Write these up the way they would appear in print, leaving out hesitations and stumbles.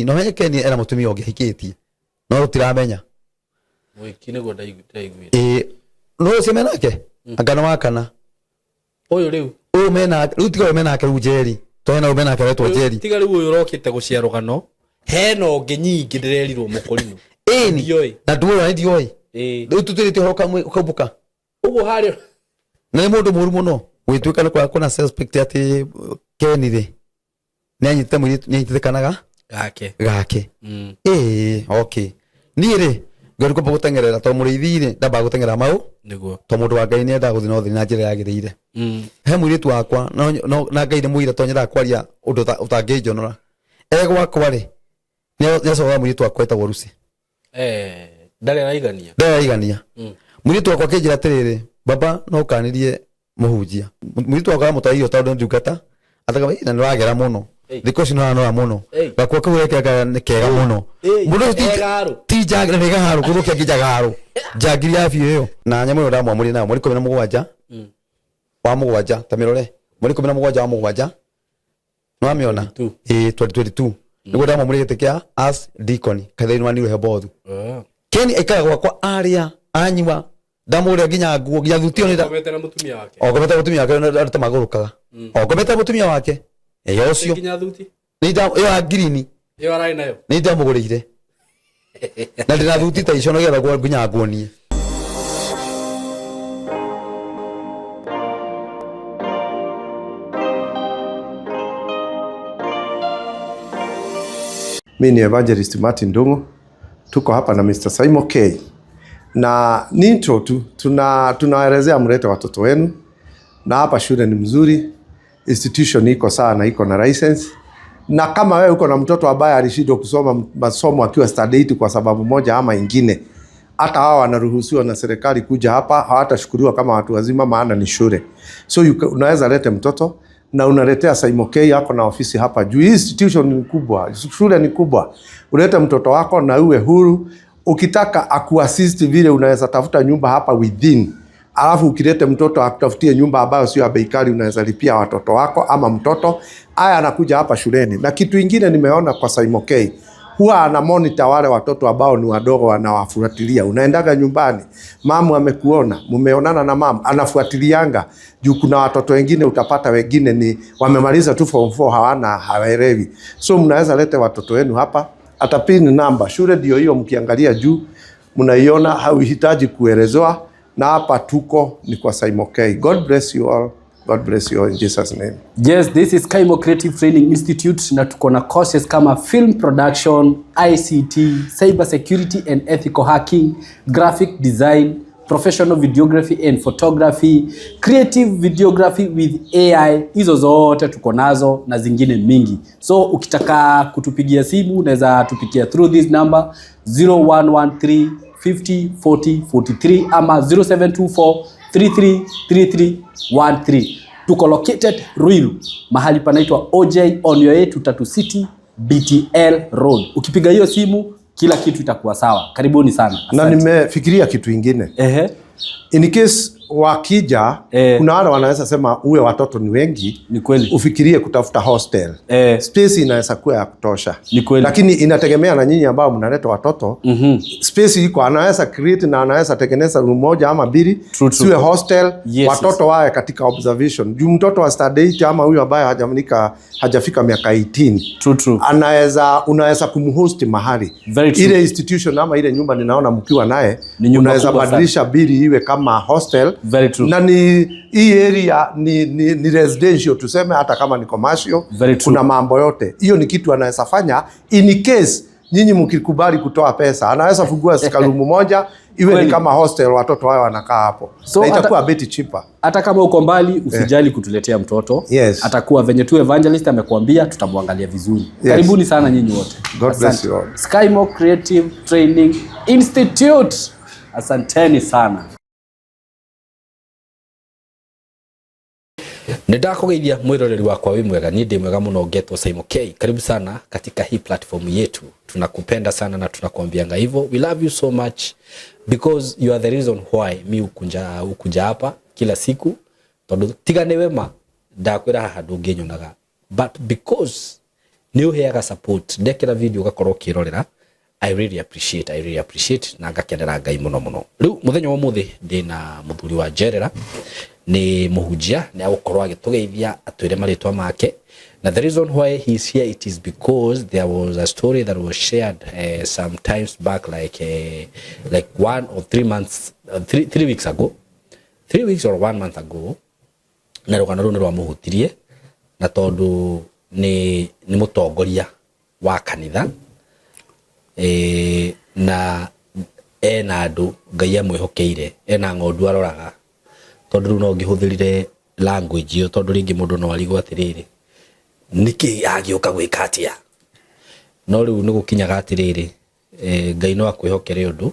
Keni no menye Keni ena mũtumia ũngĩ ahikĩtie no tũtiramenya. Mũhiki nĩguo ndaiguire. Ĩĩ, no ũcio menake anga nĩ wa kana. Ũyũ rĩu. Ũyũ menake rĩu, tiga ũyũ menake rĩu Njeri, tondũ hena ũyũ menake wetwo Njeri. Tiga rĩu ũyũ ũrokĩte gũcia rũgano, hena ũngĩ nyingĩ ndĩrerirwo mũkũrinũ. Ĩni. Ndioĩ. Na nduoĩ na ndioĩ. Ĩĩ. Rĩu tũtĩrĩte ũhoro ũkaumũka. Ũguo harĩ. Na nĩ mũndũ mũru mũno gũgĩtuĩka nĩ kwĩna suspect atĩ Keni rĩ nĩ anyitĩte mũirĩtu, nĩ anyitĩte kana gake. Gake. Ĩĩ, okay, niĩ rĩ ngari kwamba gũteng'erera tondũ mũrĩithi rĩ ndambaga gũteng'era mau. Nĩguo. Tondũ mũndũ wa Ngai nĩ endaga gũthiĩ na ũtheri na njĩra yagĩrĩire. He mũirĩtu wakwa no, na Ngai nĩ mũira tondũ nyendaga kwaria ũndũ ũtangĩnjonora. E gwakwa rĩ nĩ acokaga mũirĩtu wakwa etagwo Lucy. Eh, ndarĩ araigania. Ndarĩ araigania. Mũirĩtu wakwa akĩnjĩra atĩrĩrĩ, baba no ũkanirie mũhunjia. Mũirĩtu wakwa aramũtwara irio tondũ nĩ ndungata ataka na nĩ wagera mũno. Ei. Thikũ ici nĩ ũranora mũno. Ei. Gakuo kau gekĩraga nĩ kega mũno. Ei. Mũndũ ũcio Eh, garu. ti njangiri na nĩ gaharũ gũthũkia nginya gaharũ njangiri ya biũ ĩyo na nyamũ ĩyo ndamwamũrire nayo mweri 17 wa mũgwanja, ta mĩrore, mweri 17 wa mũgwanja, nĩwamĩona? 22. Ĩĩ, 2022 nĩguo ndamwamũrire gĩtĩ kĩa as deacon kanitha-inĩ wa New Rehoboth. Ken aikaraga gwakwa arĩa anyua ndamũgũrĩra nginya nguo nginya thuti ĩyo nĩ Komete na mũtumia wake. Okomete mũtumia wake andũ ta magũrũkaga okomete mũtumia wake ĩyo ũcio. Nginya thuti. Ĩyo ya ngirini. Ĩyo ararĩ nayo. Nĩ ndamũgũrĩire na ndĩna thuti ta icio nĩgetha nginya nguonie. Mi ni Evangelist Martin Ndung'u, tuko hapa na Mr. Saimo K na ni intro tu, tunaelezea mlete watoto wenu, na hapa shule ni mzuri, institution iko sawa na iko na license. Na kama wewe uko na mtoto ambaye alishindwa kusoma masomo akiwa standard 8 kwa sababu moja ama ingine, hata hawa wanaruhusiwa na serikali kuja hapa, hawatashukuriwa kama watu wazima, maana ni shule. So unaweza lete mtoto na unaletea Saimo K yako na ofisi hapa juu. Hii institution ni kubwa, shule ni kubwa. Ulete mtoto wako na uwe huru. Ukitaka akuassist vile, unaweza tafuta nyumba hapa within, alafu ukilete mtoto akutafutie nyumba ambayo sio ya bei kali, unaweza lipia watoto wako ama mtoto aya anakuja hapa shuleni. Na kitu ingine nimeona kwa Saimo K, huwa ana monitor wale watoto ambao ni wadogo, anawafuatilia. Unaendaga nyumbani, mamu amekuona, mumeonana na mamu, anafuatilianga juu kuna watoto wengine utapata wengine ni wamemaliza tu form 4 hawana, hawaelewi. So mnaweza lete watoto wenu hapa, atapin namba shule ndio hiyo, mkiangalia juu mnaiona, hauhitaji kuelezewa. Na hapa tuko ni kwa Saimo K. God bless you all. God bless you all in Jesus name. Yes, this is Kaimo Creative Training Institute na tuko na courses kama film production, ICT, cyber security and ethical hacking, graphic design, professional videography and photography, creative videography with AI. Hizo zote tuko nazo na zingine mingi. So ukitaka kutupigia simu unaweza tupigia through this number 0113 50 40 43 ama 0724 333313. Tuko located Ruiru, mahali panaitwa OJ on your way to Tatu City BTL Road. Ukipiga hiyo simu kila kitu itakuwa sawa. Karibuni sana. Na Asante. nimefikiria kitu ingine. In case wakija, kuna wale wanaweza sema uwe watoto ni wengi, Ni kweli. Ufikirie kutafuta hostel. Space inaweza kuwa ya kutosha. Ni kweli. Lakini inategemea na nyinyi ambao mnaleta watoto. Space iko, anaweza create na anaweza tengeneza room moja ama mbili, True, true. siwe hostel, watoto wawe katika observation. Juu mtoto wa standard 8 ama huyu ambaye hajafika miaka 18 True, true. anaweza unaweza kumhost mahali. Very true. Ile institution ama ile nyumba ninaona mkiwa naye Ni nyumba unaweza kubwa sana. badilisha bili iwe kama hostel. Very true. Na ni hii area ni residential tuseme, hata kama ni commercial. Very true. Kuna mambo yote hiyo, ni kitu anaweza fanya in case nyinyi mkikubali kutoa pesa, anaweza fungua room moja iwe ni Kweli. kama hostel, watoto wao wanakaa hapo So na itakuwa bit cheaper. Hata kama uko mbali usijali kutuletea mtoto. Atakuwa venye tu evangelist amekuambia, tutamwangalia vizuri. Karibuni sana nyinyi wote. God bless Asante. you all. Skymo Creative Training Institute. Asanteni sana. Nĩ ndakũgeithia mwĩroreri wakwa, wĩ mwega? Niĩ ndĩ mwega mũno, ngetwo Saimo K. Karibu sana katika hii platform yetu, tunakupenda sana na tunakuambianga hivyo, we love you so much because you are the reason why mi ukuja hapa kila siku, tondu tiga nĩ wema ndakwĩra haha ndũngĩnyonaga, but because Nĩ ũheaga support ndekĩra video ũgakorwo ũkĩrorera. I really appreciate, I really appreciate na ngakenera Ngai mũno mũno. Rĩu mũthenya wa ũmũthĩ ndĩna mũthuri wa njerera, nĩ mũhunjia, nĩ agũkorwo agĩtũgeithia atwĩre marĩtwa make. Na the reason why he is here, it is because there was a story that was shared some times back, like 1 or 3 months, 3 weeks ago, 3 weeks or one month ago. Na rũgano rũu nĩ rwamũhutirie, na tondũ nĩ mũtongoria wa kanitha na ena andũ Ngai amwĩhokeire, ena ng'ondu aroraga. Tondũ rĩu no ngĩhũthĩrire language ĩyo, tondũ rĩngĩ mũndũ no arigwo atĩrĩrĩ, nĩkĩ agĩũka gwĩka atĩa? No rĩu nĩ gũkinyaga atĩrĩrĩ, Ngai no akwĩhokere ũndũ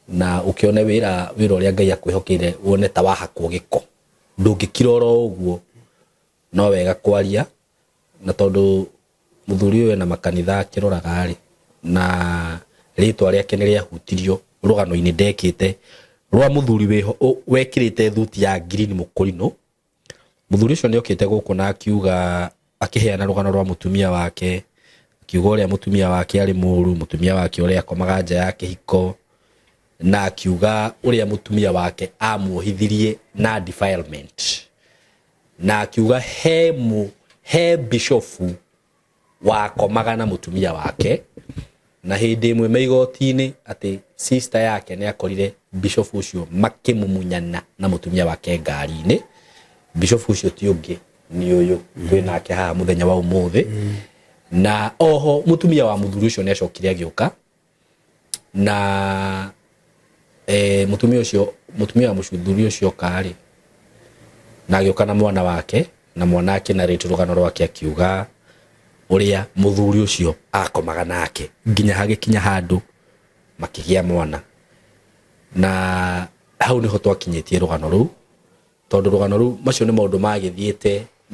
na ũkĩone wĩra ũrĩa Ngai akwĩhokeire wone ta wahakwo gĩko, ndũngĩkira oro ũguo. No wega kwaria, na tondũ mũthuri ũyũ ena makanitha akĩroraga rĩ, na rĩtwa rĩake nĩ rĩahutirio rũgano-inĩ ndekĩte rwa mũthuri wĩho wekĩrĩte thuti ya green, mũkũrinũ. Mũthuri ũcio nĩ okĩte gũkũ na akiuga, akĩheana rũgano rwa mũtumia wake, akiuga ũrĩa mũtumia wake arĩ mũru, mũtumia wake ũrĩa akomaga nja ya kĩhiko, na akiuga ũrĩa mũtumia wake amuohithirie na defilement, na akiuga he bishofu wakomaga na mũtumia wake. Na hĩndĩ ĩmwe me igoti-inĩ, atĩ sister yake nĩ akorire bishofu ũcio makĩmumunyana na mũtumia wake ngari-inĩ. Bishofu ũcio ti ũngĩ nĩ ũyũ twĩ nake haha mũthenya wa ũmũthĩ. Na oho mũtumia wa mũthuri ũcio nĩ acokire agĩũka na mũtumia ũcio, mũtumia wa mũthuri ũcio oka rĩ, na agĩũka na mwana wake, na mwana akĩnarĩte rũgano rwake, akiuga ũrĩa mũthuri ũcio akomaga nake nginya hagĩkinya handũ makĩgĩa mwana. Na hau nĩho twakinyĩtie rũgano rũu, tondũ rũgano rũu, macio nĩ maũndũ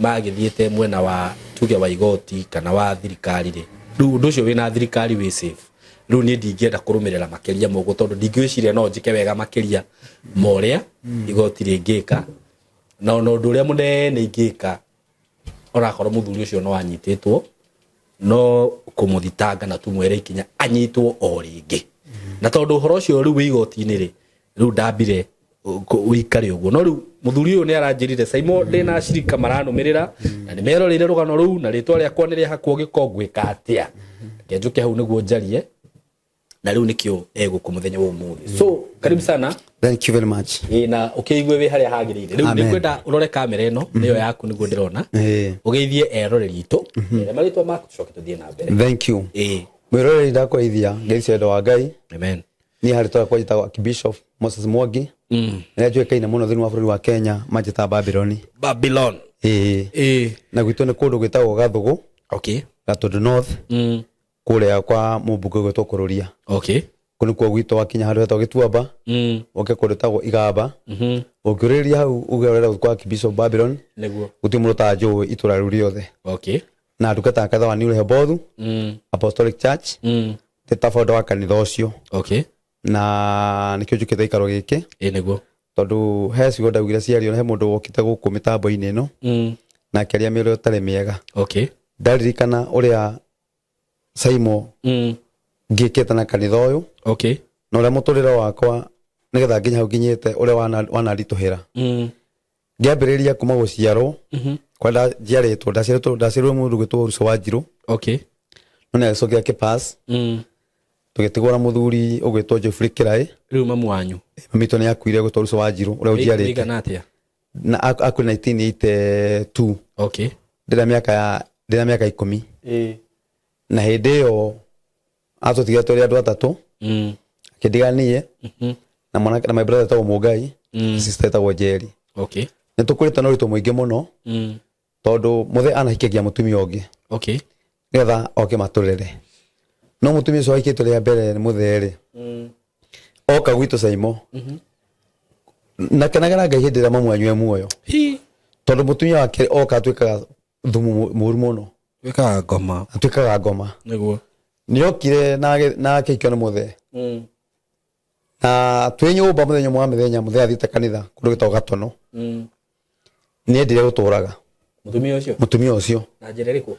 magĩthiĩte mwena wa tuge wa igoti kana wa thirikari rĩ. Rĩu ũndũ ũcio wĩna thirikari wĩ safe. Rĩu niĩ ndingĩenda kũrũmĩrĩra makĩria ma ũguo, tondũ ndingĩwĩciria no njĩke wega makĩria ma ũrĩa igoti rĩngĩka. Na ona ũndũ ũrĩa mũnene ingĩka, onakorwo mũthuri ũcio no anyitĩtwo, no kũmũthitanga na tumwere ikinya anyitwo o rĩngĩ. Na tondũ ũhoro ũcio rĩu wĩ igoti-inĩ rĩ, rĩu ndambire ũikare ũguo. No rĩu mũthuri ũyũ nĩ aranjĩrire, "Saimo, ndĩna acirika maranũmĩrĩra na nĩ meroreire rũgano rũu, na rĩtwa rĩakwa nĩ rĩahakwo gĩko, ngwĩka atĩa? Reke njũke hau nĩguo njarie." Na rĩu nĩkĩo egũkũ mũthenya wa ũmũthĩ. So karibu sana. Thank you very much. Ĩ, na ũkĩigue wĩ harĩa hagĩrĩire rĩu. Amen. Nĩngwenda ũrore kamera ĩno, nĩyo yaku nĩguo ndĩrona. Ũgeithie eroreri itũ, ere marĩtwa maku, tũcoke tũthiĩ na mbere. Thank you. Mwĩroreri, ndakũgeithia ngeithi cia wendo wa Ngai. Amen. Niĩ harĩ twakwa njĩtagwo Archbishop Moses Mwangi, nĩrĩa njũĩkaine mũno thĩinĩ wa bũrũri wa Kenya manjĩtaga Babyloni. Babylon. Ĩĩ. Na gwitũ nĩ kũndũ gwĩtagwo Gathũgũ, Gatũndũ North, kũrĩa kwa mũmbunge gwĩtwo Kũrũria. Kũu nĩkuo gwitũ. Wakinya handũ hetagwo Gĩtuamba, ũke kũndũ ĩtagwo Igamba, ũngĩũrĩrĩria hau uge ũrenda kwa Archbishop Babylon, gũtirĩ mũndũ ũtanjũĩ itũra rĩu rĩothe. Na ndungata ya kanitha wa New Rehoboth Apostolic Church, ndĩ ta founder wa kanitha ũcio. Na nĩkĩo njũkĩte gĩikaro gĩkĩ, tondũ he ciugo ndaugire ciario, na he mũndũ wokĩte gũkũ mĩtambo-inĩ ĩno na akĩaria mĩario ĩtarĩ mĩega. Ndaririkana ũrĩa Saimo ngĩkĩte na kanitha ũyũ na ũrĩa mũtũrĩre wakwa nĩgetha nginya hau nginyĩte, ũrĩa wananditũhĩra. Ngĩambĩrĩria kuma gũciarwo kwa njiarĩtwo, ndaciarirwo mũndũ gwĩtwo Ruco wa Njirũ, no nĩ agĩcokire akĩpass. Tũgĩtigwo na mũthuri ũgwĩtwo Geoffrey Kĩraĩ. Rĩu mamu wanyu? Mami witũ nĩ akuire, gwĩtwo Ruco wa Njirũ ũrĩa ũnjiarĩte. Wĩigana atĩa? Na akuire 1982. Ndĩna mĩaka 10. Na hĩndĩ ĩyo atũtigire tũrĩ andũ atatũ. Akĩndiga niĩ na mwanake na my brother etagwo Mũngai, sister etagwo Njeri. Nĩ tũkũrĩte na ũritũ mũingĩ mũno, tondũ mũthee anahikagia mũtumia ũngĩ nĩgetha oke matũrere. No mũtumia ũcio wahikĩtio rĩa mbere nĩ mũthee rĩ, oka gwitũ Saimo, na kenagĩra Ngai hĩndĩ ĩrĩa mamu wanyu e muoyo, tondũ mũtumia wake oka atuĩkaga thumu mũru mũno. Wĩkaga ngoma. Atuĩkaga ngoma. Nĩokire na akĩhikio nĩ mũthee. Na twĩ nyũmba, mũthenya ũmwe wa mĩthenya, mũthee athiĩte kanitha kũndũ gwĩtagwo Gatono, nĩendire gũtũraga. Mũtumia ũcio? Mũtumia ũcio. Na njĩra ĩrĩkũ?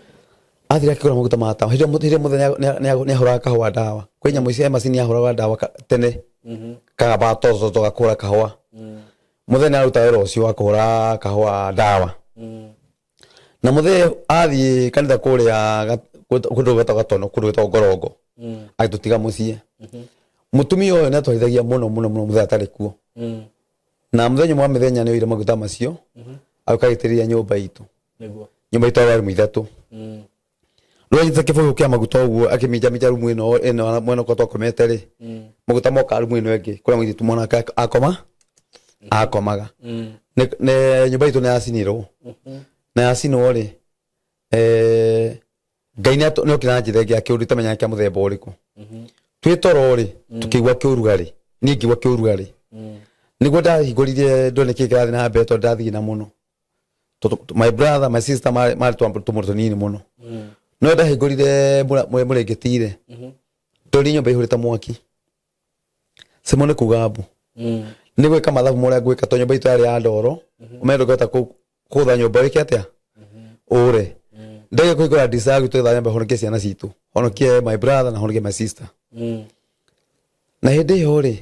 Athire akĩgũra maguta ma tawa. Hĩndĩ ĩyo mũthenya nĩahũraga kahũa ndawa. Kwĩ nyamũ ici macini yahũraga ndawa tene. Kagamba tototo gakũra kahũa. Mũthenya aruta wĩra ũcio wa kũhũra kahũa ndawa. Na mũthee athiĩ kanitha kũrĩa kũndũ gwĩtagwo Gatono, kũndũ gwĩtagwo Ngorongo. Agĩtũtiga mũciĩ. Mũtumia ũyũ nĩatwarithagia mũno mũno mũno mũthee atarĩ kuo. Na mũthenya ũmwe wa mĩthenya nĩoire maguta macio agĩũka agĩitĩrĩria nyũmba itũ. Nĩguo. Nyũmba itũ yarĩ rumu ithatũ. Rĩu anyitĩte kĩbũyũ kĩa maguta ũguo akĩminjaminja rumu ĩno ĩno mwena ũrĩa twakomete rĩ, maguta moka rumu ĩno ĩngĩ kũrĩa mũirĩtu mwanake akoma akomaga. Nyũmba itũ nĩ yacinirwo. Na yacinwo rĩ, Ngai nĩ okire na njĩra ĩngĩ ya kĩũndũ itamenyaga kĩa mũthemba ũrĩkũ. Twĩ toro rĩ, tũkĩigua kĩũrugarĩ, niĩ ngĩigua kĩũrugarĩ. Nĩguo ndahingũrire ndone kĩĩ kĩrathiĩ na mbere tondũ ndathigina mũno. My brother, my sister marĩ tũmũndũ tũnini mũno. No ndahingũrire mũrĩngĩti rĩ, ndonire nyũmba ĩihũrĩte mwaki. Simo nĩ kuga mbu. Nĩ gwĩka mathabu marĩa ngwĩka tondũ nyũmba itũ yarĩ ya ndoro. Ũmenye ndũngĩhota kũgũtha nyũmba wĩke atĩa? Ũre. Ndege kũhingũra ndirica ya gwitũ getha nyambe honokie ciana citũ. Honokie my brother na honokie my sister. Na hĩndĩ ĩyo rĩ,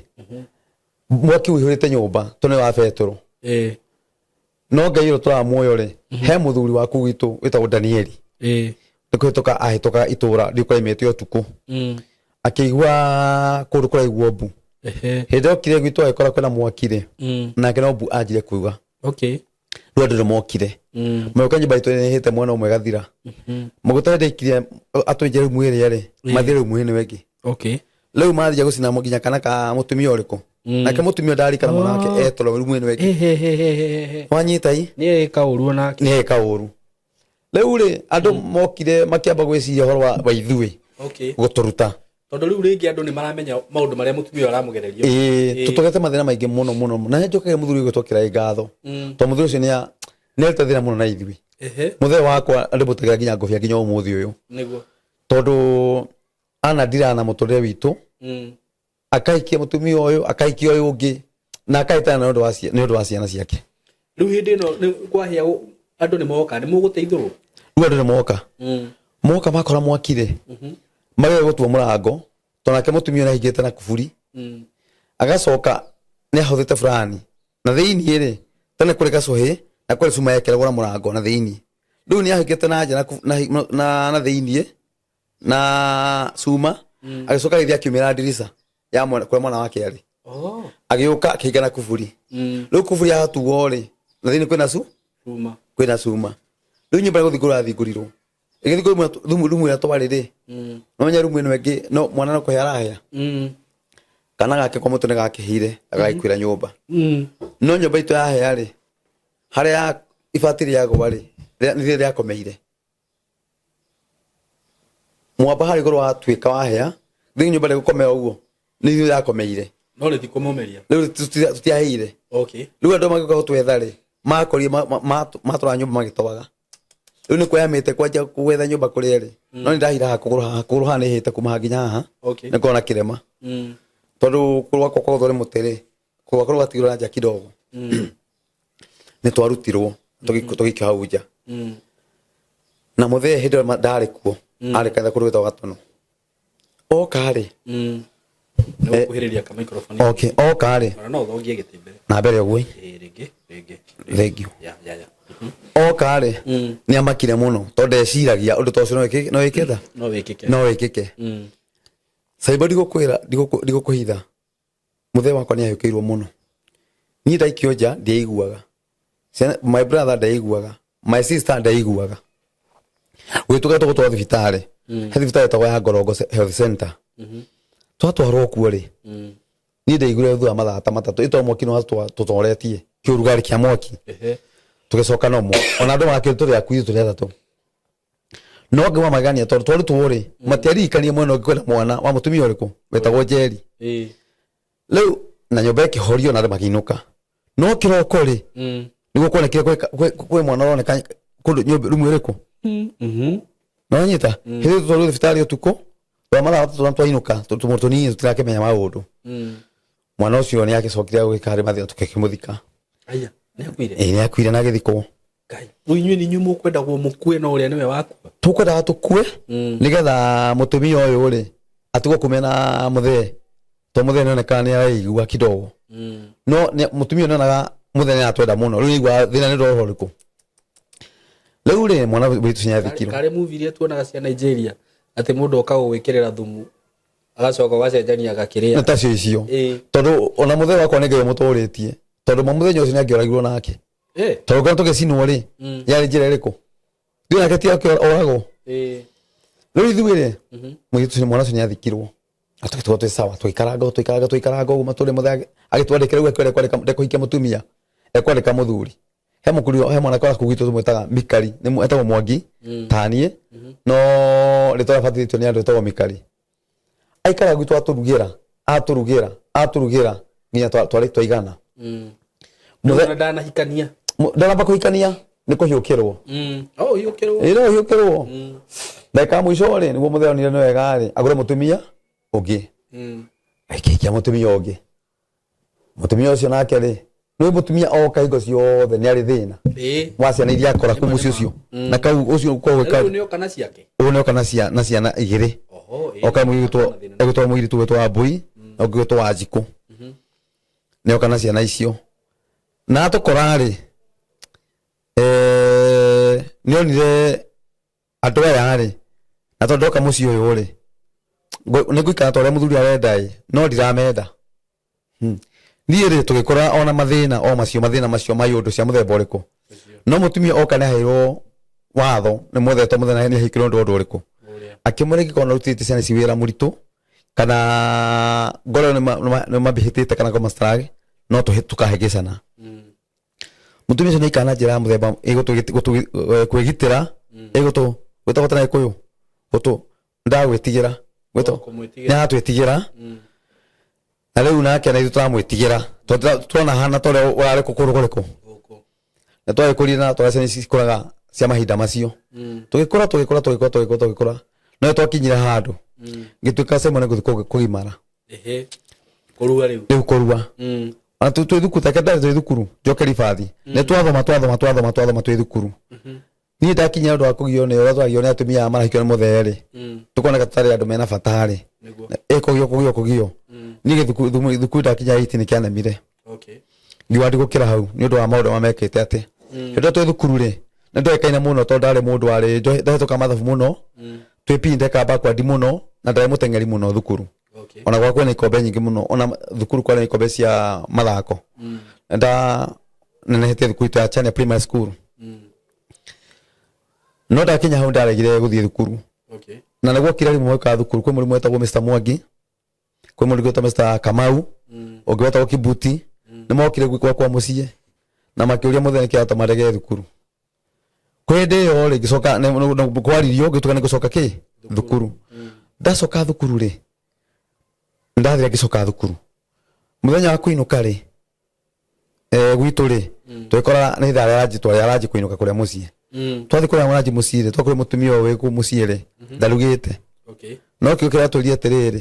mwaki ũihũrĩte nyũmba tondũ nĩ wa betũrũ. No Ngai ũrĩa ũtũraga muoyo rĩ, he mũthuri waku gwitũ wĩtagwo Danieli. Nĩ kũhĩtũka ahĩtũka itũra rĩkũraimĩte ũtukũ. Akĩigua kũndũ kũraiguo mbu. Hĩndĩ okire gwitũ agĩkora kwĩna mwaki rĩ, nake no mbu anjire kuga. Rĩu andũ nĩ mokire. Magĩũka nyũmba itũ nĩ ĩhĩte mwena ũmwe ĩgathira. Maguta hĩndĩ aikirie atũnje rumu ĩrĩa rĩ, mathiĩ rumu ĩno ĩngĩ. Rĩu mathiĩ gũcina nginya kana ka mũtumia ũrĩkũ. Nake mũtumia ndarikana mwana wake etoro rumu ĩno ĩngĩ. Wanyita i? Nĩ eka ũru onake. Nĩ eka ũru. Rĩu rĩ, andũ mokire makĩamba gwĩciria ũhoro wa ithuĩ gũtũruta. Tondũ rĩu rĩngĩ andũ nĩ maramenya maũndũ marĩa mũtumia ũyũ aramũgereria. Ĩĩ, tũtũgete mathĩna maingĩ mũno mũno mũno. Na nĩ njokagia mũthuri ũyũ gwĩtwo ngatho. Tondũ mũthuri ũcio nĩ arute thĩna mũno na ithuĩ. Mũthee wakwa ndĩmũtagĩra nginya ngũbia nginya ũmũthĩ ũyũ. Tondũ anadira na mũtũrĩre witũ. Akaikia mũtumia ũyũ, akaikia ũyũ ũngĩ, na akahĩtana nĩ ũndũ wa ciana ciake. Rĩu hĩndĩ ĩno nĩ kwahĩa andũ nĩ moka, nĩ mũgũteithũrwo? Rĩu andũ nĩ moka. Moka makora mwaki rĩ, magĩrĩirwo gũtua mũrango, tondũ nake mũtumia nĩ ahingĩte na kuburi. Agacoka nĩ ahũthĩte burani. Na thĩiniĩ rĩ, tene kũrĩ gacũhĩ, na kũrĩ cuma yekĩragwo na mũrango na thĩiniĩ. Rĩu nĩ ahingĩte na nja na thĩiniĩ, na cuma, agĩcoka agĩthiĩ akiumĩra ndirica ya mwana, kũrĩa mwana wake arĩ. Agĩũka akĩhinga na kuburi. Rĩu kuburi yatuo rĩ, na thĩiniĩ kwĩna Cuma. Kwĩna cuma. Rĩu nyũmba nĩ gũthingũrwo yathingũrirwo. Ĩgĩthingũrwo rumu ĩrĩa twarĩ rĩ, no menya rumu ĩno ĩngĩ, no mwana no kũhĩa arahĩa. Kana gake kwa mũtwe nĩ gakĩhĩire, gagagĩkuĩra nyũmba. No nyũmba itũ yahĩa rĩ, harĩa ibati rĩagwa rĩ, nĩ rĩakomeire. Mwamba harĩ igũrũ watuĩka wahĩa, thĩinĩ nyũmba ndĩgũkomera ũguo, nĩ ithuĩ yakomeire. No rĩtikũmũmeria. Rĩu tũtiahĩire. Rĩu andũ magĩũka gũtwetha rĩ, makorire matwara nyũmba magĩtwaga. Rĩu nĩ kuoya mĩtĩ kwanjia gwetha nyũmba kũrĩa ĩrĩ. No nĩ ndahira haha kũgũrũ haha, kũgũrũ haha nĩ hĩte kuma haha nginya haha. Nĩ ngorwo na kĩrema. Tondũ kũgũrũ gwakwa kwagũthwo nĩ mũtĩ rĩ, kũgũrũ gwakwa gwatigirwo na nja kidogo. Nĩ twarutirwo, tũgĩikio hau nja. Na mũthee hĩndĩ ĩyo ndarĩ kuo, arĩ kanitha kũndũ gwĩtagwo Gatono. Oka rĩ. Nĩ gũkuhĩrĩria ka microphone. Okay, oka rĩ. Ona no ũthongie gĩtĩ mbere. Na mbere ũguo. Ĩĩ, rĩngĩ, rĩngĩ. Thank you. Ya, ya, ya. Oka rĩ, nĩ amakire mũno tondũ ndeciragia ũndũ ta ũcio no wĩkĩke, no wĩkĩte? No wĩkĩke. No wĩkĩke. Saimbo ndigũkwĩra, ndigũkũhitha. Mũthee wakwa nĩ ahĩũkĩirwo mũno. Niĩ ndaikio nja ndiaiguaga. Ciana, my brother ndaiguaga. My sister ndaiguaga. Gũgĩtuĩka tũgũtwarwo thibitarĩ. He thibitarĩ ĩtagwo ya Ngorongo Health Center. Twatwarwo kuo rĩ, niĩ ndaiguire thutha wa mathaa ta matatũ, ĩtondũ mwaki nĩ watũtoretie, kĩũrugarĩ kĩa mwaki. Tũgĩcoka nomo. Ona andũ magakĩũria tũrĩ akuũ ithuĩ tũrĩ atatũ. No ngĩwa magegania tondũ twarutwo rĩ, matiaririkanie mwena ũngĩ kwĩna mwana wa mũtumia ũrĩkũ wetagwo Njeri. Rĩu na nyũmba ĩkĩhorio na andũ makĩinũka. No kĩroko rĩ, nĩguo kuonekire kwĩ mwana ũroneka kũndũ nyũmba rumu ĩrĩkũ. Nĩwanyita? Hĩndĩ ĩyo tũtwarirwo thibitarĩ ũtukũ, twa mathaa matatũ na twainũka, tũmũndũ tũnini tũtirakĩmenya maũndũ. Mwana ũcio nĩ agĩcokire gũgĩka harĩ mathĩna tũgĩkĩmũthika. Aya, nĩ akuire? Ĩĩ, nĩ akuire na agĩthikwo. Ngai, rĩu inyuĩ nĩ inyuĩ mũkwendagwo mũkue no ũrĩa nĩwe wakua. Tũkwendaga tũkue nĩgetha mũtumia ũyũ rĩ atigwo kumia na mũthee, to mũthee nĩonekaga nĩ araigua kidogo. No mũtumia ũyũ nĩonaga mũthee nĩ aratwenda mũno, rĩu nĩaiguaga thĩna nĩ ũndũ ũrĩkũ. Rĩu rĩ mwana witũ ũcio nĩathikirwo. Karĩ movie iria tuonaga cia Nigeria atĩ mũndũ okaga gwĩkĩrĩra thumu agacoka ũgacenjania agakĩrĩa. Nĩ tacio icio. Ĩĩ. Tondũ ona mũthee wakwa nĩ Ngai ũmũtũrĩtie, tondũ mũthenya ũcio nĩangĩoragirwo nake. Tondũ korwo tũgĩcinwo rĩ, yarĩ njĩra ĩrĩkũ? Ithuĩ nake ti oragwo. Rĩu ithuĩ rĩ, mũirĩtu ũcio, mwana ũcio nĩathikirwo. Na tũgĩtigwo twĩ sawa, tũgĩikaranga ũguo, tũgĩikaranga, tũgĩikaranga ũguo matũrĩ mũthee agĩtwandĩkĩra rĩu akĩũria kwandĩka, ndekũhikia mũtumia, ekwandĩka mũthuri. He mũkuri, he mwanake wa kũu gwitũ tũmwĩtaga Mikari, nĩ etagwo Mwangi, ta niĩ, no rĩtwa rĩabatithĩtio nĩ andũ etagwo Mikari. Aikara gwitũ atũrugĩra, atũrugĩra, atũrugĩra nginya twarĩ twaigana. Mũthee ndanahikania. Ndanamba kũhikania nĩ kũhiũkĩrwo. Oh, hiũkĩrwo. Ĩĩ no hiũkĩrwo. Ndagĩka ya mũico rĩ, nĩguo mũthee onire nĩ wega rĩ, agũre mũtumia ũngĩ. Akĩhikia mũtumia ũngĩ. Mũtumia ũcio nake rĩ, nĩ mũtumia oka hingo ciothe nĩ arĩ thĩna wa ciana iria akora kũu mũciĩ ũcio. Na kau ũcio ũkoragwo Rĩu nĩ oka na ciake. Ũyũ nĩ oka na ciana igĩrĩ. Oho, ĩĩ. Oka mũirĩtu egwĩtwo mũirĩtu gwĩtwo Wambui na ũngĩ gwĩtwo Wanjikũ. Nĩ oka na ciana icio. Na atũkora rĩ, nĩ onire andũ aya rĩ, na tondũ ndoka mũciĩ ũyũ rĩ, nĩ ngũikara ta ũrĩa mũthuri arenda ĩ, no ndiramenda. Niĩ rĩ, tũgĩkora ona mathĩna o macio, mathĩna macio ma iũndũ cia mũthemba ũrĩkũ. No mũtumia oka nĩ aheirwo watho nĩ mũthee, to mũthee nĩ ahikirwo nĩ ũndũ ũrĩkũ. Akĩmwĩra ingĩkorwo nĩ rutĩte ciana ici wĩra mũritũ, kana ngorwo nĩ mambĩhĩtĩte kana ngoma struggle, no tũkahĩngĩcana. Mũtumia ũcio nĩ aikara na njĩra ya mũthemba kwĩgitĩra, ĩgũtũ gwĩtagwo tena Gĩkũyũ gũtũ ndagwĩtigĩra gwĩtwo Kũmwĩtigĩra. nĩ aratwĩtigĩra. Na rĩu nake na ithuĩ tũramwĩtigĩra tondũ tuona hana ta ũrĩa ũrarĩ kũndũ kũrĩkũ. Gũkũ. Na twagĩkũrire na twarĩa ciana ici cikũraga cia mahinda macio. Tũgĩkũra, tũgĩkũra, tũgĩkũra, tũgĩkũra, tũgĩkũra, no twakinyire handũ ngĩtuĩka Simon nĩ gũthiĩ kũgimara. Ehe. Kũrua rĩu. Rĩu kũrua. Ona twĩ thukuru take ndarĩ twĩ thukuru njoke ribathi nĩ twathoma, twathoma, twathoma, twathoma twĩ thukuru. Niĩ ndakinyia ũndũ wa kũgio nĩ ũrĩa twagio nĩ atumia aya marahikio nĩ mũthee rĩ, tũkoneka tũtarĩ andũ mena bata rĩ. Nĩguo. Ĩ kũgio, kũgio, kũgio. Niĩ gĩthukuru thukuru ndakinya 8 nĩ kĩanemire. Ngiuga ndigũkĩra hau nĩ ũndũ wa maũndũ marĩa mekĩte atĩ hĩndĩ ĩyo twĩ thukuru rĩ, nĩ ndoĩkaine mũno tondũ ndarĩ mũndũ warĩ ndahĩtũka mathabu mũno, twĩ P ndeka backward mũno, na ndarĩ mũteng'eri mũno thukuru. Ona gwakwa kwĩna ikombe nyingĩ mũno, ona thukuru kwarĩ na ikombe cia mathako. Nda nenehete thukuru itũ ya Chania Primary School. No ndakinya hau ndaregire gũthiĩ thukuru. Na nĩguo kira rĩmwe mokaga thukuru, kwĩ mũrimũ wetagwo Mr Mwangi, kwĩ mũrimũ wetagwo Mr Kamau, ũngĩ wetagwo Kibuti. Nĩ mokire gwakwa mũciĩ na makĩũria mũthenya nĩkĩ atũma ndege thukuru. Kwĩ hĩndĩ ĩyo rĩ, ngĩcoka kwaririo ngĩtuĩka nĩ ngũcoka kĩ thukuru. Ndacoka thukuru rĩ, ndathire ngĩcoka thukuru. Mũthenya wa kũinũka rĩ, gwitũ rĩ, tũgĩkora nĩ ithaa rĩa ranji, twarĩ ranji kũinũka kũrĩa mũciĩ. Twathiĩ kũrĩa ranji mũciĩ rĩ, twakũrĩ mũtumia ũyũ wĩ kũu mũciĩ rĩ, ndarugĩte. No kĩo kĩratũria atĩrĩrĩ,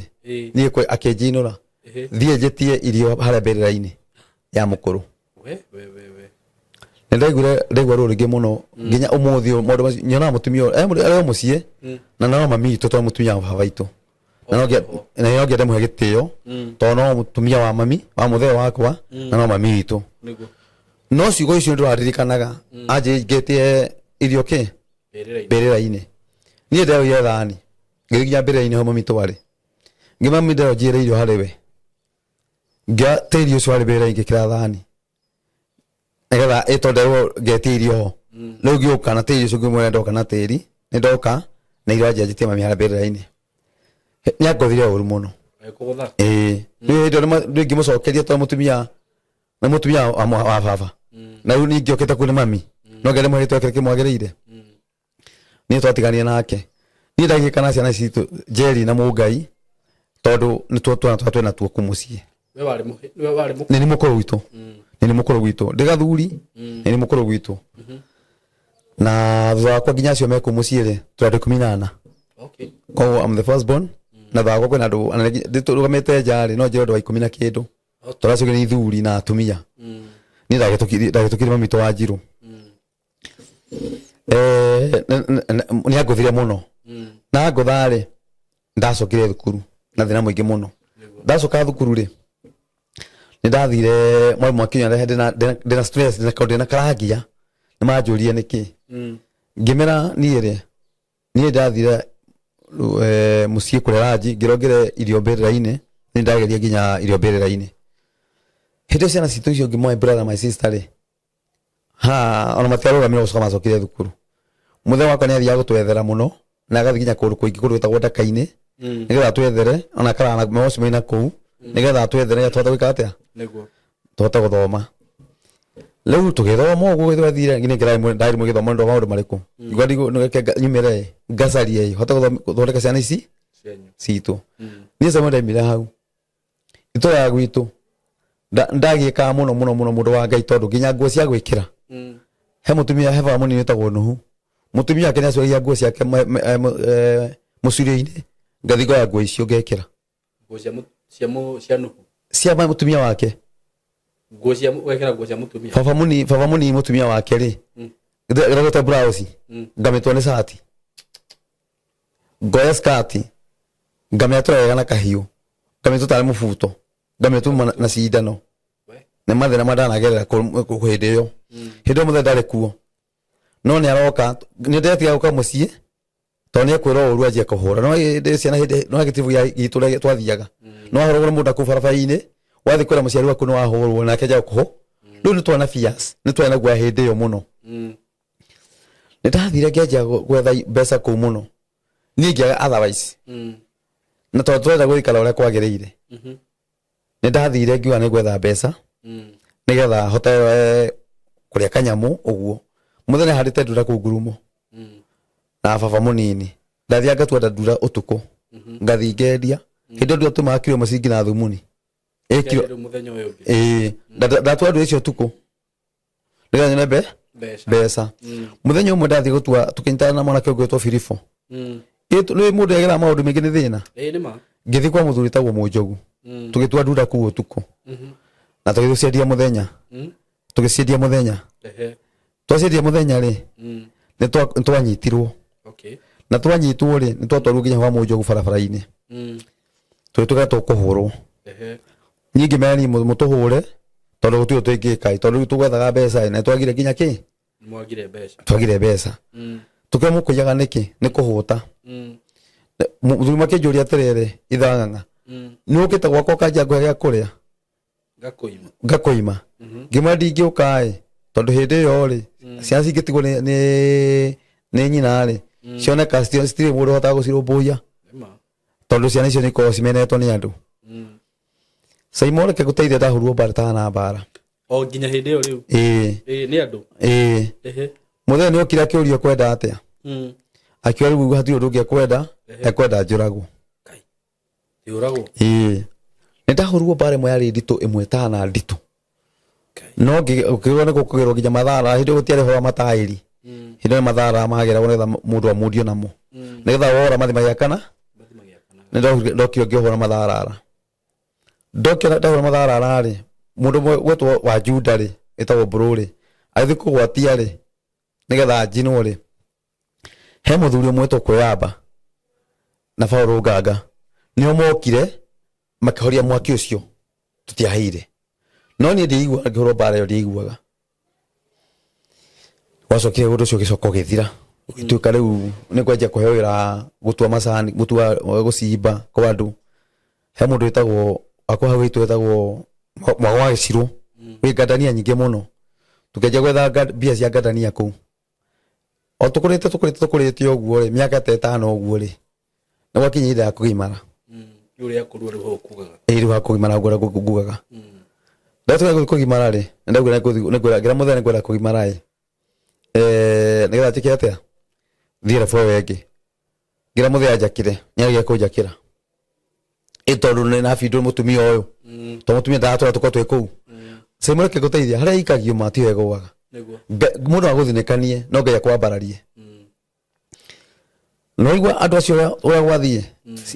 niĩ akĩnjinũra. Thiĩ njĩtie irio harĩa mbĩrĩra-inĩ ya mũkũrũ. We, we, we, we. Nĩ ndaiguire ndaigua ruo rũingĩ mũno nginya ũmũthĩ ũyũ, maũndũ macio nyonaga mũtumia ũyũ, arĩ o mũciĩ na no mami witũ tondũ mũtumia wa baba witũ. Na no nginya ndĩmũhe gĩtĩo tondũ no mũtumia wa mami wa mũthee wakwa na no mami witũ. No ciugo icio ndĩraririkanaga anjĩngĩtie irio kĩ Mbĩrĩra-inĩ. Mbĩrĩra-inĩ. Niĩ ndeoire thani ngĩthiĩ nginya mbĩrĩra-inĩ ho mami twarĩ, ngĩ mami ndero njĩre irio harĩ we, ngĩoya tĩri ũcio warĩ mbĩrĩra-inĩ ngĩkĩra thani nĩgetha ĩtonderwo ngetie irio ho. Rĩu ngĩũka na tĩri ũcio ngĩmwĩra ndoka na tĩri, nĩ ndoka na irio anjĩtie mami harĩa mbĩrĩra-inĩ. Nĩ angothire ũru mũno. Agĩkũgũtha? Ĩĩ, rĩu hĩndĩ ĩyo nĩ ngĩmũcokeria tondũ mũtumia nĩ mũtumia wa baba na rĩu ningĩ okĩte kũu nĩ mami, no nginya ndĩmũhe gĩtĩo kĩrĩa kĩmwagĩrĩire. Niĩ twatiganire nake, niĩ ndagĩka na ciana citũ Jerry na Mũngai tondũ nĩ tuo twana twa twĩna tuo kũu mũciĩ. We warĩ we warĩ mũkũrũ? Nĩ mũkũrũ gwitũ. Nĩ mũkũrũ gwitũ, ndĩ gathuri, nĩ mũkũrũ gwitũ. Na thutha wakwa nginya acio me kũu mũciĩ rĩ, tũrĩ andũ 14. Koguo I'm the first born. Na thutha wakwa kwĩna andũ ndĩrũgamĩte nja rĩ, no njĩre andũ a 10 na kĩndũ. Tondũ acio nĩ ithuri na atumia. Niĩ ndagĩtũkire mami witũ wa Njirũ. Eh, nĩ angũthire mũno. Na angũtha rĩ, ndacokire thukuru na thĩna mũingĩ mũno. Ndacoka thukuru rĩ, nĩ ndathire mwarimũ akinya rehe ndĩna stress, ndĩna kaũndũ, ndĩna karangia, nĩ manjũrie nĩkĩ. Ngĩmera niĩ rĩ, niĩ ndathire mũciĩ kũrĩa ranji, ngĩrongere irio mbĩrĩra-inĩ, nĩ ndageria nginya irio mbĩrĩra-inĩ. Hĩndĩ ĩyo ciana citũ icio ũngĩ, my brother, my sister rĩ, ha ona matiarũgamire gũcoka, macokire thukuru. Mũthee wakwa nĩ athiaga gũtwethera mũno na agathiĩ nginya kũndũ kũingĩ, kũndũ gwĩtagwo Ndaka-inĩ, nĩgetha atwethere, ona akarara moci na kũu nĩgetha atwethere, nĩgetha tũhote gwĩka atĩa? Tũhote gũthoma. Rĩu tũgĩthoma ũguo twathire nginya ndĩrarĩ gĩthomo nĩ maũndũ marĩkũ ngwa reke nyumĩre ngacarie hote gũthondeka ciana ici Cianyu. citũ. Niĩ Samuel ndaimire hau itũra gwitũ, ndagiĩkaga mũno mũno mũno, mũndũ wa Ngai, tondũ nginya nguo cia gwĩkĩra, he mũtumia, he baba mũnini wĩtagwo Nuhu, mũtumia wake nĩacũragia nguo ciake mũcurio-inĩ, ngathiĩ ngoya nguo icio ngekĩra. Nguo cia cia cia Nuhu? Cia mũtumia wake. Nguo cia wekĩra nguo cia mũtumia? Baba mũnini, baba mũnini, mũtumia wake rĩ, ndĩragĩte blouse, ngamĩtua nĩ cati, ngoya skati ngamĩatũra wega na kahiũ, ngamĩtua tarĩ mũbuto, ngamĩtuma na cindano. We. Nĩ mathĩna mandanagerera hĩndĩ ĩyo. Hĩndĩ ĩyo mũthee ndarĩ kuo, no nĩ aroka, nĩ ndetiga gũka mũciĩ tondũ nĩ ekwĩrwo ũru, anjie kũhũra. No hĩndĩ ciana, hĩndĩ no gĩtibu gĩa gitũ ũrĩa twathiaga, no ahũragwo nĩ mũndũ akuu barabara-inĩ, wathiĩ kwĩra mũciari waku nĩ wahũrwo, nake anjia gũkũhũ. Rĩu nĩ twana fears, nĩ twarĩ na guoya hĩndĩ ĩyo mũno. Nĩ ndathire ngĩanjia gwetha mbeca kũu mũno, niĩ ngĩaga otherwise, na tondũ tũrenda gũikara ũrĩa kwagĩrĩire, nĩ ndathire ngiuga nĩ gwetha mbeca nĩgetha hote kũrĩa kanyamũ ũguo. Mũthenya handĩte ndura kũu ngurumo na baba mũnini, ndathiaga ngatua ndura ũtukũ, ngathiĩ ngendia. Hĩndĩ ĩyo ndura tũmaga kiro ĩmwe ciringi na thumuni ĩ kiro. Rĩu mũthenya ũyũ ũngĩ. Ĩĩ, ndatua ndura icio ũtukũ nĩgetha nyone mbeca. Mbeca. Mũthenya ũmwe ndathiĩ gũtua, tũkĩnyitana na mwanake ũngĩ wĩtwo Filipo. Nĩ mũndũ yageraga maũndũ maingĩ, nĩ thĩna. Ĩĩ, nĩ ma. Ngĩthiĩ kwa mũthuri tagwo Mũnjogu, tũgĩtua ndura kũu ũtukũ na tũgĩthiĩ gũciendia mũthenya. Tũgĩciendia mũthenya. Twaciendia mũthenya rĩ, nĩ twanyitirwo. Na twanyitwo rĩ, nĩ twatwarirwo nginya kwa Mũnjogu barabara-inĩ. Tũgĩtuĩka tũkũhũrwo. Niĩ ngĩmera niĩ mũtũhũre tondũ gũtirĩ ũndũ tũngĩka, tondũ rĩu tũgwethaga mbeca ĩ, na twagire nginya kĩ. Mwagire mbeca. Twagire mbeca. Tũkĩra mũkũiyaga nĩkĩ? Nĩ kũhũta. Mũthuri makĩnjũria atĩrĩrĩ, ithang'ang'a, nĩ ũkĩte gwakwa ũkanjia ngũhe gĩa kũrĩa? Ngakũima. Ngakũima. Ngĩmwĩra ndingĩũka ĩ, tondũ hĩndĩ ĩyo rĩ, ciana cingĩtigwo nĩ nyina rĩ, cioneka citirĩ mũndũ ũhotaga gũcirũmbũiya. Nĩ ma. Tondũ ciana icio nĩ ikoragwo cimenetwo nĩ andũ. Saimo, reke ngũteithie, ndahũrirwo mbara tana mbara. O nginya hĩndĩ ĩyo rĩu? Ĩĩ. Ĩĩ, nĩ andũ. Ĩĩ. Mũthenya nĩ okire akĩũria kwenda atĩa. Akiuga rĩu hatirĩ ũndũ ũngĩ ekwenda, ekwenda njũragwo. Kai. Yũragwo. Ĩĩ, nĩ ndahũrirwo mbara ĩmwe yarĩ nditũ, ĩmwe tana nditũ. Kai. No ngĩgwo nĩ gũkũgĩrwo nginya mathara. Hĩndĩ ĩyo gũtiarĩ ũhoro wa mataĩri. Hĩndĩ ĩyo nĩ mathara mageragwo nĩgetha mũndũ amundio namo, nĩgetha wora mathi magĩakana. Mathi magĩakanaga. Nĩ ndokire ngĩhũra matharara, ndokira ndahũra matharara rĩ, mũndũ ũmwe gwetwo wa Juda rĩ, ĩtagwo Mbũrũ rĩ, agĩthiĩ kũgwatia rĩ nĩgetha njinwo rĩ, he mũthuri ũmwe wetwo Kwĩyamba na Paũlũ Nganga, nĩo mokire makĩhoria mwaki ũcio. Tũtiaheire, no niĩ ndiaiguaga ngĩhũrwo mbara ĩyo, ndiaiguaga. Gwacokire ũndũ ũcio ũgĩcoka ũgĩthira, ũgĩtuĩka rĩu nĩ kwanjia kũheo wĩra wa gũtua macani, gũtua, gũcimba kwa andũ. He mũndũ wĩtagwo wakwa hau witũ, wĩtagwo Mwago wa Gĩcirũ, wĩ ngandania nyingĩ mũno. Tũkĩanjia gwetha mbia cia ngandania kũu. O tũkũrĩte tũkũrĩte tũkũrĩte ũguo rĩ, mĩaka ta 5 ũguo rĩ, nĩ gwakinya ihinda ya kũgimara. Rĩu rĩa kũrua rĩu hau kugaga. Ĩĩ, rĩu ha kũgimara ũguo ũrĩa ngugaga. Ndatuĩka gũthiĩ kũgimara rĩ, nĩ ndauga nĩ ngwĩra ngĩra mũthee nĩ ngwenda kũgimara ĩ, nĩgetha njĩke atĩa, thiĩ rabu ĩyo ĩngĩ. Ngĩra mũthee anjakĩre, nĩaregire kũnjakĩra ĩ, tondũ nĩ na bindũ mũtumia ũyũ, tondũ mũtumia ndaratũra tũkorwo twĩ kũu. Saimo, reke ngũteithia, harĩa ikagio ma tiho ĩgũaga. Mũndũ agũthinĩkanie no Ngai akwambararie. No igua andũ acio ũrĩa gwathiĩ,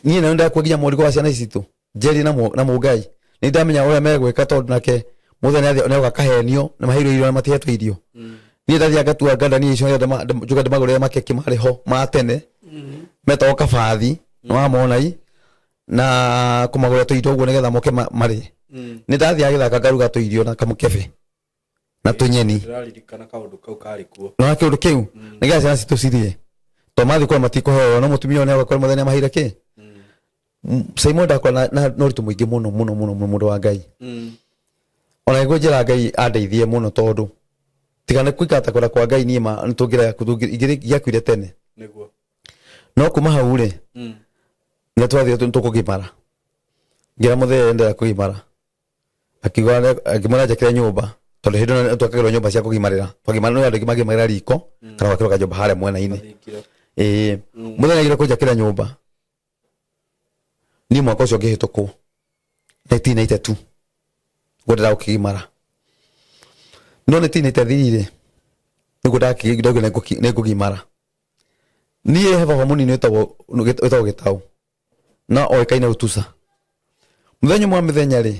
niĩ nayo ndakua nginya mũrigo wa ciana ici citũ njerie na mũngai, nĩ ndamenya ũrĩa megwĩka, tondũ nake mũthenya nĩoka kahenio nĩ maheirwo irio na matihetwo irio. Niĩ ndathiaga ngatua ngandania icio nĩgetha njoke ndĩmagũrĩre makeki marĩ ho ma tene metagwo kabathi, nĩwamona i na kũmagũrĩra tũindo ũguo nĩgetha moke marĩe. Nĩ ndathiaga gĩthaka ngaruga tũirio na kamũkebe na tũnyeni. Ndĩraririkana kaũndũ kau karĩ kuo. Na kĩũndũ kĩu nĩgetha ciana citũ cirĩe, to mathiĩ kũrĩa matikũheo, no mũtumia ũyũ nĩagũkora mũthenya maheire kĩ. Simon ndakora na ũritũ mũingĩ mũno mũno mũno mũno, mũndũ wa Ngai. Ona nĩguo njĩra Ngai andeithie mũno, tondũ tiga nĩ kũingata kwenda kwa Ngai, niĩ ma nĩtũngĩra ingĩakuire tene. No kuma hau rĩ, nĩ twathire tũkũgimara, ngĩra mũthee ndĩrenda kũgimara, akiuga ngĩmwĩra njakĩre nyũmba, tondũ hĩndĩ ĩyo twakagĩrwo nyũmba cia kũgimarĩra. Twagimara no andũ aingĩ magimarĩra riko kana gwakĩrwo kanyũmba harĩa mwena-inĩ. Thingira. Ĩĩ, mũthenya agĩrĩirwo kũnjakĩra nyũmba. Niĩ mwaka ũcio ngĩhĩtũkwo 1992 guo ndĩra gũkĩgimara, no 1993 rĩ, nĩguo ndaugire nĩngũgimara. Niĩ he baba mũnini wĩtagwo Gĩtaũ na oĩkaine Utusa. Mũthenya ũmwe wa mĩthenya rĩ,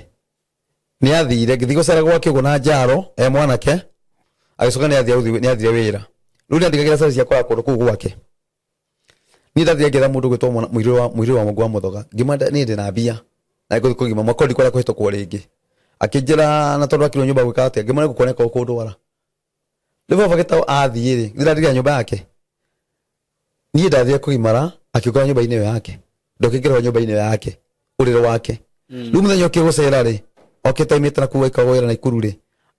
nĩ athire, ngĩthiĩ gũcera gwake ũguo na njaro e mwanake, agĩcoka nĩ athire wĩra. Rĩu nĩ andigagĩra cari cia kũrara kũndũ kũu gwake. Niĩ ndathire ngĩetha mũndũ gwĩtwo mũirũ wa Mungu wa Mũthoga, ngĩmwenda niĩ ndĩna mbia na ngũthiĩ kũgima mwaka ũyũ, ndikwenda kũhĩtũkwo rĩngĩ. Akĩnjĩra na tondũ akirwo nyũmba gwĩka atĩa, ngĩmwĩra ngũkuona korwo kũndwara. Rĩu baba Gĩtaũ athiĩ rĩ, ndĩratigira nyũmba yake. Niĩ ndathire kũgimara, akĩũkora nyũmba-inĩ ĩyo yake, ndokĩngĩrwo nyũmba-inĩ ĩyo yake, ũrĩrĩ wake. Rĩu mũthenya ũkĩ gũcera rĩ, okĩte aimĩte na kũu aikaga wĩra Naikuru rĩ,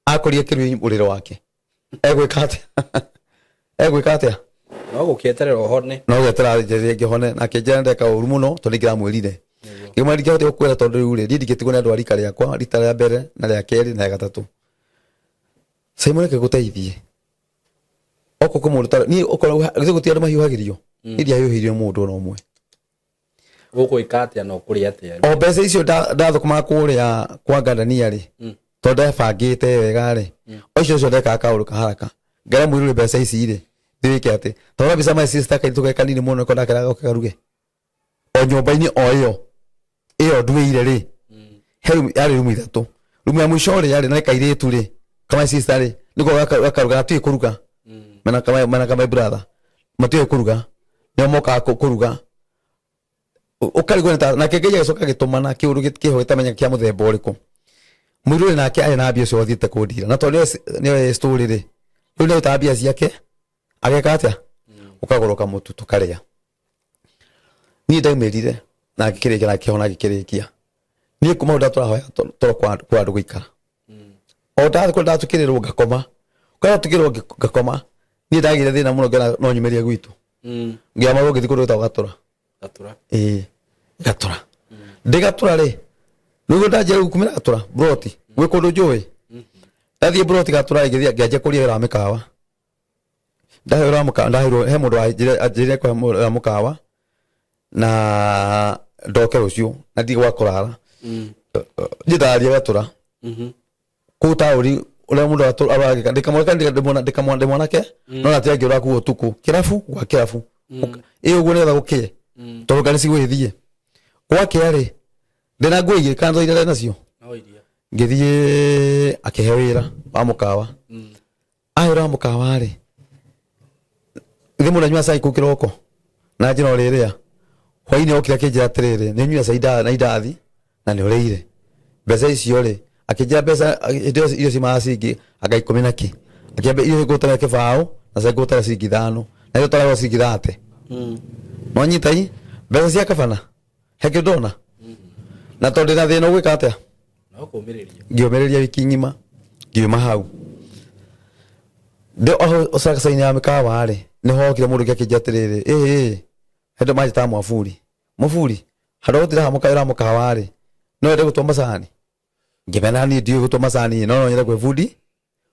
akorire kĩrĩ ũrĩrĩ wake. Egwĩka atĩa? Egwĩka atĩa? No gũkĩeterera ũhone. No gwetera rĩngĩ hone, na akĩnjĩra ndeka ũru mũno tondũ ndingĩramwĩrire. Ngĩmwĩra ndingĩhota gũkwĩra tondũ rĩu rĩ, niĩ ndingĩtigwo nĩ andũ a rika rĩakwa, rita rĩa mbere na rĩa kerĩ na rĩa gatatũ. Simon, reke ngũteithie. Okorwo kwĩ mũndũ niĩ okorwo githĩ gũtirĩ andũ mahiũhagĩrio, niĩ ndiahiũhĩirio mũndũ ona ũmwe. Ũgwĩka atĩa na ũkũrĩa atĩa? O mbeca icio ndathũkũmaga kũrĩa kwa ngandania rĩ, tondũ ndebangĩte wega rĩ, o icio icio ndekaga kaũndũ ka haraka, ngera mũirũrĩ mbeca ici rĩ, thiĩ wĩke atĩ tondũ mbica my sister kaitũ ge kanini mũno nĩko ndakeraga goke karuge o nyũmba-inĩ o ĩyo ĩyo nduĩire rĩ. He rumu yarĩ rumu ithatũ, rumu ya mũico rĩ yarĩ na kairĩtu rĩ, kama sister rĩ, nĩko gakaruga, gatiũĩ kũruga, mena kama brother matiũĩ kũruga, nĩo mokaga kũruga. Ũkarigwo nĩ ta nake Ngai agĩcoka agĩtũmana kĩũndũ kĩho gĩtamenya kĩa mũthemba ũrĩkũ. Mũirũrĩ nake arĩ na mbia ũcio athiĩte kũndira, na tondũ nĩoĩ story rĩ, rĩu nĩarutaga mbia ciake ageka atĩa, ũkagũrwo kamũtu tũkarĩa. Niĩ ndaumĩrire na ngĩkĩrĩkia na ngĩkĩhona ngĩkĩrĩkia. Niĩ kuma hau ndatũrahoya toro kwa andũ gũikara, o ndathiĩ kũrĩa ndatukĩrĩrwo ngakoma, kũrĩa ndatukĩrĩrwo ngakoma. Niĩ ndagĩire thĩna mũno, ngĩona no nyumĩrie gwitũ, ngĩama ngĩthiĩ kũndũ gwĩtagwo Gatũra. Gatura. Ĩĩ, Gatũra. Ndĩ Gatũra rĩ, nĩguo ndanjia rĩu kumĩra Gatũra broti gwĩ kũndũ njũĩ. Ndathiĩ broti Gatũra rĩ, ngĩthiĩ ngĩanjia kũria wĩra wa mĩkawa. Ndahe wĩra wa mũkawa, ndaheirwo he mũndũ wanjĩrire kũhe wĩra wa mũkawa na ndoke rũciũ na ndige gwa kũrara. Niĩ ndarathiĩ Gatũra kũu taũni ũrĩa mũndũ aragĩka ndĩkamwona ndĩ mwanake, no natia ngĩũra kũu ũtukũ kĩrabu gwa kĩrabu ĩ ũguo nĩgetha gũkĩe, tondũ ngari cigũgĩthiĩ. Gwakĩa rĩ, ndĩna nguo igĩrĩ kana iria ndarĩ nacio. No iria. Ngĩthiĩ akĩhe wĩra wa mũkawa. Ahe wĩra wa mũkawa rĩ, ithe mũndũ anyua cai kũu kĩroko na njĩra ũrĩrĩa hwainĩ, okire akĩnjĩra atĩrĩrĩ, nĩ ũnyua cai na indathi na nĩ ũrĩire mbeca icio rĩ. Akĩnjĩra mbeca hĩndĩ ĩyo irio ciumaga ciringi anga 10 na kĩ. Akĩambia irio ngũtara kĩbaũ na cai ngũtara ciringi 5 na irio twaragwo ciringi 30. Nwanyita i mbeca cia kabana he kĩndũ ndona, na tondũ ndĩna thĩna ũgwĩka atĩa? No kũmĩrĩria. Ngĩũmĩrĩria wiki ng'ima, ngiuma hau ndĩ oho ũcakacainĩ ya mĩkawa rĩ, nĩho hokire mũndũ ũngĩ akĩnjia atĩrĩrĩ, ĩĩ ĩĩ hendo manjĩtaga mwaburi mwaburi, handũ ha gũtinda haha mũkawa mũkawa rĩ, no wende gũtua macani. Ngĩmena niĩ ndiũĩ gũtua macani, no no nyende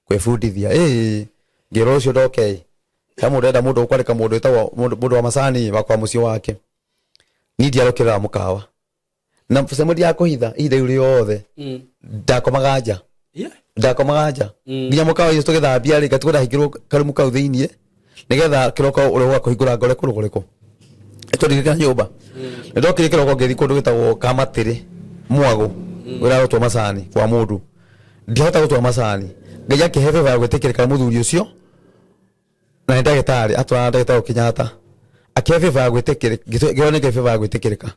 kwĩbundithia. Ĩĩ, ngĩrwo ũcio ndoke ĩ, he mũndũ enda mũndũ ũkwandĩka, mũndũ wĩtagwo mũndũ wa macani wa kwa mũciĩ wake. Niĩ ndiarũkĩrĩra mũkawa na cemo ya kũhitha ihinda rĩu rĩothe ndakomaga nja. Ndakomaga nja nginya mũkawa icio tũgĩthambia rĩ, ngatigwo ndahingĩrwo karumu kau thĩiniĩ nĩgetha kĩroko ũrĩa ũgoka kũhingũra ngore kũrũ kũrĩkũ tũririkana nyũmba. Nĩndokire kĩroko ngĩthiĩ kũndũ gwĩtagwo Kamatĩrĩ Mwagũ, wĩra wa gũtua macani kwa mũndũ. Ndiahota gũtua macani, Ngai akĩhe favor ya gwĩtĩkĩrĩka nĩ mũthuri ũcio. Na nĩ ndagĩtarĩ atwara ndagĩtarĩ Kenyatta, akĩhe favor ya gwĩtĩkĩrĩka, ngĩona nĩ favor ya gwĩtĩkĩrĩka.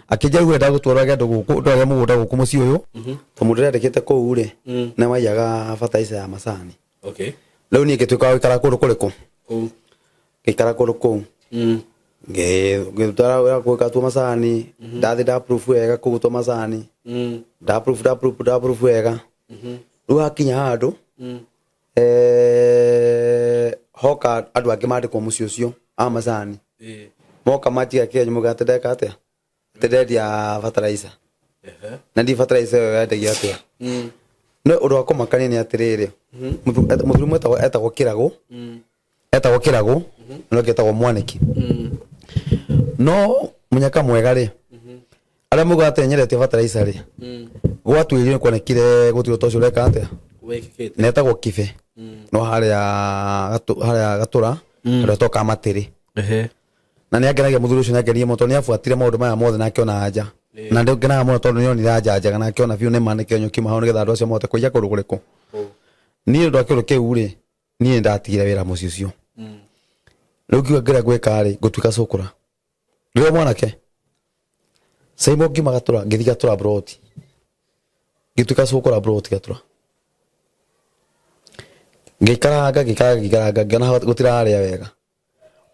Akĩnjĩra rĩu enda gũtwarage andũ gũkũ, ndwarage mũgũnda gũkũ mũciĩ ũyũ, to mũndũ ũrĩa andĩkĩte kũu rĩ, nĩ maiyaga bataica ya macani. Rĩu niĩ ngĩtuĩka wa gũikara kũndũ kũrĩkũ? Kũu. Ngĩikara kũndũ kũu. Ngĩruta wĩra gwĩka tua macani, ndathi nda proof wega kũu tua macani. Nda proof, nda proof, nda proof wega. Rĩu hakinya handũ, hoka andũ angĩ mandĩkwo mũciĩ ũcio a macani. Moka manjiga kĩenyo mũgate atĩ ndeka atĩa, atĩ ndendia fertilizer. Na ndi fertilizer ĩyo yendagia atĩa? No ũndũ wa kũmakania nĩ atĩrĩrĩ, mũthuri ũmwe etagwo Kĩragũ, etagwo Kĩragũ, na ũngĩ etagwo Mwanĩki. No mũnyaka mwega rĩ, arĩa mugaga atĩ nyendetie fertilizer rĩ, gwatuĩrio nĩ kuonekire gũtirĩ ũndũ ũcio ũreka atĩa. Wĩkĩkĩte. Na etagwo Kibe. No harĩa harĩa Gatũra, harĩa toka Matĩrĩ. Na nĩ angenagia mũthuri ũcio, nĩ angenirie mũno tondũ nĩ abuatire maũndũ maya mothe na akĩona anja. Na nĩ ngenaga mũno tondũ nĩ onire anja njega na akĩona biũ nĩ ma nĩ kĩonyo kiuma hau nĩgetha andũ acio mahote kũiya kũndũ kũrĩkũ. Niĩ ũndũ wa kĩũndũ kĩu rĩ, niĩ nĩ ndatigire wĩra mũciĩ ũcio. Rĩu ngiuga ngĩrĩa gwĩka rĩ, ngũtuĩka cũkũra. Rĩrĩa mwanake Saimo ngiuma Gatũra, ngĩthiĩ Gatũra broti, ngĩtuĩka cũkũra broti Gatũra. Ngĩikaranga, ngĩikaranga, ngĩikaranga, ngĩona gũtirarĩa wega.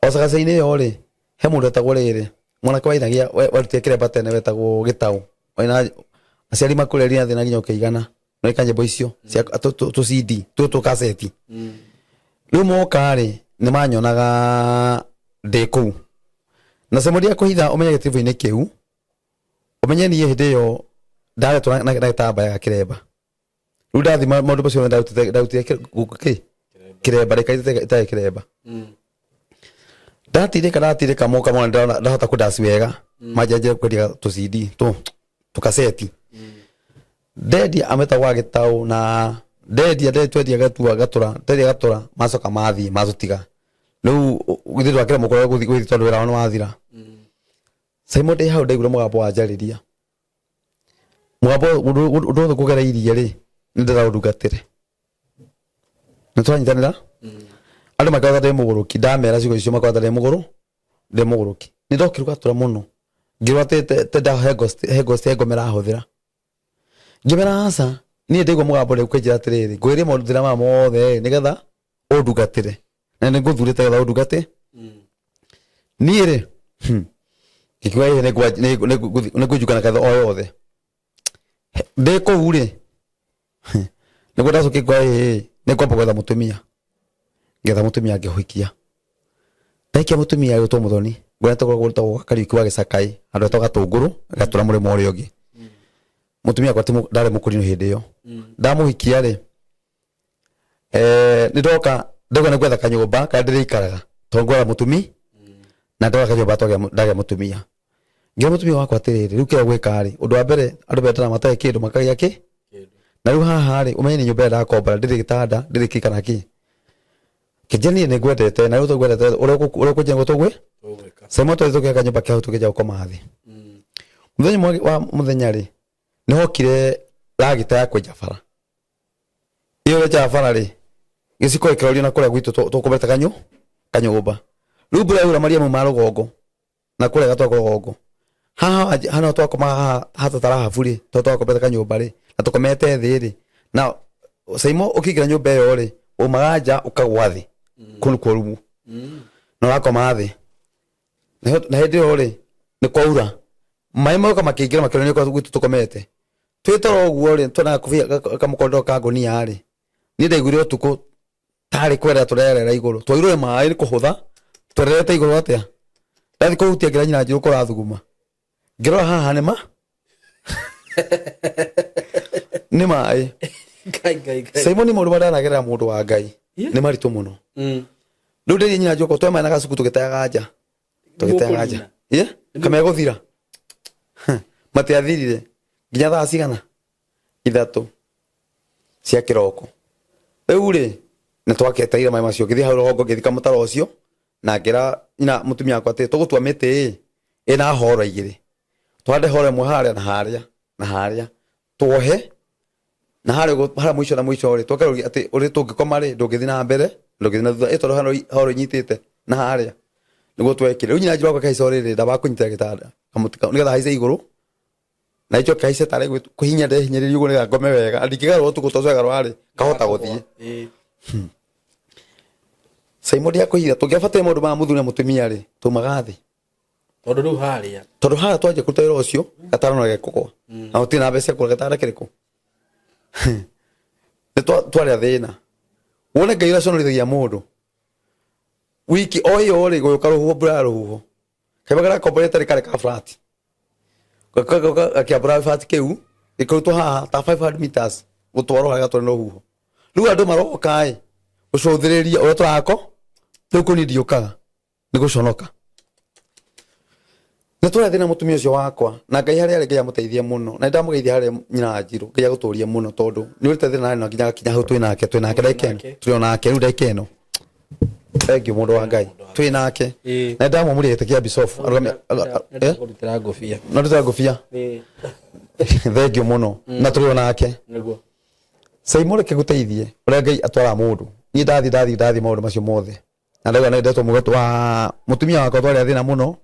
O cagaca-inĩ ĩyo rĩ, he mũndũ wetagwo rĩrĩ, mwanake wainagia, warutire kĩremba tene wetagwo Gĩtaũ. Waina aciari makũreria thĩ na nginya ũkĩigana. Nĩka nyĩmbo icio cia tũ CD, tũ kaseti. Rĩu moka rĩ, nĩ manyonaga ndĩ kũu. Na Saimo ndia kũhitha ũmenye gĩtiribũ-inĩ kĩu, ũmenye niĩ hĩndĩ ĩyo ndaretwo na gĩtambaya gĩa kĩremba. Rĩu ndathi maũndũ macio mothe ndarutire kĩ? Kĩremba, rĩka itarĩ kĩremba. Ndatirĩka, ndatirĩka, moka mona ndĩrona ndahota kũdaci wega, manjanjia kwendia tũ CD, tũ kaseti. Ndendia ametagwo Gĩtaũ na ndendia twendia gatua Gatũra, ndendia Gatũra, macoka mathiĩ matũtiga. Rĩu githĩ twakĩra mũkũrũ gũthiĩ gũthiĩ tondũ wĩra wao nĩ wathira. Saimo ndĩ hau ndaiguire mũgambo wanjarĩria. Mũgambo ũndũ wothe ngũgereirie rĩ, nĩ ndĩrenda ũndungatĩre. Nĩ tũranyitanĩra? Andũ makĩona ndĩ mũgũrũki, ndamera ciugo icio makĩona ndĩ mũgũrũ, ndĩ mũgũrũki. Nĩ ndokire Gatũra mũno. Ngĩrwo atĩ te ndahe ghost, he ghost, he ngoma ĩrahũthĩra. Ngĩmera aca, niĩ ndaigua mũgambo rĩu ũkĩnjĩra atĩrĩrĩ, ngwĩrie maũndũ thĩna maya mothe nĩgetha ũndungatĩre. Na nĩ ngũthurĩte nĩgetha ũndungate. Niĩ rĩ, ngĩkiuga ĩĩ, nĩ ngũnjukana kanitha o yothe. Ndĩ kũu rĩ, nĩguo ndacokire kuga ĩĩ, nĩ ngwamba gwetha mũtumia. Ngĩetha mũtumia ngĩhũikia. Ndahikia mũtumia ũyũ Mũthoni, ngwenda tũkoragwo gwĩtagwo gwa Kariũki wa Gĩcakai, handũ hetagwo Gatũngũrũ, Gatũra mũrĩmo ũrĩa ũngĩ. Mũtumia wakwa ndarĩ mũkũrinũ hĩndĩ ĩyo. Ndamũhikia rĩ, nĩ ndoka ndauga nĩ gwetha kanyũmba karĩa ndĩrĩikaraga, tondũ ngwetha mũtumi, na ndoka kanyũmba ndagĩa mũtumia. Ngĩra mũtumia wakwa atĩrĩrĩ, rĩu kĩrĩa gwĩka rĩ, ũndũ wa mbere andũ mendana matarĩ kĩndũ makagĩa kĩ? Na rĩu haha rĩ, ũmenye nĩ nyũmba ĩrĩa ndakombora, ndĩrĩ gĩtanda, ndĩrĩ kĩ kana kĩ. Kĩnjĩra niĩ nĩ ngwendete, na rĩu tũngwendete, ũrĩa ũkũnjĩra nĩguo tũgwĩ? Saimo twathiĩ tũgĩaka nyũmba kĩhau tũkĩnja gũkoma thĩ. Mũthenya ũmwe wa mũthenya rĩ, nĩ hokire ragita ya kwenja bara. Ĩyo yenjaga bara rĩ, gĩciko gĩkĩrorio na kũrĩa gwitũ tũkomete kanyũmba. Rĩu mbura yaura maria mau ma rũgongo, na kũrĩa gatwako rũgongo. Haha hano twakomaga haha hatatarahabu rĩ, tondũ twakomete kanyũmba rĩ, na tũkomete thĩ rĩ. Na Saimo ũkĩingĩra nyũmba ĩyo rĩ, umaga nja ũkagwa thĩ. Kũu nĩkuo rumu. Na ũrakoma thĩ. Na hĩndĩ ĩyo rĩ, nĩ kwaura. Maĩ moka makĩingĩra makĩona nĩ gwitũ tũkomete. Twĩ toro ũguo rĩ, tuonaga kobia kamũkondo ka ngũnia rĩ. Niĩ ndaiguire ũtukũ tarĩ kwerera tũrerera igũrũ. Twairwo nĩ maĩ nĩ kũhũtha, twererete igũrũ atĩa? Ndathiĩ kũhutia ngĩra nyina njũĩ kũrathuguma. Ngĩrora haha nĩ ma? Nĩ maĩ. Ngai, ngai, ngai. Simon maũndũ marĩa ndanagerera mũndũ wa Ngai nĩ maritũ mũno. Rĩu ndĩrie nyina njũĩ twe maĩ na gacuku tũgĩteaga nja. Tũgĩteaga nja. Ĩ? Kamegũthira. Matiathirire. Nginya thaa cigana? 3 cia kĩroko. Rĩu rĩ, nĩ twaketereire maĩ macio, ngĩthiĩ hau rũgongo ngĩthika mũtaro ũcio, na ngĩra nyina mũtumia wakwa atĩ tũgũtua mĩtĩ ĩ, ĩna horo igĩrĩ. Tũhande horo ĩmwe harĩa na harĩa na harĩa, tuohe na harĩa ũguo, harĩa mũico na mũico rĩ, tũkerũria atĩ ũrĩa tũngĩkoma rĩ, ndũngĩthiĩ na mbere. Ndũngĩthiĩ na thutha, ĩ tondũ haro haro inyitĩte na harĩa nĩguo twekire. Rĩu nyina njĩra wakwa ũrĩrĩ ndamba kũnyitĩra gĩtanda kamũtĩ kau nĩgetha haice igũrũ na icoke haice tarĩ kũhinya ndehinyĩrĩria ũguo nĩgetha ngome wega. Ndingĩgarũra ũtukũ tondũ wegarũra rĩ kahota gũthiĩ. Saimo ndiakũhitha, tũngĩabatire maũndũ ma mũthuri na mũtumia rĩ, tumaga thĩ. Tondũ rĩu harĩa Tondũ harĩa twanjia kũruta wĩra ũcio, gatano na gekũgwa na gũtirĩ na mbeca cia kũgũra gatanda kĩrĩkũ. Nĩ twarĩa thĩna wone Ngai ũrĩa conorithagia mũndũ wiki o ĩyo rĩ, gũgĩũka rũhuho, mbura ya rũhuho, kaimba karakomborete rĩ karĩ ka flat, gakĩambũra gĩbati kĩu gĩkĩrutwo haha ta 500 meters gũtwarwo harĩa gatwarwo nĩ rũhuho. Rĩu andũ maroka ĩ gũcũthĩrĩria ũrĩa tũrako. Rĩu kũu niĩ ndiũkaga nĩ gũconoka. Nĩ twarĩa thĩna mũtumia ũcio wakwa na Ngai harĩa arĩ, Ngai amũteithie mũno, na nĩndamũgeithia harĩa nyina wa Njirũ. Ngai agũtũrie mũno tondũ nĩ ũrĩte thĩna narĩ na nginya agakinya hau twĩ nake ndagĩka ĩno. Tũrĩ o nake rĩu ndagĩka ĩno. Thank you, mũndũ wa Ngai, twĩ nake. Na nĩndamwamũrire gĩtĩ kĩa bishop Eh? Kũrutĩra ngũbia. Na ndutĩra ngũbia. Thank you mũno, na tũrĩ o nake. Saimo, reke ngũteithie ũrĩa Ngai atwaraga mũndũ. Niĩ ndathiĩ maũndũ macio mothe na ndauga nendetwo mũgatũ wa mũtumia wakwa, twarĩa thĩna mũno,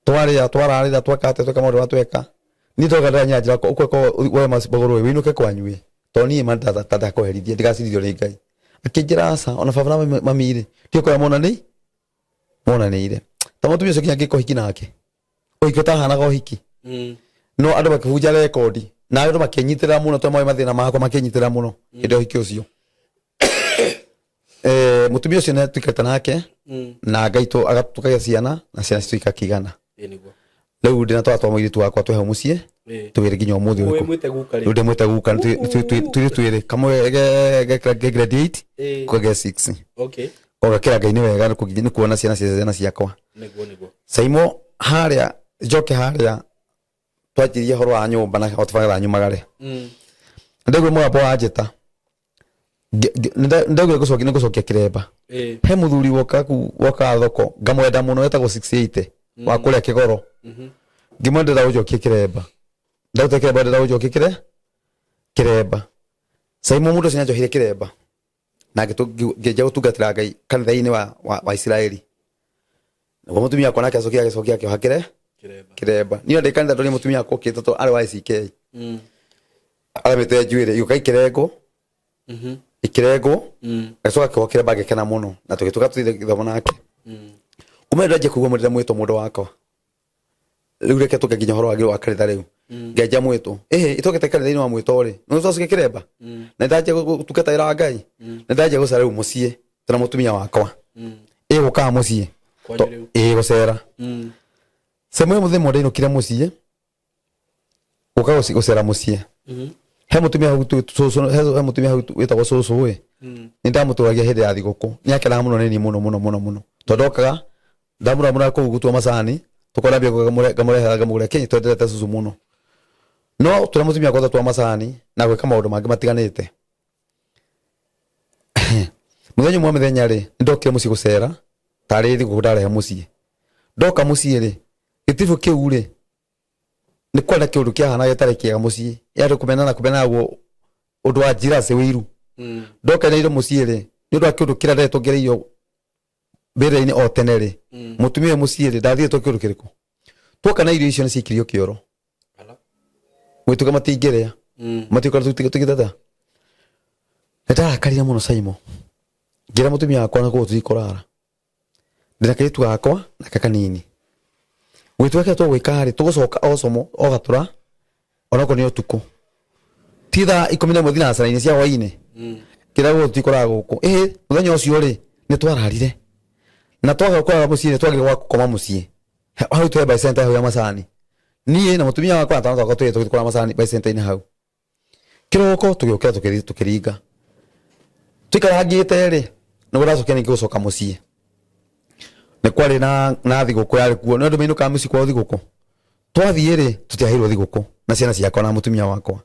twarĩa, twararĩra, tweka atĩa, tweka maũndũ marĩa tweka. Niĩ ndoga ndĩranyia njĩra ũkweka woe magũrũ ĩ wĩinũke kwanyu ĩ, tondũ niĩ ma ta ndakweherithia ndigacirithio nĩ Ngai. Akĩnjĩra aca, ona baba na mami rĩ, ndiũĩ kũrĩa monanĩire ta mũtumia ũcio nginya ngĩka ũhiki nake, ũhiki ũtahanaga ũhiki. No andũ makĩbunja rekondi na andũ makĩnyitĩrĩra mũno tondũ moĩ mathĩna makwa, makĩnyitĩrĩra mũno hĩndĩ ya ũhiki ũcio. Mũtumia ũcio nĩ tuikarĩte nake na Ngai tũkagĩa ciana na ciana citũ ikakĩigana. Ĩĩ nĩguo. Rĩu ndĩna twana twa mũirĩtu wakwa twĩ hau mũciĩ twĩrĩ nginya ũmũthĩ Ũyũ ũyũ. mwĩte guka Rĩu rĩ. ndĩmwĩte guka, nĩ twĩrĩ twĩrĩ, kamwe ge grade 8, ko ge 6. Ogakĩra Ngai nĩ wega nĩ kuona ciana cia ciana ciakwa. Nĩguo nĩguo. Saimo, harĩa njoke harĩa twanjirie ũhoro wa nyũmba na tũbagetha nyumagare, ndaigua mũgambo wa njĩta. Ndaiguire nĩ gũcokia kĩremba. He mũthuri woka ku wokaga thoko ngamwenda mũno, etagwo 680 wa kũrĩa Kĩgoro. Ngĩmwendera ũnjokie kĩremba, ndaruta kĩremba, ndĩra ũnjokie kĩremba. Saimo, mũndũ ũcio nĩanjohire kĩremba na ngĩanjia gũtungatĩra Ngai kanitha-inĩ wa Isiraeli. Naguo mũtumia wakwa nake acokia agĩcokia akĩoha Kĩremba. kĩremba. Niĩ ndĩ kanitha ndonire mũtumia wakwa okĩte tondũ arĩ wa ICK, aramĩte njuĩrĩ igũka ikĩrengwo, ikĩrengwo, agĩcoka akĩoha kĩremba, ngĩkena mũno na tũgĩtuĩka tũthiĩ gĩthomo nake. Kuma hĩndĩ ndanjia kũigua mũndũ mwĩtwo mũndũ wakwa. Rĩu reke tũke nginya ũhoro wa kanitha. Rĩu ngenja mwĩtwo ĩhĩ itokete kanitha-inĩ wa mwĩtwo rĩ, nĩ twacokia kĩremba na ndanjia gũtungata wĩra wa Ngai na ndanjia gũcera rĩu mũciĩ tũna mũtumia wakwa ĩ gũkaga mũciĩ. Kwanyu rĩu. Ĩ gũcera sehemu ĩyo mũthenya ndainũkire mũciĩ gũka gũcera mũciĩ, he mũtumia hau cũcũ, he mũtumia hau wĩtagwo cũcũ ĩ, nĩ ndamũtũragia hĩndĩ ya thigũkũ. Nĩ akenaga mũno nĩ niĩ mũno mũno mũno mũno tondũ ndokaga ndamũramũra kũu gũtua macani, tũkona mbia ngamũrehera, ngamũgũrĩra kĩ twendete cũcũ mũno. No tũrĩa mũtumia wakwa twatua macani na gwĩka maũndũ mangĩ matiganĩte. Mũthenya ũmwe wa mĩthenya rĩ, nĩ ndokire mũciĩ gũcera tarĩ thigũkũ ndarehe mũciĩ. Ndoka mũciĩ rĩ, gĩtibũ kĩu rĩ, nĩ kwenda kĩũndũ kĩahana gĩtarĩ kĩega mũciĩ, yarĩ kũmenana kũmenana guo ũndũ wa njiracĩ wĩiru. Ndoka na indo mũciĩ rĩ, nĩ ũndũ wa kĩũndũ kĩrĩa ndetwo ngereirio mbĩrĩra-inĩ o tene rĩ, mũtumia ũyũ mũciĩ rĩ, ndathirĩtwo kĩũndũ kĩrĩkũ. Tuoka na irio icio nĩ ciaikirio kĩoro. Ala. Gwĩtuĩka matingĩrĩa, matiũka tũgĩtata. Nĩ ndarakarire mũno Saimo, ngĩra mũtumia wakwa na kũu tũtikũrara, ndĩna kairĩtu gakwa na kanini. Gwĩtuĩka kĩrĩa tũgwĩka rĩ, tũgũcoka o como o gatũra onokorwo nĩ ũtukũ ti thaa 11 thinacara-inĩ cia hwainĩ. Kĩrĩa gũkũ tũtikũrara gũkũ. Ĩhĩ, mũthenya ũcio rĩ, nĩ twararire na twaga kũrara mũciĩ, nĩ twagire gwa gũkoma mũciĩ hau twĩ by center hau ya macani. Niĩ na mũtumia wakwa na twana twakwa twĩrĩ tũgĩthiĩ kũrara macani by center-inĩ hau. Kĩroko tũgĩũkĩra, tũkĩthiĩ tũkĩringa tũikarangĩte rĩ, nĩguo ndacokire ningĩ gũcoka mũciĩ. Nĩ kwarĩ na thigũkũ yarĩ kuo, nĩ andũ mainũkaga mũciĩ kwao thigũkũ. Twathiĩ rĩ, tũtiaheirwo thigũkũ na ciana ciakwa na mũtumia wakwa.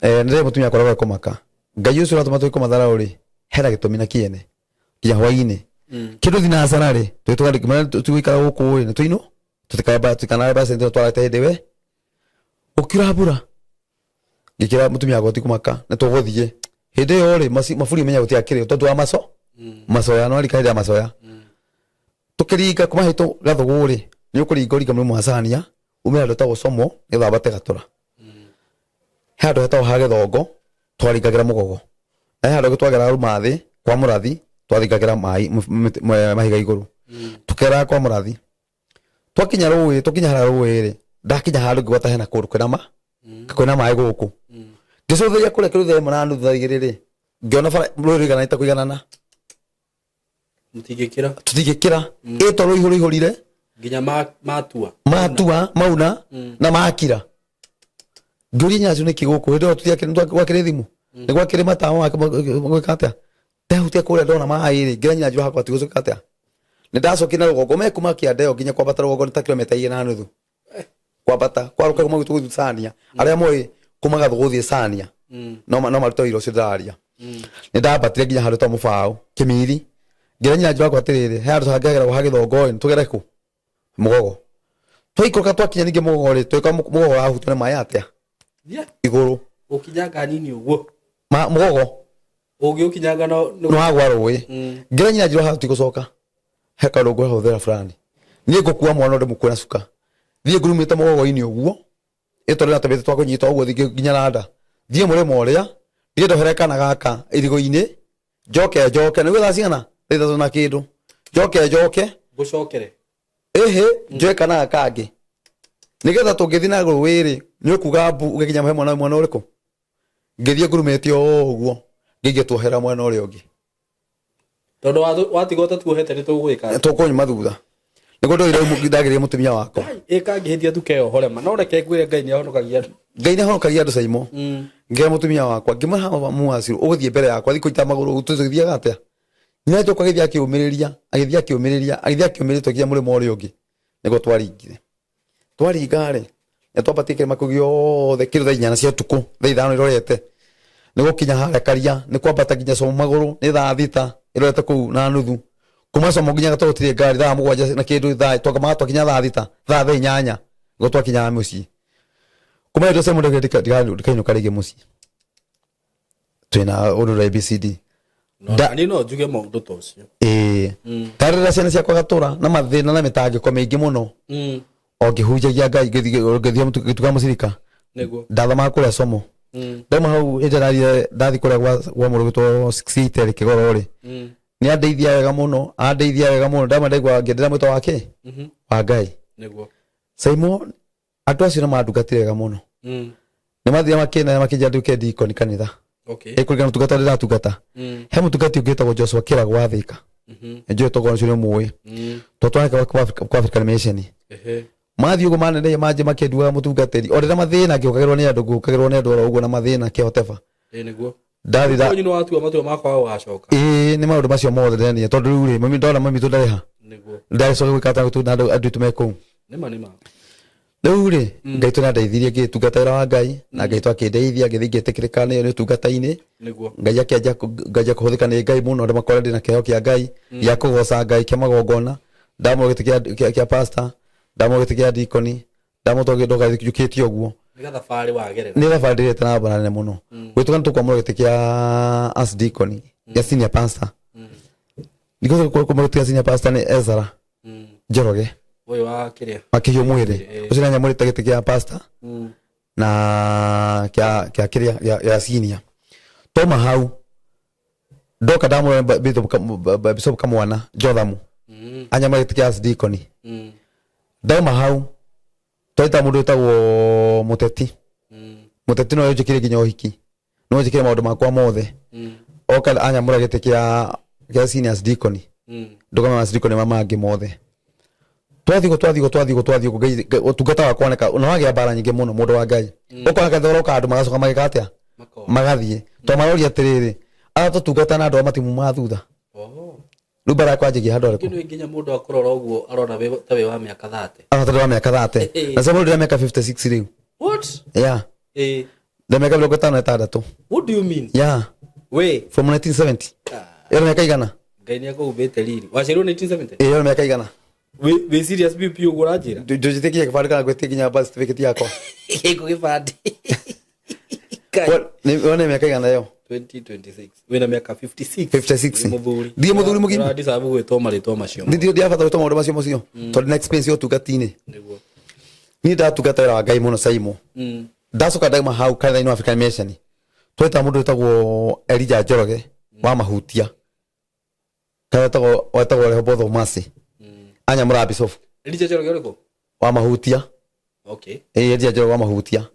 Nĩ ndĩrĩ mũtumia wakwa ũrĩa kũmaka Ngai ũcio ũratũma twĩ kũmatharau rĩ, hena gĩtũmi na kĩene nginya hwainĩ kĩndũ thinacara rĩ, tũgĩtũka tũgĩikara gũkũ rĩ, nĩ tũinũ tũtikanare basi twarate hĩndĩ we gũkiura mbura. Ngĩkĩra mũtumia wakwa, tikũmaka, nĩ tũgũthiĩ. Hĩndĩ ĩyo rĩ, maburi menya gũtiakĩrĩ tondũ wa maco macoya no arika hĩndĩ ya macoya. Tũkĩringa kuma hĩtũ Gathũgũ rĩ, nĩ ũkũringa ũringa mũrĩmo wa Cania, ume handũ hetagwo Como nĩgetha wambate Gatũra. He handũ hetagwo ha Gĩthongo twaringagĩra mũgogo, na he handũ hangĩ twageraga ruma thĩ kwa Mũrathi twaringagĩra maĩ mahiga igũrũ. Tũkeraga kwa Mũrathi, twakinya rũĩ, twakinya harĩa rũĩ rĩ, ndakinya handũ ngĩgwata hena kũndũ kwĩna ma kwĩna maĩ gũkũ. Ngĩcũthĩrĩria kũrĩa kĩndũ thaa ĩmwe na nuthu, thaa igĩrĩ rĩ, ngĩona bara rũĩ rũigananĩte kũiganana. Mũtingĩkĩra. Tũtingĩkĩra ĩ to rũihũ rũihũrire. Nginya matua. Matua mauna na makira. Ngĩũria nyacu nĩkĩ gũkũ hĩndĩ ĩyo tũtiakĩrĩ gwakĩrĩ thimũ, nĩ gwakĩrĩ matawa gwĩka atĩa. Ndahutia kũrĩa ndona maĩ rĩ, ngĩra nyina njũ hakwa tigũcoka atĩa. Nĩ ndacokire na rũgongo me kuma kĩanda ĩyo nginya kwambata rũgongo nĩ ta kilomita igĩrĩ na nuthu kwambata kwarũka kuma gwitũ gũthiĩ Cania. Arĩa moĩ kuma Gathũgũ gũthiĩ Cania no marute ũira ũcio ndĩraria. Nĩ ndambatire nginya handũ ta mũbaũ kĩmiri, ngĩra nyina njũ hakwa atĩrĩrĩ, he handũ hangĩageragwo ha Gĩthongo ĩ, tũgere kũ mũgogo. Twaikũrũka twakinya ningĩ mũgogo rĩ, twĩka mũgogo wahutio nĩ maĩ atĩa igũrũ. Ũkinyanga nini ũguo. Mũgogo. Ũngĩũkinyanga no nĩ wagwa rũĩ. Ngĩra nyina njũ haha tigũcoka, he kaũndũ ngũhũthĩra fulani, niĩ ngũkua mwana ũndũ mũkue na cuka, thiĩ ngurumĩte mũgogo-inĩ ũguo ĩtondũ na tũmĩtĩ twa kũnyita ũguo, thiĩ nginya randa, thiĩ mũrĩmo ũrĩa, thiĩ ndohere kana gaka irigo-inĩ, njoke njoke nĩguo thaa cigana, thaa ithatũ na kĩndũ, njoke njoke. Ngũcokere. Ĩhĩ, njoe kana gaka kangĩ nĩgetha tũngĩthiĩ na rũĩ rĩ, nĩ ũkuga mbu ũgĩkinya he mwana mwena ũrĩkũ. Ngĩthiĩ ngurumĩte o ũguo, ngĩingĩ tuohera mwena ũrĩa ũngĩ. Tondũ watigwo ũtatuohete nĩ tũgwĩka. Tũkũnyuma thutha nĩguo ndoire ndagĩrĩire mũtumia wakwa. Ĩkangĩhĩtia tukeohore ma no reke ngwĩre Ngai nĩ ahonokagia andũ. Ngai nĩ ahonokagia andũ caimo. Ngĩra mũtumia wakwa, ngĩmwĩra muaciru ũgũthiĩ mbere yakwa, thiĩ kũnyita magũrũ, tũthiaga atĩa. Nyina njoka agĩthiĩ akĩũmĩrĩria, agĩthiĩ akĩũmĩrĩria, agĩthiĩ akĩũmĩrĩria, twakinya mũrĩmo ũrĩa ũngĩ nĩguo twaringire. Twaringa rĩ, nĩ twambatire kĩrĩma kĩu gĩothe kĩndũ thaa inya cia ũtukũ, thaa ithano irorete, nĩ gũkinya harĩa karia, nĩ kwambata nginya Como magũrũ, nĩ thaa thita irorete kũu na nuthu. Kuma Como nginya Gatoro gũtirĩ ngari, thaa mũgwanja na kĩndũ, thaa twakamaga twakinya thaa thita, thaa inyanya nĩguo twakinyaga mũciĩ. Kuma hĩndĩ ĩyo Simon ndikainũka rĩngĩ mũciĩ. Twĩna ũndũ wa ABCD. No niĩ no njuge maũndũ ta ũcio. Ĩĩ, ndarera ciana ciakwa gatũra na mathĩna na mĩtangĩko mĩingĩ mũno, o ngĩhunjagia Ngai, ngĩthiĩ ngĩtuga mũcirika. Ndathomaga kũrĩa Somo. Ndauma hau ĩndĩ ndathire ndathi kũrĩa gwa mũndũ gwĩtwo 68 Kĩgoro rĩ, nĩ andeithia wega mũno, andeithia wega mũno. Ndauma ndaigua ngĩendera mwĩto wake wa Ngai. Simon, andũ acio nĩ mandungatire wega mũno. Nĩ mathire makĩna makĩnjĩra nduĩke ndikoni kanitha. Ĩkũringana ũtungata ũrĩa ndĩratungata. He mũtungati ũngĩ wĩtagwo Joshua Kĩrago wa Thĩka. Nĩnjũĩ tokorwo ũcio nĩ ũmũĩ. Tondũ twaneka kwa African Mission. Mathiĩ ũguo maneneire manjĩ makĩnduaga mũtungatĩri. O rĩrĩa mathĩna ngĩũkagĩrwo nĩ andũ, ngũkagĩrwo nĩ andũ oro ũguo na mathĩna kĩhoteba. Ĩĩ nĩguo. Ndathi Kwanyu nĩ watua matua ma kwaga gũgacoka. Ĩĩ, nĩ maũndũ macio mothe ndĩrania tondũ rĩu rĩ, mami ndona mami witũ ndarĩ ha. Ndagĩcoka gwĩka atĩa gũtũ na andũ aitũ me kũu. Nĩma nĩma. Rĩu rĩ, Ngai tũ nĩandeithirie ngĩtungata wĩra wa Ngai, na Ngai tũ akĩndeithia ngĩthiĩ ngĩtĩkĩrĩka nĩ ũtungata-inĩ. Ngai akĩanjia nganjia kũhũthĩka nĩ Ngai mũno, andũ makora ndĩna kĩheo kĩa Ngai gĩa kũgoca Ngai kĩa magongona. Ndamũra gĩtĩ kĩa pastor, ndamũra gĩtĩ kĩa deacon, ndamũra tondũ ndoka njũkĩte ũguo. Nĩ gathabarĩ wagerera. Nĩ thabarĩ ndĩrĩte na mbara nene mũno. Gwĩtuga nĩ tũkwamũra gĩtĩ kĩa archdeacon, gĩa senior pastor. Nĩguo kwamũra gĩtĩ kĩa senior pastor nĩ Ezra Njoroge. Ũyũ wa kĩrĩa? Akĩhio mwĩrĩ. Ũcio nĩanyamũrĩte gĩtĩ kĩa pastor na kĩa kĩrĩa gĩa senior. Twauma hau ndoka ndamũra Bishop Kamwana Jothamu anyamũra gĩtĩ kĩa archdeacon. Ndauma hau twaita mũndũ wĩtagwo Mũteti. Mũteti no njĩkire nginya ũhiki, no njĩkire maũndũ makwa mothe. Oka anyamũra gĩtĩ kĩa senior archdeacon, ndũgama archdeacon ma mangĩ mothe. Twathiĩ twathiĩ twathiĩ twathiĩ ũguo, ũtungata wakwa woneka na wagĩa mbara nyingĩ mũno, mũndũ wa Ngai. Ũkona kanitha ũroka andũ magacoka magĩka atĩa, magathiĩ twamaroria atĩrĩrĩ, aya tũtungata na andũ a matimumaga thutha. Rĩu mbara yakwa yanjagia handũ harĩkũ? Kĩndũ nginya mũndũ akũrora ũguo arona ta wĩ wa mĩaka 30. Arona ta wĩ wa mĩaka 30. Na sasa ndĩ na mĩaka 56 rĩu. What? Yeah. Ndĩ mĩaka 56. What do you mean? Yeah. We. From 1970. Ĩyo nĩ mĩaka igana? Ngai nĩ akũhumbĩte riri. Waciarirwo 1970? Ĩyo nĩ mĩaka igana? Wĩ serious biũ biũ ũguo ũranjĩra? Ndũnjĩtĩkie gĩbandĩ kana ngwĩtie nginya birth certificate yakwa. Gĩkũ gĩbandĩ. Wone mĩaka igana ĩyo? 2026 wĩna mĩaka 56. 56. Wĩ mũthuri. Ndiĩ mũthuri mũgima. Ũradisabu gwĩtwo marĩtwa macio. Nĩ ndiabata gwĩtwo maũndũ macio macio tondũ na experience ya ũtungati-inĩ. Nĩguo. Niĩ ndatungata wĩra wa Ngai mũno, Saimo. Ndacoka ndauma hau kanitha-inĩ wa African Mission, tweta mũndũ wĩtagwo Elijah Njoroge wa Mahutia, kana wetagwo Rehoboth Mercy, anyamũra bishop. Elijah Njoroge ũrĩkũ? Wa Mahutia. Okay. Ĩĩ, Elijah Njoroge wa Mahutia.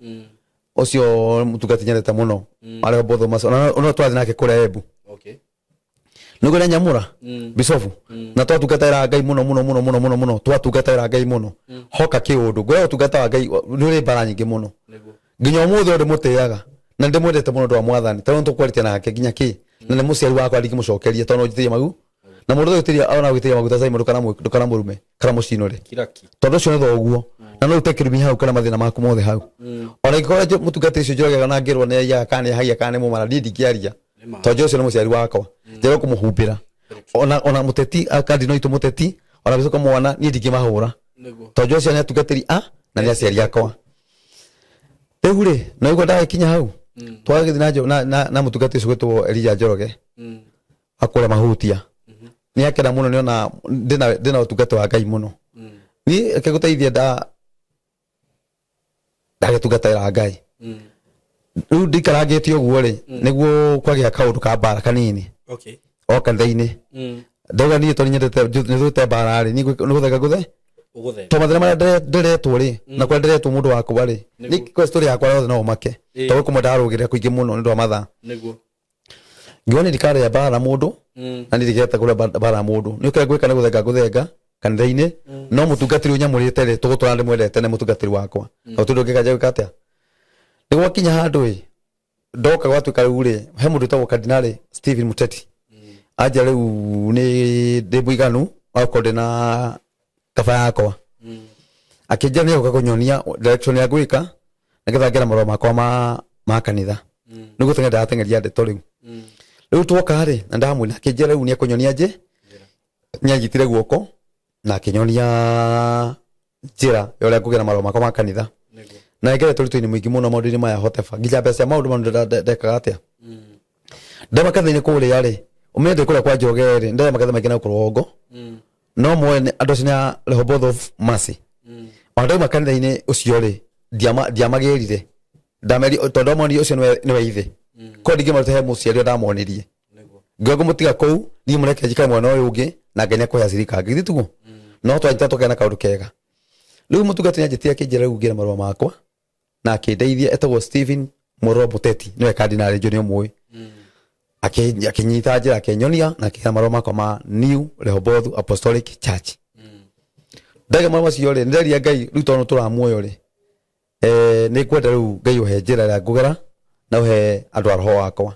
Ũcio mũtungati nyendete mũno wa Rehoboth Mercy, ona twathiĩ nake kũrĩa Embu. Nĩguo nĩanyamũra bicobu na twatungatagĩra Ngai mũno mũno mũno mũno mũno mũno, twatungatagĩra Ngai mũno. Hoka kĩũndũ ngwĩra, ũtungata wa Ngai nĩ ũrĩ mbara nyingĩ mũno. Nginya ũmũthĩ ũyũ ndĩmũtĩaga na ndĩmwendete mũno ũndũ wa Mwathani, tondũ nĩtũkwarĩtie nake nginya kĩ, na nĩ mũciari wakwa, ndingĩmũcokeria tondũ no njitĩrie magu na mũndũ ũgĩtĩria ona gũitĩria maguta. Simon, ndũkanamũrume kana mũcinũre. Kiraki. Tondũ ũcio nĩ thoguo na no ũte kĩrumi hau kana mathĩna maku mothe hau. Ona ingĩkorwo mũtungatĩri ũcio Njoroge na ngĩrwo nĩ aiyaga kana nĩ ahagia kana nĩ mũmara, niĩ ndingĩaria tondũ ũcio nĩ mũciari wakwa, njagĩrĩirwo kũmũhumbĩra. Ona mũteti kandino itũ mũteti ona gĩcoka mwana, niĩ ndingĩmahũra tondũ ũcio nĩ atungatĩri a na nĩ aciari akwa. Rĩu rĩ, na ũguo ndagĩkinya hau twagĩthiĩ na mũtungatĩri ũcio gwĩtwo Elijah Njoroge akũrĩa Mahutia, nĩ akena mũno nĩona ndĩna ũtungata wa Ngai mũno. Niĩ reke ngũteithie, ndagĩtungatĩra Ngai. Rĩu ndikarangĩte ũguo rĩ, nĩguo kwagĩa kaũndũ ka mbara kanini o kanitha-inĩ. Ndauga niĩ tondũ nyendete nĩthũĩte mbara rĩ, niĩ nĩ gũthenga ngũthe. Ũgũthe. To mathĩna marĩa ndĩretwo rĩ, na kũrĩa ndĩretwo mũndũ wakwa rĩ, nĩ kwa story yakwa yothe no ũmake, tondũ kũmwe ndarũgĩrĩra kũingĩ mũno nĩ ũndũ wa mathaa. Ngiuga niĩ ndikarĩa mbara na mũndũ na niĩ ndigeta kũrĩa mbara na mũndũ. Nĩ ũkĩrĩa ngwĩka nĩ gũthenga ngũthenga kanitha-inĩ, no mũtungatĩri ũnyamũrĩte rĩ, tũgũtũra ndĩmwendete, nĩ mũtungatĩri wakwa na gũtirĩ ũndũ ũngĩkanja gwĩka atĩa. Nĩ gwakinya handũ ĩ ndoka gwatuĩka rĩu rĩ, he mũndũ wĩtagwo Kardinali Stephen Muteti anja rĩu nĩ ndĩ mũiganu wakorwo ndĩ na kaba yakwa, akĩnjĩra nĩ egũka kũnyonia direction ya gwĩka nĩgetha ngĩra marũa makwa ma kanitha nĩguo tene ndateng'eria ndeto. Rĩu twoka rĩ, na ndamwĩra, akĩnjĩra rĩu nĩ ekũnyonia nje. Nĩanyitire guoko na akĩnyonia njĩra ya ũrĩa ngũgĩra marũa makwa ma kanitha. Na ngerete ũritũ-inĩ mũingĩ mũno maũndũ-inĩ maya hoteba nginya mbeca cia maũndũ mau ndekaga atĩa ndema kanitha-inĩ kũrĩa rĩ, ũmenye ndĩ kũrĩa kwa Njoroge rĩ, ndĩrĩa makanitha maingĩ na gũkũ rũgongo, no moe andũ acio nĩ a Rehoboth of Mercy. Ona ndauma kanitha-inĩ ũcio rĩ, ndiamagĩrire, ndameri tondũ ndamonirie ũcio nĩwe ithe ko ndingĩmaruta he mũciari ũrĩa ndamonirie. Ngĩoga ngũmũtiga kũu, niĩ mũreke njikare mwena ũyũ ũngĩ na Ngai nĩakũhe acirika angĩ, githĩ tiguo? No twanyita tũkagĩa na kaũndũ kega. Rĩu mũtungatĩri nĩanjĩtire, akĩnjĩra rĩu ngĩre marũa makwa na akĩndeithia. Etagwo Stephen Moro Muteti, nĩwe kardinali, njũ nĩ ũmũĩ. Akĩnyita njĩra, akĩnyonia na akĩhe marũa makwa ma New Rehoboth Apostolic Church. Ndaiga marũa macio rĩ, nĩnderia Ngai rĩu tondũ tũra muoyo rĩ, nĩ ngwenda rĩu Ngai ũhe njĩra ĩrĩa ngũgera na ũhe andũ a roho wakwa.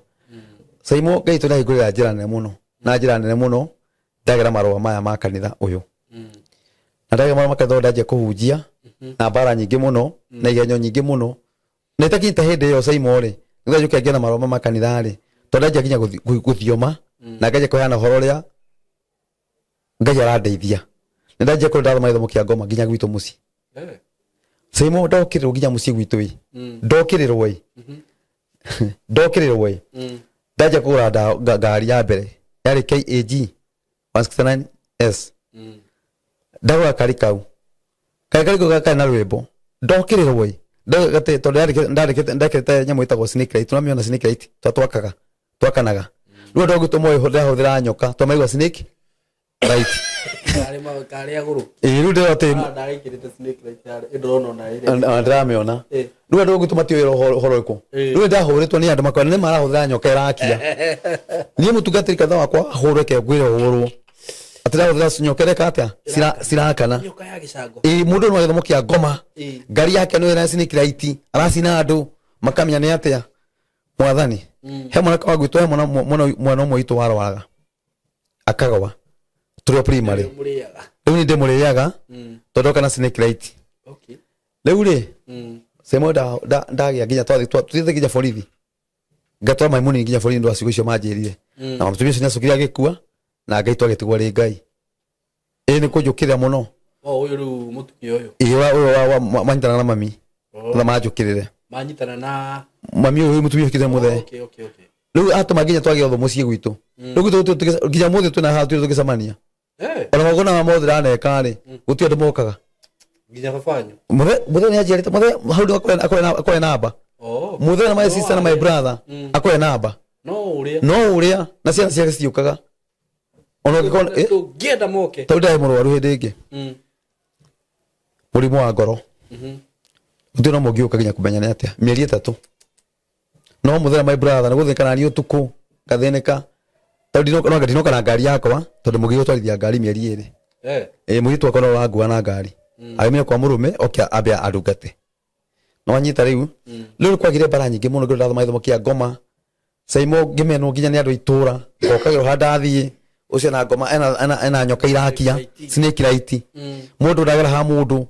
Saimo, Ngai tũ nĩahingũrĩra njĩra nene mũno na njĩra nene mũno. Ndagera marũa maya ma kanitha ũyũ na ndagera marũa ma kanitha ũyũ, ndanjia kũhunjia na mbara nyingĩ mũno na igenyo nyingĩ mũno na itakinyĩte hĩndĩ ĩyo. Saimo rĩ, nĩgetha njũke ngĩe na marũa ma kanitha rĩ, tondũ ndanjia nginya gũthioma na nganjia kũheana ũhoro ũrĩa Ngai arandeithia, nĩ ndanjia kũrĩa ndathoma gĩthomo kĩa ngoma nginya gwitũ mũciĩ. Saimo, ndokĩrĩrwo nginya mũciĩ gwitũ ĩ, ndokĩrĩrwo ĩ, ndokĩrĩrwo ĩ. Ndanjia kũgũra ngari ya mbere yarĩ KAG 169S. Ndagũra kari kau, kari kau karĩ na rwĩmbo ndokĩrĩrwo ĩ. Tondũ ndekĩrĩte nyamũ ĩtagwo snake light, ũramĩona snake light twa twakaga twakanaga. Rĩu andũ a gwitũ moĩ ndĩrahũthĩra nyoka twamaigua snake light. Karĩ agũrũ. Ĩ, rĩu ndĩrona atĩ Ndarĩkĩrĩte snake light yarĩ ndĩrona ona ĩrĩ. Ona ndĩramĩona. Rĩu andũ a gwitũ matiũĩ ũhoro ũrĩkũ. Rĩu ndahũrĩtwo nĩ andũ makona nĩ marahũthĩra nyoka ĩrakia. Niĩ mũtungatĩri kanitha wakwa hũrwo, reke ngwĩre, hũrwo atĩ ndahũthĩra nyoka ĩreka atĩa. Cirakana. Nyoka ya gĩcango. Ĩ, mũndũ nĩ wa gĩthomo kĩa ngoma. Ngari yake nĩ ĩra snake light, aracina andũ makamenya nĩ atĩa Mwathani. He mwanake wa gwitũ, he mwana ũmwe witũ warwaraga akagwa tũrĩ o primary. Mũrĩaga. Rĩu nĩ ndĩmũrĩaga tondũ oka na snake light. Rĩu rĩ, semo ndagĩa nginya twathiĩ nginya borithi, ngatwara mai mũnini nginya borithi ndwa ciugo icio manjĩrire, na mũtumia ũcio nĩacokire agĩkua na Ngai twagĩtigwo rĩ Ngai ĩ nĩ kũnjũkĩrĩra mũno. O ũyũ rĩu mũtumia ũyũ? Ĩ, ũyũ manyitana na mami na manjũkĩrĩre. Manyitana na Mami ũyũ mũtumia ũkĩte mũthee. Okay. Rĩu atũma nginya twagĩa ũthũ mũciĩ gwitũ. Rĩu gwitũ nginya mũthĩ twĩna haha tũrĩ tũgĩcemania. Ona magongona maya mothe ndaneka rĩ, gũtirĩ andũ mokaga. Nginya babanyu? Mũthe, mũthe nĩ anjiarĩte. Mũthe hau nĩ akoya namba. Mũthe na my sister na my brother akoya namba. No ũrĩa. No ũrĩa na ciana ciake citiũkaga. Ona ũngĩkorwo Tũngĩenda moke. Tondũ ndarĩ mũrwaru hĩndĩ ĩngĩ. Mũrimũ wa ngoro. Gũtirĩ na mũngĩũka nginya kũmenya nĩ atĩa. Mĩeri 3. No mũthenya my brother nĩ gũthĩnĩka naniĩ ũtukũ ngathĩnĩka. Tondũ no ndinoka na ngari yakwa tondũ mũgĩ gũtwarithia ngari mĩeri 2. Mũirĩtu wakwa no ũrangua na ngari. Agĩmenya kwa mũrũme oke ambe andungate. No anyita rĩu. Rĩu kwagire mbara nyingĩ mũno ngĩrwo ndathoma gĩthomo kĩa ngoma. Saimo ngĩmenwo nginya nĩ andũ a itũra. Ngokagĩrwo handũ ndathiĩ. Ũcio na ngoma ena nyoka irakia. Snake light. Mũndũ ndagera ha mũndũ.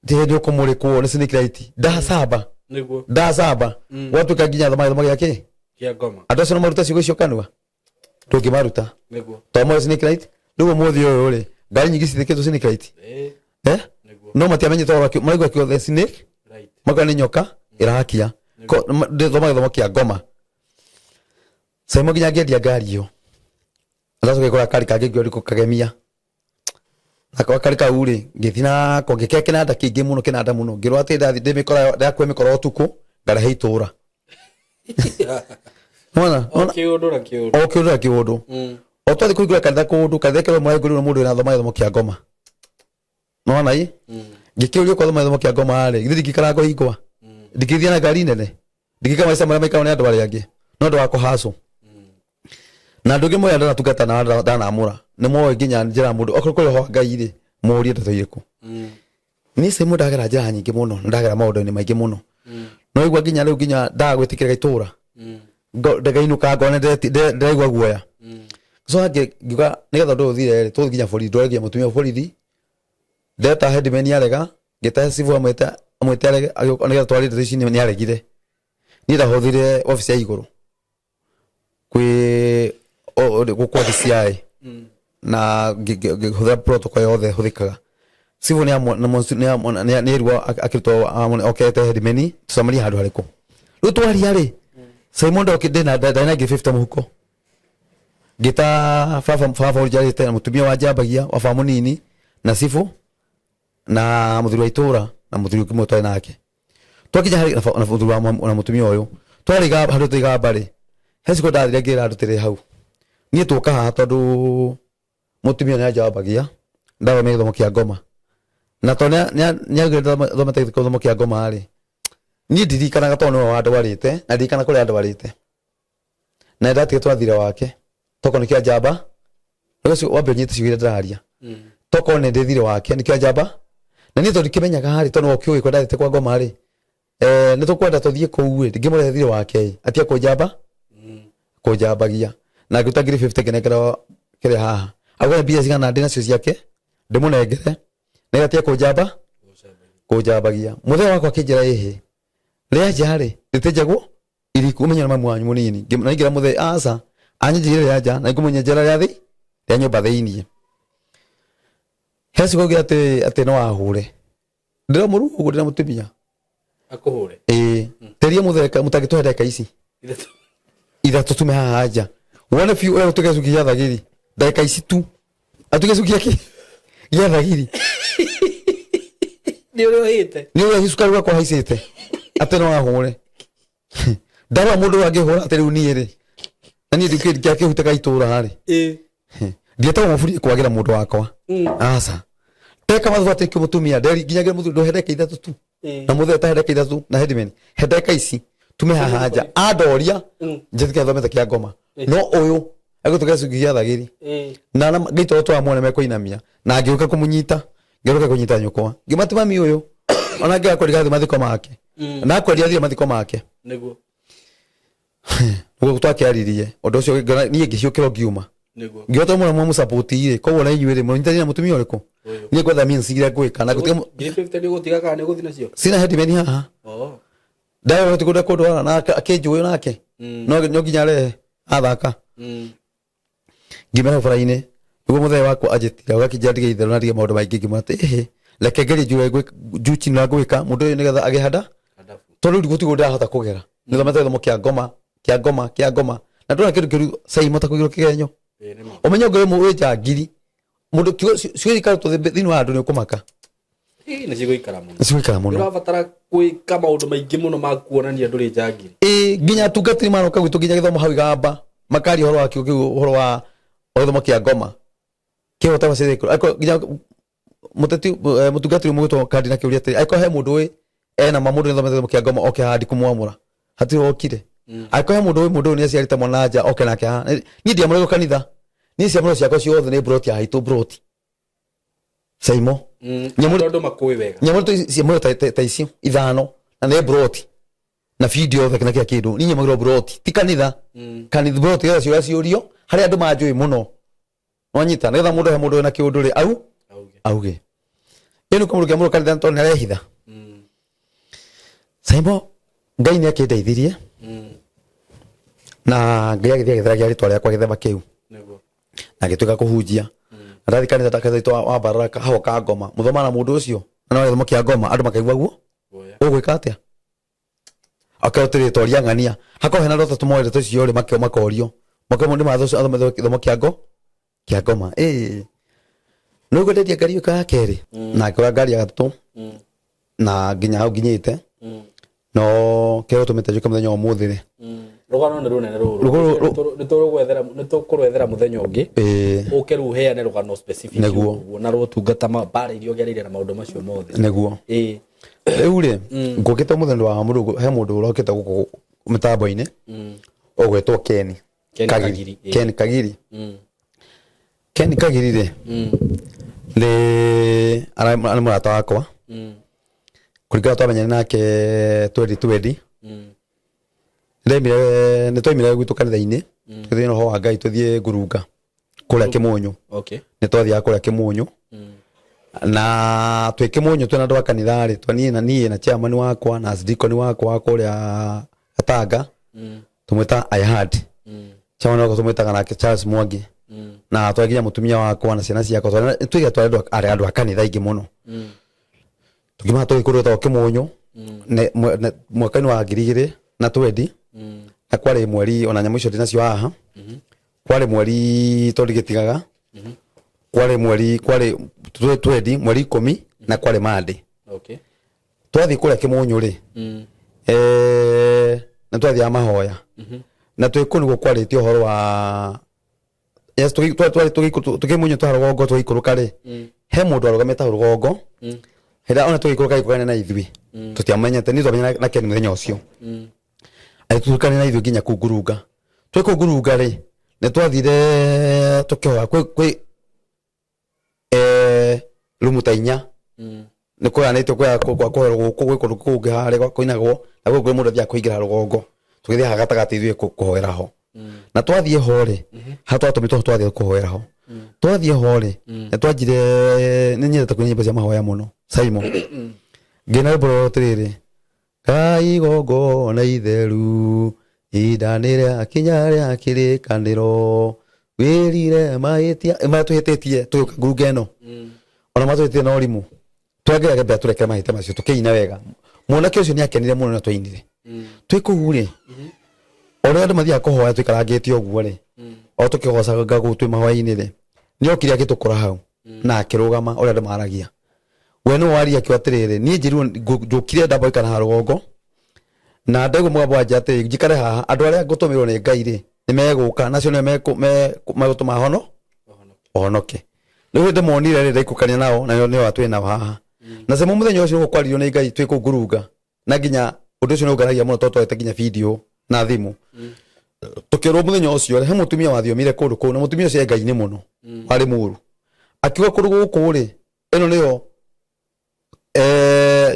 Ti hĩndĩ ũkũmũrĩkwo nĩ snake light. Ndacamba. Nĩguo. Ndacamba. Gwatuĩka nginya thoma gĩthomo gĩa kĩ? Kĩa ngoma. Andũ acio no marute ciugo icio kanua? Ndũngĩmaruta. Nĩguo. Tondũ moĩ snake light. Rĩu ũmũthĩ ũyũ rĩ, ngari nyingĩ cithĩkĩtwo snake light. Nĩguo. No matiamenyete ũhoro wakĩo, maraigua kĩo the snake, makona nĩ nyoka ĩrakia. Ndĩthoma gĩthomo kĩa ngoma. Saimo nginya ngĩendia ngari ĩyo. Ndacoka ngĩgũra kari kangĩ ngĩũria gũkagemia. Nako kari kau rĩ, ngĩthiĩ nako ngĩkĩra kĩnanda kĩingĩ mũno, kĩnanda mũno. Ngĩrwo atĩ ndathiĩ ndĩ mĩkora, ndakua mĩkora ũtukũ, ngarehe itũra. Nĩwona? O kĩũndũ na kĩũndũ. O kĩũndũ na kĩũndũ. O twathiĩ kũhingũra kanitha kũndũ, kanitha ĩkĩrwo mũrahingũrĩrwo mũndũ wĩna thoma gĩthomo kĩa ngoma. Nĩwona ĩ? Ngĩkĩũrio kwa thoma gĩthomo kĩa ngoma rĩ, githĩ ndingĩikara ngũhingũa? Ndingĩthiĩ na ngari nene? Ndingĩikara maica marĩa maikaragwo nĩ andũ arĩa angĩ? No ũndũ wa kũhacwo. Na andũ angĩ moĩ ndanatungata na ndanamũra. Nĩ moĩ nginya njĩra mũndũ, okorwo kũrĩ roho wa Ngai rĩ, mũrie ndeto irĩkũ. Niĩ Simon ndagera njĩra nyingĩ mũno, na ndagera maũndũ-inĩ maingĩ mũno. No igua nginya rĩu nginya ndaga gwĩtĩkĩra itũra. Ngainũka ngona ndĩraigua guoya. So ngiuga nĩgetha ũndũ ũyũ ũthire rĩ, tũthiĩ nginya borithi, ndware nginya mũtumia borithi. Ndeta headman arega, ngĩta cibũ amwĩte arege, agĩũka nĩgetha twarie ndeto ici nĩ aregire. Niĩ ndahũthire wabici ya igũrũ kwĩ gũkũ DCI na ngĩhũthĩra protocol yothe hũthĩkaga. Cibũ nĩ erwo akĩrutwo okete headman tũcemanie handũ harĩkũ. Rĩu twaria rĩ, Simon ndoki ndĩna ndarĩ na ngiri 50 mũhuko. Ngĩta baba, baba ũnjarĩte na mũtumia wanjambagia wa baba mũnini na cibũ na mũthuri wa itũra na mũthuri ũngĩ mũtwarĩ nake. Twakinya harĩ na mũthuri wa na mũtumia ũyũ, twarĩ handũ tũiga mbarĩ. He ciugo ndathire ngĩra andũ tũrĩ hau. Niĩ tũka haha tondũ mũtumia nĩ anjambagia, ndathomire gĩthomo kĩa ngoma. Na tondũ nĩ augire thomete gĩthomo kĩa ngoma rĩ, niĩ ndirikanaga tondũ nĩwe wandwarĩte, na ndirikana kũrĩa andwarĩte. Na nĩndatigĩtwo na thirĩ wake. Tokorwo nĩkĩo anjamba, ũcio wambe ũnyite ciugo iria ndĩraria. Tokorwo nĩ ndĩ thirĩ wake, nĩkĩo anjamba. Na niĩ tondũ ndikĩmenyaga rĩ, tondũ nĩwe ũkĩũĩ kũrĩa ndathiĩte kwa ngoma rĩ, nĩ tũkwenda tũthiĩ kũu rĩ, ngĩmũrehe thirĩ wake ĩ, atige kũnjamba, kũnjambagia. Na ngĩruta ngiri 50 ngĩnengera kĩrĩa haha. Auga mbia cigana ndĩ nacio ciake, ndĩmũnengere, nĩgetha atige kũnjamba, kũnjambagia. Mũthenya wakwa akĩnjĩra ĩhĩ, rĩa nja rĩ, rĩtĩnjagwo iriku, ũmenye na mamu wanyu mũnini. Na ingĩra mũthee, aca, anyenjeire rĩa nja, na ngũmũnyenjera rĩa thĩ, rĩa nyũmba thĩiniĩ. He ciugo augire atĩ no ahũre. Ndĩra mũru ũguo ndĩra mũtumia. Akũhũre? Ĩĩ. Teria mũthee mũtangĩtũhe ndagĩka ici. Ithatũ. Ithatũ tume haha nja. Wone biũ ũrĩa gũtuĩka gĩcunjĩ gĩa thagiri. Ndagĩka ici tu. Atuĩke gĩcunjĩ gĩa kĩ? Gĩa thagiri. Nĩ ũrĩa ũhĩte. Nĩ ũrĩa cukari wakwa haicĩte. Atĩ no ahũre. Ndarora mũndũ ũyũ angĩhũra atĩ rĩu niĩ rĩ. Na niĩ ndingĩakĩhutĩka itũra rĩ. Ndietagwo mũburi kwagĩra mũndũ wakwa. Aca. Teka mathuba atĩ kĩ mũtumia, nderi nginya ngĩra mũthuri ndũhe ndagĩka ithatũ tu. Na mũthee ta he ndagĩka ithatũ na headman. He ndagĩka ici tume haha nja. Andoria, njĩtĩkĩra thomete kĩa ngoma. No ũyũ agĩtũka gĩcunjĩ gĩa thagiri. Na ngĩitwo twa muone mekũinamia. Na ngĩũka kũmũnyita, ngĩũka kũnyita nyũkwa. Ngĩmati mami ũyũ. Ona ngĩaga kwendia gathi mathiko make. Na kwendia thire mathiko make. Nĩguo. Nĩguo twakĩaririe. Ũndũ ũcio ngĩona niĩ ngĩciũkĩra ngiuma. Nĩguo. Ngĩhota mũno mũmũsupport rĩ, koguo na inyuĩ rĩ, mũnyitanĩire na mũtumia ũrĩkũ? Ũyũ. Niĩ ngwetha means iria ngwĩka na ngũtiga Ngiri 50 nĩ ũgũtiga kana nĩ ũgũthiĩ nacio? Sina headman haha. Ndawa hoti kũndũ kũndwara na akĩnjũĩ nake. No no nginya arehe athaka. Ngĩmera bara-inĩ. Nĩguo mũthee wakwa anjĩtire, agakĩnjĩra ndige itherũ na ndige maũndũ maingĩ, ngĩmwĩra atĩ ĩhĩ, reke ngerie njũe juu chini na ngwĩka mũndũ ũyũ nĩgetha agĩe handa. Hadafu. Tondũ rĩu gũtirĩ ũndũ ndĩrahota kũgera. Nĩthomete gĩthomo kĩa ngoma. Kĩa ngoma, kĩa ngoma. Na ndona kĩndũ kĩru Saimo ta kũigĩrwo kĩgenyo. Ũmenye ũngĩ wĩ njangiri. Mũndũ kiugo ciugo ikarutwo thĩinĩ wa andũ nĩ ũkũmaka. Ĩĩ, nĩ cigũikara mũno. Nĩ cigũikara mũno. Ũrabatara gwĩka maũndũ maingĩ mũno ma kuonania ndũrĩ njangiri. Ĩĩ, nginya atungatĩri maroka gwitũ nginya gĩthomo hau igamba makaria ũhoro wa kiugo kĩu, ũhoro wa gĩthomo kĩa ngoma. Kĩhota gũcithĩkũra. Angĩkorwo nginya mũteti mũtungatĩri ũmwe gwĩtwo kandi na kĩũria atĩrĩ, angĩkorwo he mũndũ ũĩ ena ma mũndũ nĩathomete gĩthomo kĩa ngoma oke haha ndikũmwamũra. Hatirĩ wokire. Angĩkorwo he mũndũ ũĩ mũndũ ũyũ nĩaciarĩte mwana nja oke nake haha. Niĩ ndiamũragwo kanitha. Niĩ ciamũro ciakwa ciothe nĩ mburoti ya haitũ mburoti. Saimo. Nyamũ Tondũ makũĩ wega. Nyamũ ciamũro ta icio ithano na nĩ mburoti. Na video yothe na kila kindu. Niĩ nyamũragwo mburoti. Ti kanitha. Kanitha mburoti getha ciũria ciũrio harĩa andũ manjũĩ mũno. Wanyita nĩgetha mũndũ he mũndũ wĩna kĩũndũ rĩ au Auge. Auge. Ĩno kũmũndũ kĩamũrwo kanitha tondũ nĩarehitha. Saimo Ngai nĩ akĩndeithirie na Ngai agĩthiĩ agĩtheragia rĩtwa rĩakwa gĩthema kĩu. Nĩguo. Na agĩtuĩka kũhunjia. Na ndathi kanitha ta kanitha witũ wa Mbarara hau ka ngoma. Mũthoma na mũndũ ũcio na no gĩthomo kĩa ngoma andũ makaigua guo. Guoya. Ũgwĩka atĩa? Akorwo tũrĩ toria ng'ania. Hakorwo hena andũ atatũ moĩ ndeto icio rĩ makio makorio. Makio mũndũ matho athome gĩthomo kĩa ngo kĩa ngoma. Ĩĩ. Nĩguo ndendia ngari ĩyo ya kerĩ. Na ngĩgũra ngari ya gatatũ. Na nginya hau nginyĩte. No kĩrĩa gĩtũmĩte njũke mũthenya wa ũmũthĩ rĩ. Rũgano nĩ rũnene rũrũ. Nĩ tũkũrwethera mũthenya ũngĩ. Ũke rĩu ũheane rũgano specific. Nĩguo. Ũguo na rũtungata mbara iria ũgereire na maũndũ macio mothe. Nĩguo. Rĩu rĩ, ngũkĩte mũthenya wa mũndũ, he mũndũ ũrokĩte gũkũ mĩtambo-inĩ ũgwĩtwo Ken. Ken Kagiri. Kagiri, ĩĩ. Ken Kagiri. Ken Kagiri rĩ, nĩ nĩ mũrata wakwa. Kũringana twamenyane nake 2020. Ndemire nĩ twaimire gwitũ kanitha-inĩ tũgĩthiĩ na ũhoro wa Ngai tũthiĩ ngurunga kũrĩa Kĩmũnyũ. Nĩ twathiaga kũrĩa Kĩmũnyũ. Na twĩ Kĩmũnyũ twĩna andũ a kanitha rĩ, twa niĩ na niĩ na chairman wakwa na deacon wakwa wa kũrĩa Gatanga. Tũmwĩtaga I had. Chairman wakwa tũmwĩtaga nake Charles Mwangi. Na twarĩ nginya mũtumia wakwa na ciana ciakwa. Tũiga twarĩ andũ a kanitha aingĩ mũno. Tũkiuma tũgĩthiĩ kũndũ gwĩtagwo Kĩmũnyũ. Mwaka-inĩ wa ngiri igĩrĩ na twendi. Na kwarĩ mweri, ona nyamũ icio ndĩnacio haha. Kwarĩ mweri tondũ ndigĩtigaga. Kwarĩ mweri, kwarĩ twendi, mweri 10 na kwarĩ Monday. Twathiĩ kũrĩa Kĩmũnyũ rĩ, nĩ twathiaga mahoya. Na twĩ kũu nĩguo kwarĩtio ũhoro wa Yes, tũkĩmunywo twa rũgongo tũgĩikũrũka rĩ, he mũndũ arũgamĩte hau rũgongo. Hĩndĩ ona tũgĩikũrũka agĩikũrũkania na ithuĩ. Tũtiamenyete, niĩ twamenyana na Ken mũthenya ũcio. Agĩtũikania na ithuĩ nginya kũu ngurunga. Twĩ kũu ngurunga rĩ, nĩ twathire tũkĩhoya kwĩ rumu ta inya. Nĩ kũyanĩtio kwa kũhoerwo gũkũ, gwĩ kũndũ kũngĩ harĩa kũinagwo, na gwĩ kũrĩ mũndũ athiaga kũingĩra rũgongo. Tũgĩthiĩ haha gatagatĩ ithuĩ kũhoera ho. Na twathiĩ ho rĩ, haha twatũmĩtwo twathiĩ kũhoera ho. Twathiĩ ho rĩ, nĩ twanjire, nĩ nyendete kũina nyĩmbo cia mahoya mũno, Simon. Ngĩina rwĩmbo rũrũ atĩrĩrĩ, Ngai igongona itheru, ihinda nĩ rĩakinya rĩa kĩrĩkanĩro, wĩrire mahĩtia, marĩa tũhĩtĩtie tũgĩũka ngurunga ĩno. Ona matũhĩtĩtie na ũrimũ. Twageragia mbere tũrekere mahĩtia macio, tũkĩina wega. Mwanake ũcio nĩ akenire mũno na twainire. Twĩ kũu rĩ, o ũrĩa andũ mathiaga kũhoya tũikarangĩte ũguo rĩ, o tũkĩgocaga kũu twĩ mahoya-inĩ rĩ, nĩ okire agĩtũkora hau na akĩrũgama ũrĩa andũ maragia. We nĩwe waria akiuga atĩrĩrĩ, niĩ njĩrirwo njũkire ndamba gũikara haha rũgongo, na ndaigua mũgambo wanjĩra atĩrĩ, njikare haha, andũ arĩa ngũtũmĩrwo nĩ Ngai rĩ, nĩ megũka, na acio nĩo megũtũma honoke. Rĩu hĩndĩ monire rĩ, ndaikũkania nao, na nĩo twĩ nao haha. Na Semo mũthenya ũcio nĩguo kwaririo nĩ Ngai twĩ kũu ngurunga, na nginya ũndũ ũcio nĩ ũnganagia mũno tondũ twarete nginya video na thimũ. Tũkĩrwo mũthenya ũcio he mũtumia wathiomire kũndũ kũu, na mũtumia ũcio e Ngai-inĩ mũno, warĩ mũru. Akiuga kũndũ gũkũ rĩ, ĩno nĩyo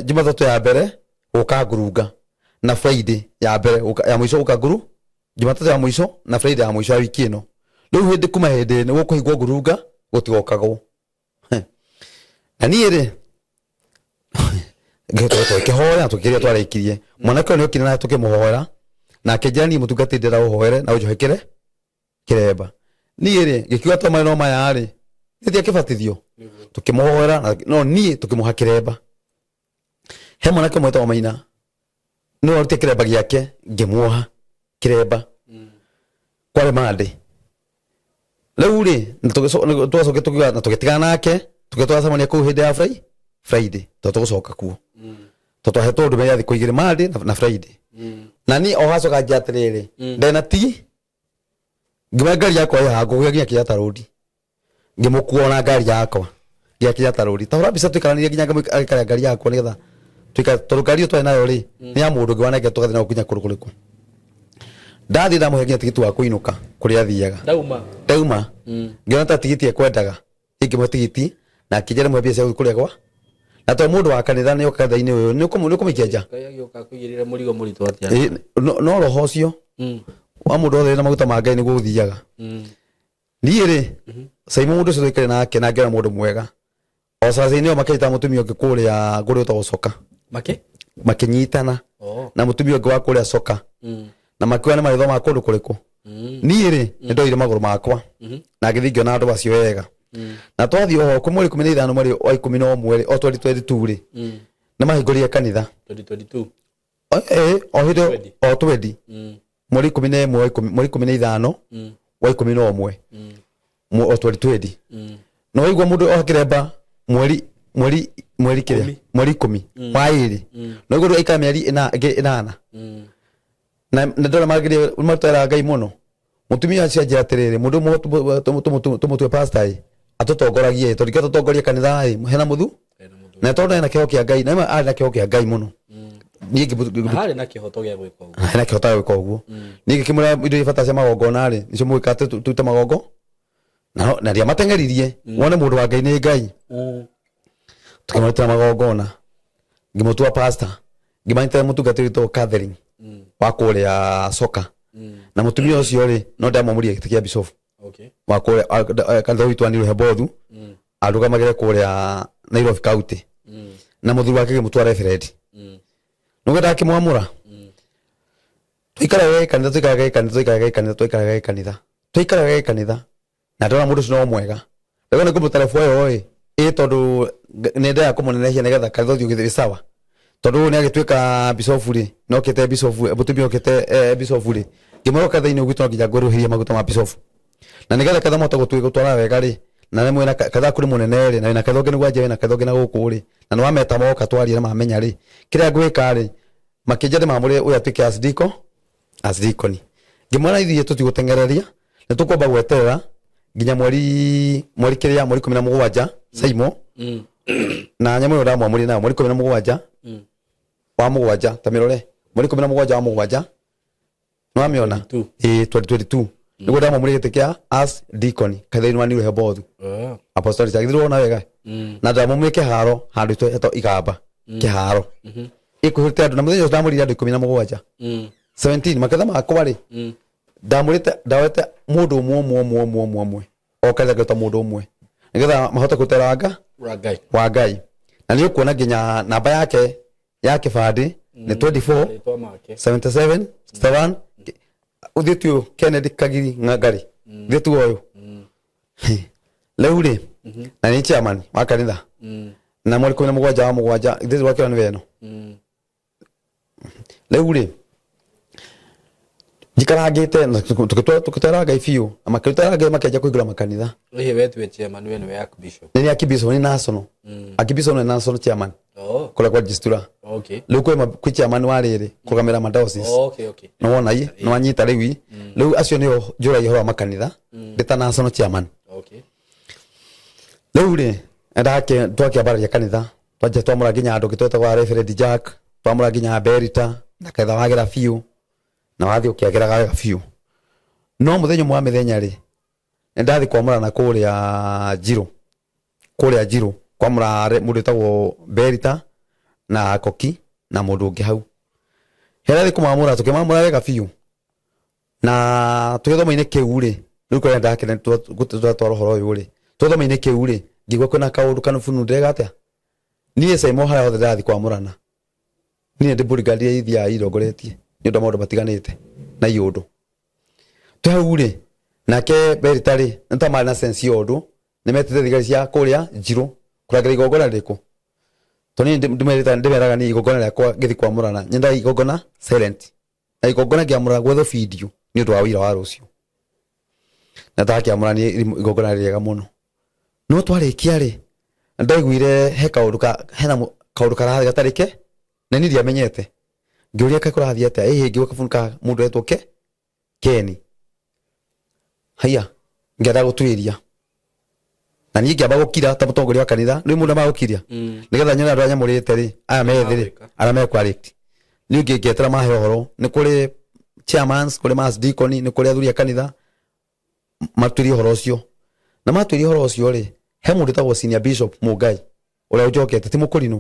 Jumatatũ ya mbere gũka ngurunga, na Friday ya mbere gũka, ya mũico gũka nguru, Jumatatũ ya mũico na Friday ya mũico ya wiki ĩno. Rĩu hĩndĩ kuma hĩndĩ ĩno gũkũhingwo ngurunga gũtigokagwo. Na niĩ rĩ, tũkĩhoya tũkĩrĩa twarĩkirie. Mwanake ũyũ nĩokire na tũkĩmũhoera, na akĩnjĩra niĩ mũtungatĩri ndĩrenda ũhoere na ũnjohekere kĩremba. Niĩ rĩ, ngĩkiuga to marĩ no maya rĩ, nĩ ndiakĩbatithio. Tũkĩmũhoera, no niĩ tũkĩmũha kĩremba. He mwanake ũmwe wetagwo Maina, nĩwe warutire kĩremba gĩake, ngĩmuoha. Kiremba kwarĩ Monday. Rĩu rĩ, twacoke tũkiuga na tũgĩtigana nake, tũgĩtwara twacemania kũu hĩndĩ ya Friday, tondũ tũgũcoka kuo, tondũ twahetwo ndũmĩrĩri ya thikũ 2, Monday na Friday. Na niĩ o hacoka njia atĩrĩrĩ, ndena ti ngĩmwe ngari yakwa ĩ haha, ngũgĩa nginya Kenyatta Road, ngĩmũkua na ngari yakwa nginya Kenyatta Road. Ta hũra mbica tũikaranirie nginya agĩkaria ngari yakwa nĩgetha tuikare, tondũ ngari ĩyo twarĩ nayo rĩ, nĩ ya mũndũ ũngĩ wanenge, tũgathiĩ nayo nginya kũndũ kũrĩkũ. Ndathiĩ ndamũhe nginya tigiti wa kũinũka kũrĩa athiaga. Ndauma. Ndauma ngĩona ta tigiti ekwendaga, ingĩmũhe tigiti na akĩnjĩra mũhe mbia cia gũthiĩ kũrĩa gwa, na tondũ mũndũ wa kanitha nĩ oka kanitha-inĩ ũyũ, nĩ ũkũmũikia nja. Ngai agĩũka akũigĩrĩre mũrigo mũritũ atĩa? Ĩ, no roho ũcio wa mũndũ wothe wĩna maguta ma Ngai nĩguo ũthiaga. Niĩ rĩ, Simon, mũndũ ũcio twaikare nake na ngĩona mũndũ mwega o caca-inĩ ĩyo, makĩnyita mũtumia ũngĩ kũrĩa kũrĩa ũtagwo Soka. Make? Makĩnyitana na mũtumia ũngĩ wa kũrĩa Soka na makiuga nĩ marĩthomaga kũndũ kũrĩkũ. Niĩ rĩ, nĩ ndoire magũrũ makwa na ngĩthiĩ ngĩona andũ acio wega. Na twathiĩ oho kwĩ mweri 15 mweri wa 11 rĩ, o 2022 rĩ, nĩ mahingũrire kanitha. 2022. O hĩndĩ Twendi. O twendi, mweri 11 wa 10, mweri 15 wa 11, o 2020. Na waigua mũndũ o kĩremba mweri kĩrĩa? 10. Mweri 10 wa 2. Na waigua aikara mĩeri ĩngĩ 8. Na ndona magĩrĩire matwara Ngai mũno. Mũtumia ũcio anjĩra atĩrĩrĩ, mũndũ ũmwe tũmũtue pastor ĩ, atũtongoragie ĩ, tondũ kĩo tũtongorie kanitha ĩ, hena mũthu Hena mũthuri. Na tondũ ena kĩheo kĩa Ngai, na ĩmwe arĩ na kĩheo kĩa Ngai mũno. Niĩ Na harĩ na kĩhoto gĩa gwĩka ũguo. Hena kĩhota gĩa gwĩka ũguo. Niĩ ngĩkĩmwĩra indo iria bata cia magongona rĩ, nĩcio mũgĩka atĩ tũrute magongo na ndiamateng'eririe, wone mũndũ wa Ngai nĩ Ngai. Tũkĩmarutĩra magongona, ngĩmũtua pastor, ngĩmanyitĩra mũtungatĩri wĩtagwo Catherine wa kũrĩa Soka. Na mũtumia ũcio rĩ, no ndamwamũrire gĩtĩ kĩa bishop wa kũrĩa kanitha witũ wa New Hebothu, arũgamagĩre kũrĩa Nairobi County. Na mũthuri wake ngĩmũtua reverend. Nĩguo ndakĩmwamũra. Tũikaraga kanitha, tũikaraga kanitha, tũikaraga kanitha, tũikaraga kanitha, tũikaraga kanitha, na ndona mũndũ ũcio no mwega. Rĩu nĩ ngũmũtara ĩyo ĩ, tondũ nĩ ndendaga kũmũnenehia nĩgetha kanitha ũthiĩ ũgĩthiĩ sawa, tondũ ũyũ nĩ agĩtuĩka bicobu rĩ, na okĩte bicobu, mũtumia okĩte bicobu rĩ, ngĩmwĩra kanitha-inĩ gwitũ no nginya ngwerũhĩrie maguta ma bicobu, na nĩgetha kanitha mũhote gũtwara wega rĩ, na nĩ mwĩna kanitha kũrĩ mũnene rĩ, na wĩna kanitha ũngĩ nĩguo anjia, wĩna kanitha ũngĩ na gũkũ rĩ, na nĩ wameta moka twarie na mamenya rĩ kĩrĩa ngwĩka rĩ, makĩnjia ndĩmamũre ũyũ atuĩke archdeacon. Ngĩmwĩra ithuĩ tũtigũteng'ereria, nĩ tũkwamba gweterera nginya mweri kĩrĩa, mweri 17, Saimo. Na nyamũ ĩyo ndamwamũrire nayo mweri 17 wa 7, ta mĩrore, mweri 17 wa 7, nĩwamĩona? 22. Ĩĩ, 2022 nĩguo ndamwamũrire gĩtĩ kĩa archdeacon kanitha-inĩ wa New Rehoboth Apostolic. Agithirwo wona wega. Na ndamũmũrire kĩharo handũ hetwo Igamba, kĩharo ĩkuhĩte andũ. Na mũthenya ũcio ndamũrire andũ 17, 17 maketha makwa rĩ, ndamũrĩte, ndawete mũndũ ũmwe ũmwe ũmwe ũmwe ũmwe ũmwe, o kanitha ngĩruta mũndũ ũmwe nĩgetha mahote kũrutĩra Wa Ngai. Wa Ngai. Na nĩ ũkuona nginya namba yake ya kĩbandĩ nĩ 24 Marĩtwa make. 77 7, ũthiĩ tu Kennedy Kagiri Ng'angari, thiĩ tu ũyũ rĩu rĩ, na nĩ chairman wa kanitha. Na mweri 17 wa 7 ithuĩ wakĩona nĩ weno. Rĩu rĩ, njikarangĩte na tũgĩtwara Ngai biũ, na makĩrutĩra Ngai, makĩanjia kũhingũra makanitha. Hihi wetue chairman, we nĩwe archbishop? Nĩ archbishop, nĩ national archbishop, nĩ national chairman kũrĩa kwa registra. Rĩu kwĩ chairman wa rĩrĩ kũrũgamĩrĩra madiocese. Nĩ wona i nĩ wanyita rĩu i rĩu acio nĩo njũragia ũhoro wa makanitha ndĩ ta national chairman. Rĩu rĩ, ndake twakĩambararia kanitha, twanjia twamũra nginya andũ ngĩtwetagwo Reverend Jack, twamũra nginya Berita, na kanitha wagĩra biũ na wathiĩ ũkĩagĩraga wega biũ. No mũthenya ũmwe wa mĩthenya rĩ, nĩ ndathiĩ kwamũrana kũrĩa Njirũ kwamũra mũndũ wĩtagwo Berita na Koki na mũndũ ũngĩ hau. Hĩrĩa kũmamũra, tũkĩmamũra wega biũ na tũgĩthoma-inĩ kĩu rĩ, rĩu kũrĩa ndakene twatwara ũhoro ũyũ rĩ, tũgĩthoma-inĩ kĩu rĩ, ngĩigua kwĩna kaũndũ kanubunu. Ndĩrega atĩa niĩ Simon, harĩa hothe ndĩrathiĩ kwamũrana, niĩ ndĩ bodyguard iria ithiaga irongoretie nĩ ũndũ wa maũndũ matiganĩte na iũndũ. Twĩ hau rĩ, nake Berita rĩ, nĩ ta marĩ na sense ya ũndũ, nĩ metĩte thigari cia kũrĩa Njirũ kũrangĩra igongona rĩrĩkũ, tondũ niĩ ndĩmeraga niĩ igongona rĩakwa ngĩthiĩ kwamũrana nyendaga igongona silent. Na igongona ngĩamũra gwethwo video nĩ ũndũ wa wĩira wa rũciũ. Na ndakĩamũra nĩ igongona rĩega mũno. No twarĩkia rĩ, ndaiguire he kaũndũ ka hena kaũndũ karathiĩ gatarĩ ke na niĩ ndiamenyete. Ngĩũria kaĩ kũrathiĩ atĩa? Ĩhĩ ngĩigua kabuni ka mũndũ etwo ke Keni. Haiya, ngĩenda gũtuĩria. Na niĩ ngĩamba gũkira ta mũtongoria wa kanitha, nĩ mũndũ ambaga gũkiria. Nĩgetha nyone andũ arĩa nyamũrĩte rĩ, aya methĩ rĩ, arĩa mekwarĩti. Niĩ ngĩetera mahe ũhoro, nĩ kũrĩ chairmans, kũrĩ mass deacon, nĩ kũrĩ athuri a kanitha, matuĩrie ũhoro ũcio. Na matuĩria ũhoro ũcio rĩ, he mũndũ wĩtagwo senior bishop Mũngai, ũrĩa ũnjokete, ti mũkũrinũ,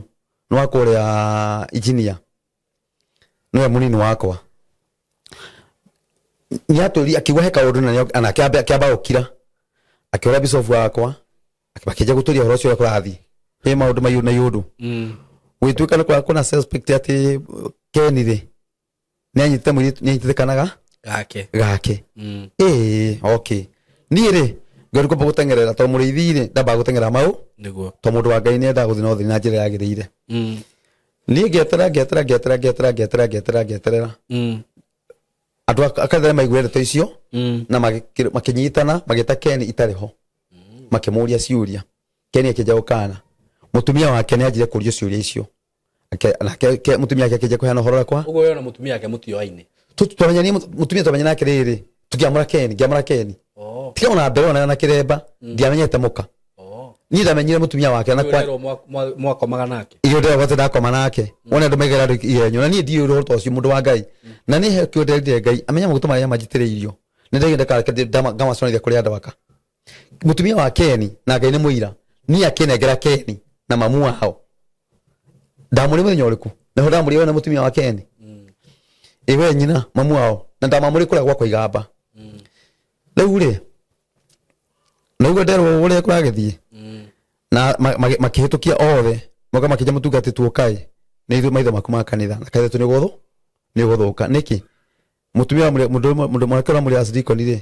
nĩ wa kũrĩa engineer. Nĩwe mũnini wakwa. Nĩatwĩrire akiuga he kaũndũ na nĩ- na akĩamba akĩamba gũkira. Akĩũra bishop wakwa, makĩanjia gũtũria ũhoro ũcio ũrĩa kũrathiĩ. He maũndũ maiyũ na iũndũ. Gũgĩtuĩka nĩ kũra- kwĩna suspect atĩ Ken rĩ, nĩanyitĩte mũirĩtu, nĩanyitĩte kana ga Gake. Gake. Ĩĩ, okay. Niĩ rĩ, ngĩona kwamba gũteng'erera tondũ mũrĩithi rĩ, ndambaga gũteng'era mau, Nĩguo. tondũ mũndũ wa Ngai nĩendaga gũthiĩ na ũtheri na njĩra yagĩrĩire. Niĩ ngĩeterera, ngĩeterera, ngĩeterera, ngĩeterera, ngĩeterera, ngĩeterera, ngĩeterera. Andũ a kanitha nĩmaiguire ndeto icio na makĩnyitana, magĩta Ken itarĩ ho. Makĩmũria ciũria. Ken akĩanjia gũkana. Mũtumia wake nĩanjire kũrio ciũria icio. Nake mũtumia wake akĩanjia kũheana ũhoro ũrĩa kwa Ũguo we na mũtumia wake mũtioaine. Twamenyanie mũtumia twamenya nake rĩrĩ, tũkĩamũra Ken, ngĩamũra Ken. Tiga ona mbere ona na kĩremba, ndiamenyete mũka. Niĩ ndamenyire mũtumia wake na Ũyũ kwa ũrerwo mwakomaga nake. Iyo ndĩragwete atĩ ndakoma nake. Wone andũ maigagĩra andũ igenyo na niĩ ndiũĩ ũhoro ta ũcio mũndũ wa Ngai. Na niĩ he kĩo nderire Ngai amenya maguta marĩa manjitĩrĩirio. Nĩ ndaigua ndakareke ngamaconithia kũrĩ andũ aka. Mũtumia wa Keni na Ngai nĩ mũira. Niĩ akĩnengera Keni na mamu wao. Ndamũrĩ mũthenya ũrĩkũ? Naho ndamũrĩ we na mũtumia wa Keni. Ĩ we nyina mamu wao na ndamamũrĩ kũrĩa gwakwa igamba. Rĩu rĩ naigua nderwo ũrĩa kũragĩthiĩ na makĩhĩtũkia othe moka makĩnja mũtungati tuokaĩ nĩ ithuĩ maitho maku ma kanitha na kanitha tu nĩ ũgũthũka nĩkĩ mũtumia wa mũndũ mũndũ mwanake ũrĩa mũrĩ acidikoni rĩ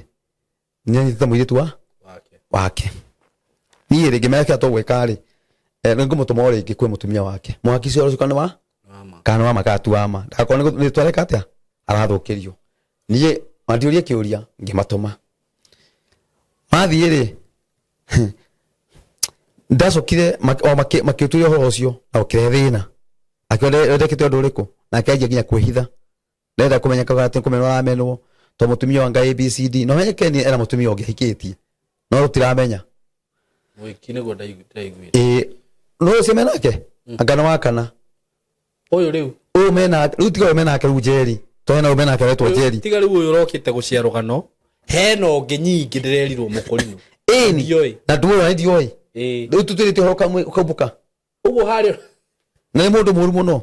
nĩ anyitĩte mũirĩtu wa Wake. Wake niĩ rĩ ngĩmenya kĩrĩa tũgwĩka rĩ nĩ ngũmũtũma o rĩngĩ kwĩ mũtumia wake mwaki ũcio ũcio kana nĩ wa Wama. Kana nĩ wa ma kana ti wa ma ndagakorwo nĩ twareka atĩa arathũkĩrio. Niĩ mandiũrie kĩũria ngĩmatũma mathiĩ rĩ ndacokire o makĩũtuĩria ũhoro ũcio na ũkĩrehe thĩna akiuga ndekĩte ũndũ ũrĩkũ na akĩanjia nginya kwĩhitha ndenda kũmenya kaga atĩ kũmenwo aramenwo to mũtumia wa Ngai ABCD no menye Ken ena mũtumia ũngĩ ahikĩtie no tũtiramenya. Mũhiki nĩguo ndaiguire. Ĩĩ no ũcio menake anga nĩ wa kana. Ũyũ rĩu. Ũyũ mena rĩu tiga ũyũ menake rĩu Njeri to hena ũyũ menake aretwo Njeri. Tiga rĩu ũyũ ũrokĩte gũcia rũgano hena ũngĩ nyingĩ ndĩrerirwo mũkũrinũ. Ĩni. Ndiũĩ. Na ndũĩ na ndiũĩ. Ĩĩ. Rĩu tũtwĩrĩte ũhoro ũkaumũka. Ũguo harĩ Na nĩ mũndũ mũru mũno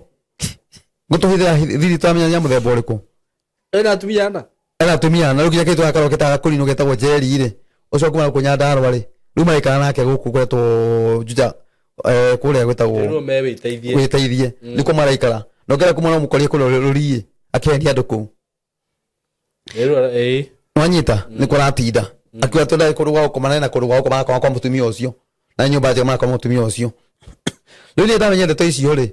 ngũtũhithĩra thiri twamenya nĩ mũthemba ũrĩkũ. Ena atumia ana. Ena atumia ana rĩu nginya kĩtũ gakarwo kĩtaga kũrinũ getagwo Njeri rĩ ũcio kuma gũkũ Nyandarũa rĩ rĩu marĩkana nake gũkũ gwetwo Juja kũrĩa gwĩtagwo Rĩu me wĩteithie. Wĩteithie nĩkuo maraikara na ũngĩenda kũmona mũkorie kũrĩa rũriĩ akĩendia andũ kũu. Rĩu ĩĩ. Wanyita nĩ kũratinda akiuga twendaga kũndũ gwa gũkoma na kũndũ gwa gũkoma akoma kwa mũtumia ũcio na nyũmba njega marakoma mũtumia ũcio. Rĩu niĩ ndamenya ndeto icio rĩ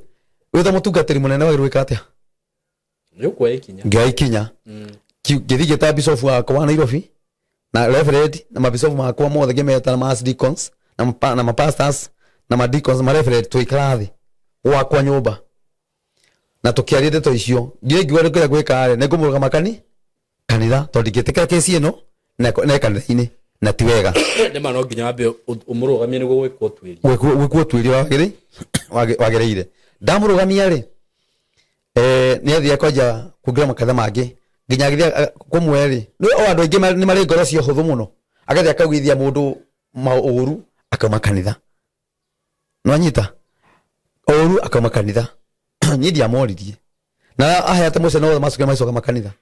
wĩ ta mũtungatĩri mũnene wagĩrĩirwo gwĩka atĩa? Nĩ ũkuoya ikinya. Ngĩoya ikinya. Ngĩthiĩ ngĩta bishop wakwa Nairobi na reverend na mabishop makwa mothe ngĩmeta na ma deacons na mapastors na ma deacons ma reverend tũgĩikara thĩ gwakwa nyũmba na tũkĩaria ndeto icio. Nginya ngiuga nĩ kũrĩa gwĩka rĩ nĩ ngũmũrũgama kanitha tondũ ndingĩtĩkĩra kesi ĩno na kanitha-inĩ na ti wega. Nĩ ma no nginya wambe ũmũrũgamie nĩguo gwĩkwo ũtuĩria. Gwĩkwo ũtuĩria wagĩrĩire. Ndamũrũgamia rĩ nĩ athire kwanjia kũingĩra makanitha mangĩ nginya agĩthiĩ kũmwe rĩ nĩ o andũ aingĩ nĩ marĩ ngoro cia ũhũthũ mũno agathiĩ akaugithia mũndũ maũru akauma kanitha nwanyita ũru akauma kanitha. Niĩ ndiamoririe na aheate mũcene wothe macokire magĩcoka makanitha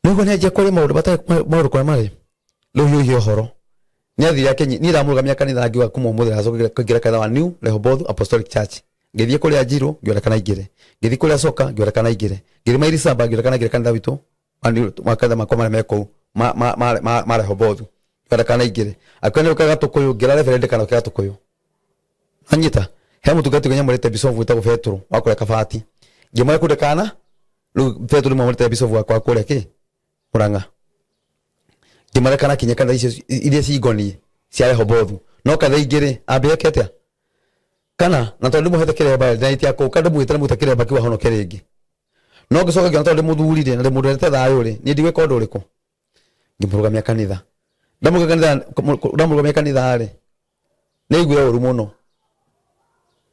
nĩguo nĩanjia kwaria maũndũ matarĩ maũndũ kũrĩa marĩ rĩu hiũhia ũhoro nĩ athire akenyi niĩ ndamũrũgamia kanitha ngiuga kuma ũmũthĩ ndacokire kũingĩra kanitha wa New Rehoboth Apostolic Church. Ngĩthiĩ kũrĩa Njirũ ngĩona kana aingĩre, ngĩthiĩ kũrĩa Soka ngĩona kana aingĩre, ngĩthiĩ Mairisamba ngĩona kana aingĩre kanitha witũ wa New makanitha makwa marĩa me kũu ma Rehoboth ngĩona kana aingĩre. Akiuga nĩ ũkaga Gatũkũyũ ngĩra reverend kana ũke Gatũkũyũ anyita he mũtungati ũngĩ nyamũrĩte bishop wĩtagwo Petro wa kũrĩa Kabati ngĩmwĩra kũu ndakana Rĩu Petero nĩ mwamũrĩte bishop wakwa kũrĩa kĩ Murang'a. Ngĩmareka na kinya kanitha icio iria cingoniĩ cia Rehobothu. No kanitha ingĩ rĩ, ambe eke atĩa? Kana na tondũ ndĩmũhete kĩremba rĩ, ndĩraitia kũu, kana ndĩmwĩte ndĩmũte kĩremba kĩu ahonoke rĩngĩ. No ngĩcoka ngĩona tondũ ndĩ mũthuri rĩ, na ndĩ mũndũ wendete thayũ rĩ, niĩ ndigwĩka ũndũ ũrĩkũ? Ngĩmũrũgamia kanitha. Ndamũrũgamia kanitha rĩ, nĩ aiguire ũru mũno.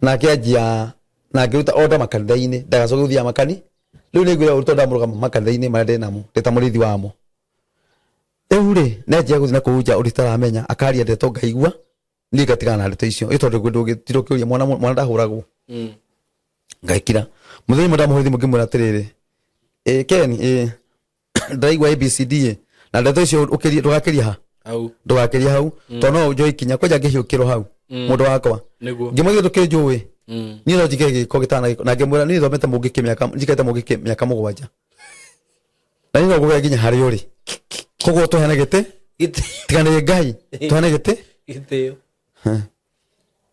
Na akĩanjia na ngĩruta order makanitha-inĩ, ndagacoke gũthiaga makani. Rĩu nĩ aiguire ũru tondũ ndamũrũgama makanitha-inĩ marĩa ndĩ namo, ndĩ ta mũrĩithi wamo. Rĩu rĩ, nĩ anjia gũthiĩ na kũu nja ũndũ itaramenya, akaria ndeto ngaigua, niĩ ngatigana na ndeto icio. Ĩ tondũ ndũngĩtinda ũkĩũria mwana mwana ndahũragwo. Ngaikira. Mũthenya ũmwe ndamũhũrĩra thimũ ngĩmwĩra atĩrĩrĩ, ĩ Ken, ĩ ndĩraigua ABCD ĩ, na ndeto icio ũkĩrie ndũgakĩrie ha Hau. ndũgakĩrie hau tondũ no njoe ikinya kwanja ngĩhiũkĩrwo hau mũndũ wakwa Nĩguo. ngĩmwĩra githĩ ndũkĩnjũĩ niĩ no njike gĩko gĩtana gĩko na ngĩmwĩra niĩ thomete mũngĩkĩ mĩaka njikarĩte mũngĩkĩ mĩaka mũgwanja na niĩ no ngũgĩa nginya harĩa ũrĩ koguo tũheane gĩtĩ tiga nĩ Ngai tũheane gĩtĩ Gĩtĩo.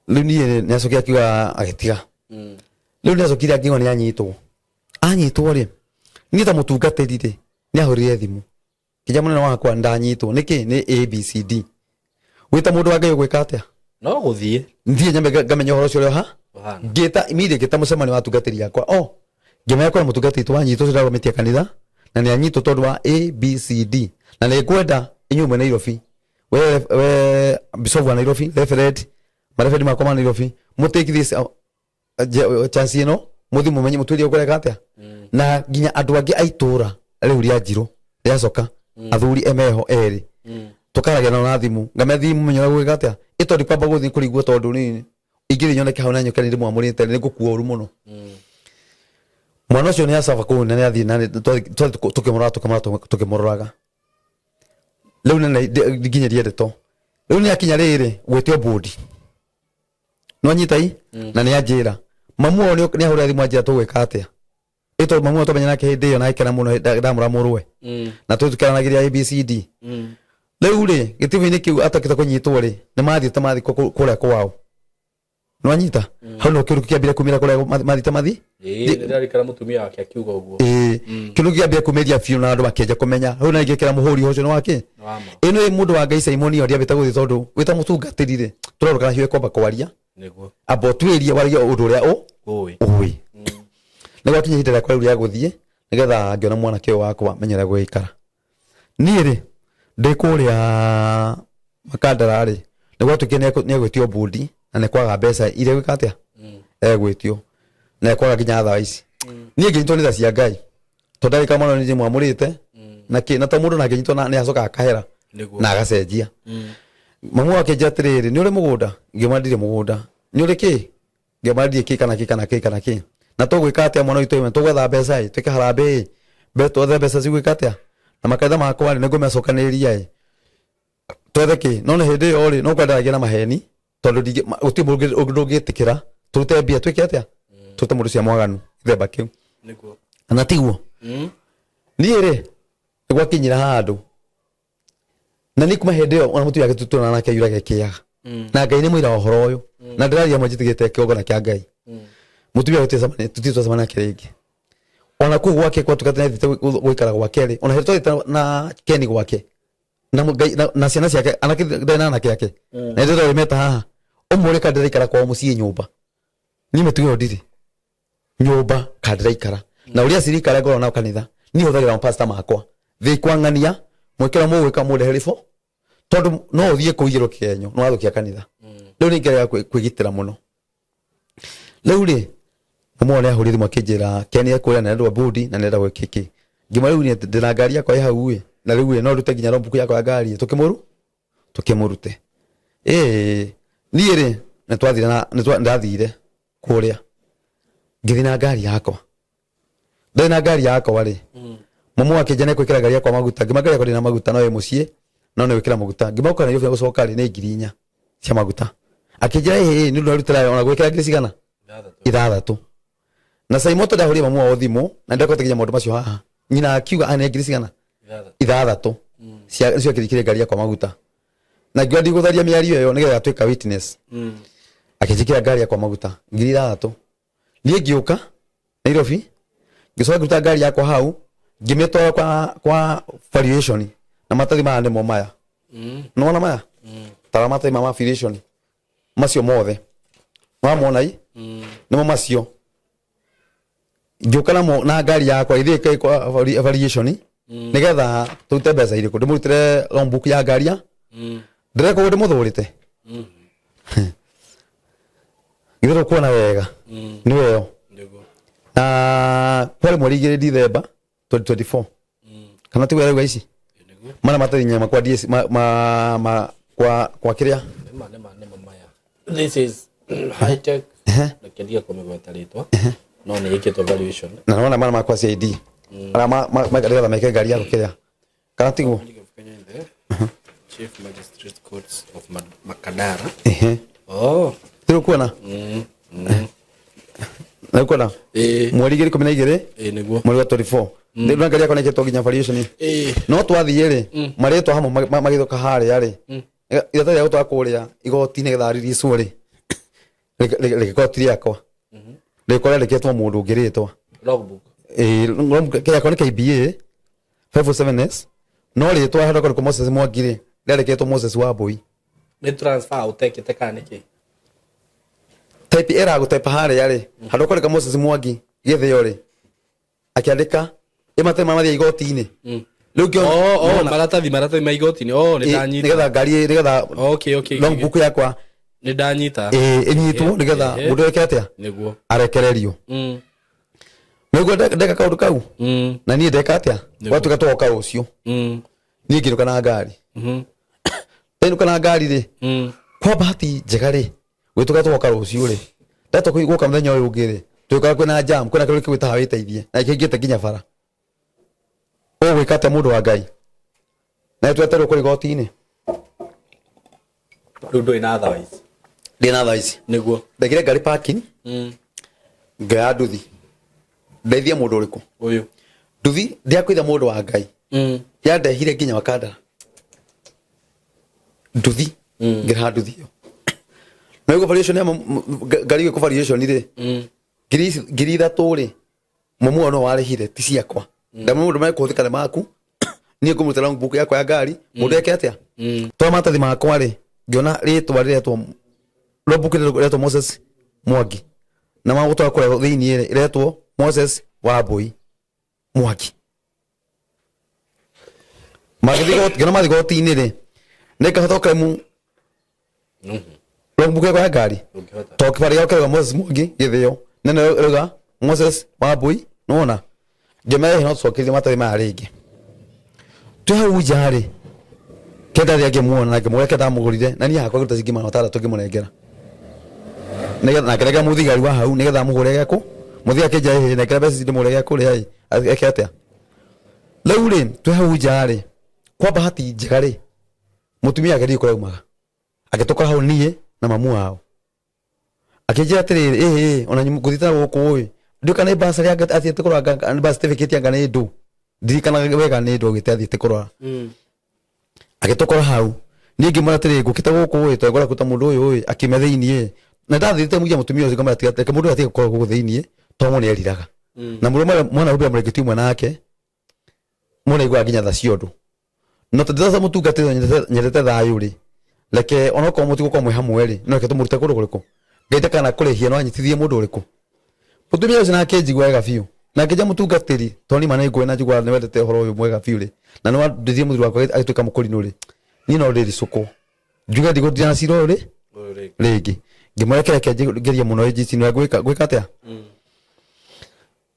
Rĩu niĩ nĩ acokire akiuga agĩtiga. Rĩu nĩ acokire akiuga nĩ anyitwo. Anyitwo rĩ, niĩ ta mũtungatĩri rĩ, nĩ ahũrire thimũ kĩnja mũnene wakwa ndanyitwo nĩkĩ nĩ ABCD. Wĩ ta mũndũ wa Ngai ũgwĩka atĩa? No gũthiĩ. Thiĩ nyambe ngamenya ũhoro ũcio ũrĩa ha Ũhana. Ngĩta immediately ngĩta mũcemanio wa atungatĩri akwa o ngĩmenya kwĩna mũtungatĩri witũ wanyitwo ũcio ndarũgamĩtie kanitha na nĩ anyitwo tondũ wa ABCD na nĩ ngwenda inyuĩ mwĩ Nairobi, we bishop wa Nairobi, reverend, mareverend makwa ma Nairobi, mũ take this chance ĩno mũthi mũmenye mũtuĩrie ũkũreka atĩa na nginya andũ angĩ a itũũra rĩu rĩa Njirũ rĩa Coka, athuri emeho erĩ tũkaragia nao na thimũ, ngamea thiĩ mũmenye ũrĩa gwĩka atĩa ĩ tondũ kwamba gũthiĩ kũrigwo tondũ nini ingĩthiĩ nyoneke hau na nyoke nĩ ndĩmwamũrĩte nĩ ngũkua ũru mũno. Mwana ũcio nĩ acaba kũu na nĩ athiĩ na twathiĩ tũkĩmũrora tũkĩmũrora tũkĩmũroraga rĩu nene nginyerie ndeto rĩu nĩ akinya rĩrĩ gwĩtio bodi no nyita i na nĩ anjĩra mamu wao nĩ ahũrĩra thimũ anjĩra tũgwĩka atĩa ĩ tondũ mamu wao twamenya nake hĩndĩ ĩyo na akena mũno ndamũra mũrũwe na tũtũkeranagĩria ABCD. Rĩu rĩ gĩtibu-inĩ kĩu atakĩte kũnyitwo rĩ nĩ mathiĩte mathikwo kũrĩa kwao nĩwanyita hau no kĩndũ kĩambire kumĩra kũrĩa mathiĩte mathi. Ĩĩ, nĩndĩrarikana mũtumia wake akiuga ũguo. Ĩĩ, kĩndũ kĩambia kumĩria biũ na andũ makĩanjia kũmenya hau na ingĩkĩra mũhũri ũcio nĩ wake. Nĩ wa ma. Ĩno ĩ mũndũ wa Ngai Simon ĩyo ndiambĩte gũthiĩ tondũ wĩ ta mũtungatĩri rĩ tũrarũka na hiũ kwamba kwaria. Amba ũtuĩrie waragie ũndũ ũrĩa ũ Ũĩ. Ũĩ nĩ gwakinya ihinda rĩakwa rĩu rĩa gũthiĩ nĩgetha ngĩona mwanake ũyũ wakwa menye ũrĩa gũgĩikara. Niĩ rĩ ndĩ kũrĩa Makandara rĩ nĩ gwatuĩkire nĩ egwĩtio mbũndi na nĩ kwaga mbeca iria gwĩka atĩa egwĩtio na ekwaga nginya thaa ici. Niĩ ngĩnyitwo nĩ tha cia Ngai tondũ ndagĩka mwana nĩ ndĩmwamũrĩte na kĩ na to mũndũ na ngĩnyitwo na nĩ acokaga akahera na agacenjia. Mamu wake akĩnjĩra atĩrĩrĩ, nĩ ũrĩ mũgũnda? Ngĩmwĩra ndirĩ mũgũnda. Nĩ ũrĩ kĩ? Ngĩmwĩra ndirĩ kĩ kana kĩ kana kĩ kana kĩ. Na tũgwĩka atĩa mwana witũ ĩmwe tũgwetha mbeca ĩ twĩke harambee ĩ twethe mbeca cigwĩka atĩa na makanitha makwa rĩ nĩngũmacokanĩrĩria ĩ twethe kĩ. No nĩ hĩndĩ ĩyo rĩ no kwendaragia na maheni tondũ gũtirĩ mũndũ ũngĩ ũngĩtĩkĩra tũrute mbia twĩke atĩa tũrute mũndũ cia mwaganu gĩthemba kĩu. Na tiguo niĩ rĩ nĩgwakinyire handũ na nĩ kuma hĩndĩ ĩyo ona mũtumia wake tũtũraga nake yuraga ĩkĩaga na Ngai nĩ mũira wa ũhoro ũyũ na ndĩraria mwanjĩtigĩte kĩgongona kĩa Ngai. Mũtumia tũtirĩ twacemania nake rĩngĩ ona kũu gwake gwatuĩka atĩ nĩathiĩte gũikara gwake rĩ ona hĩndĩ twathiĩte na Keni gwake na Ngai na ciana ciake anake ndarĩ na anake ake na hĩndĩ ĩyo meta haha ũmũrĩ kana ndĩraikara kwao mũciĩ nyũmba niĩ mĩtugo ĩyo ndirĩ nyũmba kana ndĩraikara na ũrĩa acirika arĩa ngoragwo nao kanitha niĩ hũthagĩra mapasta makwa thĩ kwang'ania mwĩkĩra mũgwĩka mũndehe rĩbo tondũ no ũthiĩ kũiyĩrwo kĩgenyo nĩ wathũkia kanitha. Rĩu nĩ ngeraga kwĩgitĩra mũno. Rĩu rĩ mũmwe nĩ ahũrire thimũ akĩnjĩra Ken ekũrĩa na nĩndwa budi na nĩenda gwĩka kĩ ngĩmwĩra rĩu niĩ ndĩna ngari yakwa ĩ hau ĩ na rĩu ĩ no ndute nginya logbook yakwa ya ngari tũkĩmũru tũkĩmũrute ĩĩ niĩ rĩ nĩtwathire na nĩtwa- ndathire kũrĩa ngĩthiĩ na ngari yakwa ndarĩ na ngari yakwa rĩ mũmwe akĩnja nĩ kwĩkĩra ngari yakwa maguta ngĩma ngari yakwa ndĩna maguta no ĩ mũciĩ no nĩ gwĩkĩra maguta ngĩma gũka Nairobi gũcoka rĩ nĩ 4000 cia maguta akĩnjĩra ĩĩ nĩ ũndũ arutĩra ona gwĩkĩra ngiri cigana 6 na Saimoto ndahũrire mamu wao thimũ na ndakote nginya maũndũ macio haha nyina akiuga ane ngiri cigana 6 cia cio akĩrikire ngari yakwa maguta na ngiuga ndigũtharia mĩario ĩyo nĩgetha atuĩka witness akĩnjĩkĩra ngari yakwa maguta 6000. Niĩ ngĩũka Nairobi. Ngĩcoka ngĩruta ngari yakwa hau, ngĩmĩtwara kwa valuation, na matathi maya nĩmo maya. Nĩwona maya tara matathi ma valuation macio mothe wamona i nĩmo macio. Ngĩũka namo na ngari yakwa ithiĩ kwa valuation nĩgetha tũrute mbeca irĩkũ, ndĩmũrutĩre loan book ya ngari ya ndĩreka ũguo ndĩmũthũrĩte. Githĩ ndũkuona wega nĩwe yo? Nĩguo. Na kwarĩ mweri 2 Dithemba 2024, kana tiguo rauga ici? Nĩguo. Mana matathi nyama kwa DS ma kwa kĩrĩa. Nĩma maya, this is high tech. Reke ndige kũmĩgweta rĩtwa, no nĩ ĩkĩtwo valuation. Na nĩwona mana makwa CID arĩa nĩgetha meke ngari yaku kĩrĩa, kana tiguo? Republic of Kenya in the Chief Magistrate Courts of Makadara. Oh. Tĩrĩ kuona na kuona mweri 2 12. Ĩĩ, nĩguo. Mweri wa 24 ndĩ na ngari yakwa nĩkĩtwo nginya valuation. No twathiĩ rĩ, marĩtwa hamwe magĩthũka harĩa rĩ, iratathi rĩa gũtwara kũrĩa igoti nĩgetha ririicwo rĩ, rĩgĩkorwo ti rĩakwa, rĩgĩkorwo rĩandĩkĩtwo mũndũ ũngĩ rĩtwa. Logbook. Ĩĩ, kĩakwa nĩ KBA 507S, no rĩtwa handũ kwandĩkwo Moses Mwangi rĩ, rĩandĩkĩtwo Moses Wambui. Nĩ transfer ũtekĩte kana nĩkĩ? Type error gũtype harĩa rĩ, handũ kwandĩka Moses Mwangi gĩthĩo rĩ, akĩandĩka ĩmate mathiĩ igoti-inĩ rĩu ngĩona. Oh, nĩwona- maratathi ma igoti-inĩ. Oh, nĩ Ĩ, ndanyita. Nĩgetha ngari, nĩgetha Okay. long book yakwa Nĩ ndanyita. Ĩ, ĩnyitwo nĩgetha mũndũ eke atĩa? Nĩguo. Arekererio. Nĩguo ndeka kaũndũ kau. Na niĩ ndeka atĩa? Gwatuĩka twoka rũciũ, niĩ ngĩinũka na ngari. Ndainũka na ngari rĩ, kwa bahati njega rĩ, gwĩtuĩka twoka rũciũ rĩ, ndatwa gũka mũthenya ũyũ ũngĩ rĩ, twĩkora kwĩna jam, kwĩna kĩrori kĩgwĩtaga wĩteithie na kĩingĩte nginya bara. Ũgwĩka atĩa, mũndũ wa Ngai? Na tweterwo kũrĩ igoti-inĩ. Rĩu ndũrĩ na otherwise. Ndĩ na thaa ici. Nĩguo. Ndaigire ngari parking, ngĩoya nduthi ndeithie mũndũ ũrĩkũ? Ũyũ. Nduthi ndiakwĩtha, mũndũ wa Ngai, yandehire nginya Makandara nduthi. Ngĩrĩha nduthi ĩyo na ĩguo valuation ya ngari ĩgwĩkwo valuation rĩ, 3,000 rĩ, mamu wao no warĩhire, ti ciakwa. Ndamwe mũndũ mekũhũthĩka nĩ maku, niĩ ngũmũrutĩra long book yakwa ya ngari, mũndũ eke atĩa? Twa maratathi makwa rĩ, ngĩona rĩtwa rĩretwo long book rĩretwo Moses Mwangi, na magũtwara kũrĩa thĩiniĩ rĩ, ĩretwo Moses Wambui Mwangi. Magĩthiĩ ngĩona mathiĩ igoti-inĩ rĩ, nĩngahota gũclaim long book yakwa ya ngari? Ndũngĩhota. To kĩbarĩ gĩakwa kĩrauga Moses Mwangi gĩthĩo, nene ĩrauga Moses Wambui. Nĩwona ngĩmera no tũcokerie maratathi maya rĩngĩ. Twĩ hau nja rĩ, kenda rĩrĩa ngĩmuona na ngĩmũgũra, kenda ndamũgũrire na niĩ hakwa ngĩruta ciringi 600 ngĩmũnengera. Nĩgetha na ngĩnengera mũthigari wa hau nĩgetha amũgũre gĩakũ. Mũthigari akĩnjĩra, "Ĩhĩ, nengera mbeca ici ndĩmũgũre gĩa kũrĩa ĩ." Eke atĩa rĩu rĩ? Twĩ hau nja rĩ, kwa bahati njega rĩ, mũtumia wake ndiũĩ kũrĩa aumaga, agĩtũkora hau niĩ na mamu wao, akĩnjĩra atĩrĩrĩ, "Ĩhĩ, ona ngũthiĩte na gũkũ ĩ, ndiũĩ kana nĩ bursary athiĩte kũrora, nĩ birth certificate anga nĩ ndũ, ndirikanaga wega nĩ ndũ augĩte athiĩte kũrora." Agĩtũkora hau, niĩ ngĩmwĩra atĩrĩrĩ, "Ngũkĩte gũkũ ĩ, tondũ ngora ta mũndũ ũyũ ĩ akiuma thĩiniĩ." Na ndathiĩte mũgia mũtumia ũcio, ngamwĩra, "Tiga, reke mũndũ ũyũ atige gũkorwo gũkũ thĩiniĩ, tondũ nĩ eriraga na mũrũme mwana humbĩra mũrĩngĩti ũmwe nake mũndũ aiguaga nginya tha cia ũndũ no tondũ ndĩraca mũtungatĩri nyendete thayũ rĩ, reke onokorwo mũtigũkorwo mwĩ hamwe rĩ, no reke tũmũrute kũndũ kũrĩkũ Ngai ndakana kũrĩhia no anyitithie mũndũ ũrĩkũ." Mũtumia ũcio nake njigua wega biũ na ngĩnja mũtungatĩri, tondũ niĩ ma nĩ ngũĩ na njiguaga nĩ wendete ũhoro ũyũ mwega biũ rĩ, na nĩ wandeithia mũthuri wakwa agĩtuĩka mũkũrinũ rĩ, niĩ no ndĩricũkwo njuge ndigũtinda na cira ũyũ rĩ Ũyũ rĩngĩ. Rĩngĩ ngĩmũrekera, reke ngerie mũno ĩnjici nĩ ngwĩka ngwĩka atĩa.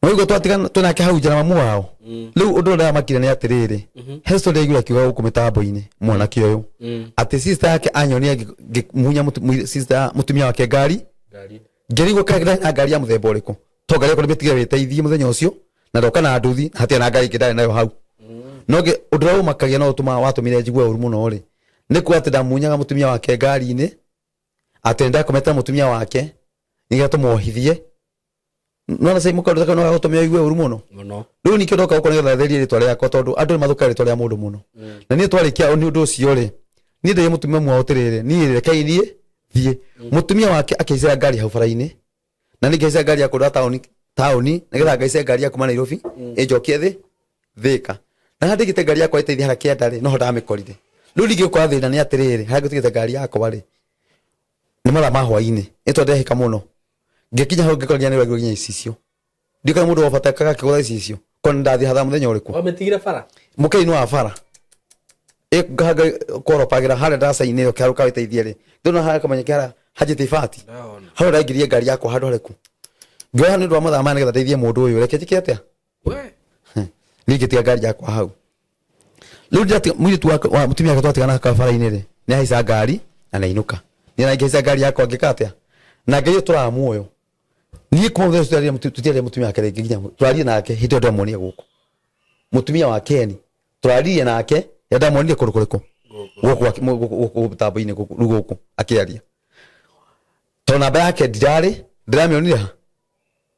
Noiguo twatigana twĩ nake hau nja na mamu wao. Rĩu ũndũ ũrĩa ndĩramakire nĩ atĩrĩrĩ, he story ndaiguire akiuga gũkũ mĩtambo-inĩ mwanake ũyũ atĩ sister yake anyonia ngĩmunya sister mũtumia wake ngari. Ngari. Ngĩrigwo kaĩ ndarĩ na ngari ya mũthemba ũrĩkũ, to ngari yakwa ndĩmĩtigire wĩteithie mũthenya ũcio na ndoka na nduthi na hatirĩ na ngari ĩngĩ ndarĩ nayo hau. No ũndũ ũrĩa ũmakagia no ũtũmaga watũmire njigue ũru mũno rĩ, nĩ kuga atĩ ndamunyaga mũtumia wake ngari-inĩ, atĩ nĩndakomete na mũtumia wake nĩgetha tũmuohithie. Nona sai mũkaũndũ kau no gagũtũme ũigue ũru mũno. Mũno. Rĩu ningĩ ndoka gũkũ nĩgetha therie rĩtwa rĩakwa, tondũ andũ nĩ mathũkaga rĩtwa rĩa mũndũ mũno. Na niĩ twarĩkia nĩ ũndũ ũcio rĩ, niĩ ndĩrĩ mũtumia mwao atĩrĩrĩ, niĩ rekei niĩ thiĩ. Mũtumia wake akĩhaicĩra ngari hau bara-inĩ, na niĩ ngĩhaica ngari ya kũndwara taũni. Taũni nĩgetha ngaice ngari ya kuma Nairobi ĩnjokie thĩ Thĩka. Na harĩa ndigĩte ngari yakwa ĩteithie harĩa kĩanda rĩ, noho ndamĩkorire. Rĩu ningĩ gũkora thĩna nĩ atĩrĩrĩ, harĩa ngũtigĩte ngari yakwa rĩ, nĩ mathaa ma hwainĩ, nĩ tondũ ndĩrehĩka mũno. Ngĩkinya hau ngĩkora nginya nĩ ũragirwo nginya icicio. Ndiũĩ kana mũndũ wa bata ekaga akĩgũra icicio, korwo nĩ ndathiĩ hathara mũthenya ũrĩkũ. Wamĩtigire bara? Mũkĩra-inĩ wa bara. Ĩkoropagĩra harĩa ndaraca-inĩ ĩyo kĩharũka wĩteithie rĩ, ndona harĩa kamenya kĩhara hanjĩtie ibati. Hau ndaingĩrie ngari yakwa handũ harĩkũ. Ngĩoya nĩ ũndũ wa mathaa maya nĩgetha ndeithie mũndũ ũyũ, reke njĩke atĩa? We. Niĩ ngĩtiga ngari yakwa hau. Rĩu ndĩratiga mũirĩtu wa mũtumia wake twatigana barabara-inĩ rĩ, nĩ ahaica ngari na nĩ ainũka. Niĩ na ngĩhaica ngari yakwa ngĩka atĩa? Na Ngai ũtũraga muoyo. Niĩ kuma mũthenya ũcio tũtiarire mũtumia wake rĩngĩ nginya tũraririe nake hĩndĩ ĩyo ndamuonire gũkũ. Mũtumia wa Ken tũraririe nake rĩrĩa ndamuonire kũndũ kũrĩkũ? Gũkũ gũkũ mĩtambo-inĩ gũkũ rĩu gũkũ akĩaria. Tondũ namba yake ndirarĩ, ndĩramĩonire ha?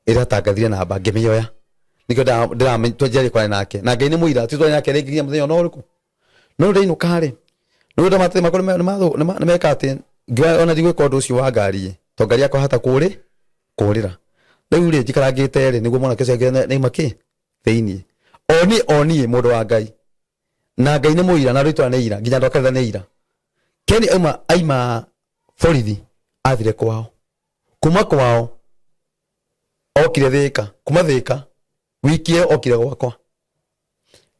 Ĩratangathire namba ngĩmĩoya. Nĩkĩo twanjirie kwaria nake. Na Ngai nĩ mũira, ti twaria nake rĩngĩ nginya mũthenya ona ũrĩkũ. No rĩu ndainũka rĩ, nĩ ũndũ matĩ makwa nĩ meka atĩ ngĩoya ona ndigwĩka ũndũ ũcio wa ngari ĩ, tondũ ngari yakwa hata kũrĩra. Rĩu rĩ njikarangĩte rĩ, nĩguo mwanake ũcio angĩona nĩ auma kĩ? Thĩiniĩ. O niĩ o niĩ mũndũ wa Ngai. Na Ngai nĩ mũira na andũ a itũra nĩ aira, nginya andũ a kanitha nĩ aira. Ken aima borithi athire kwao. Kuma kwao okire Thĩka, kuma Thĩka wiki ĩyo okire gwakwa.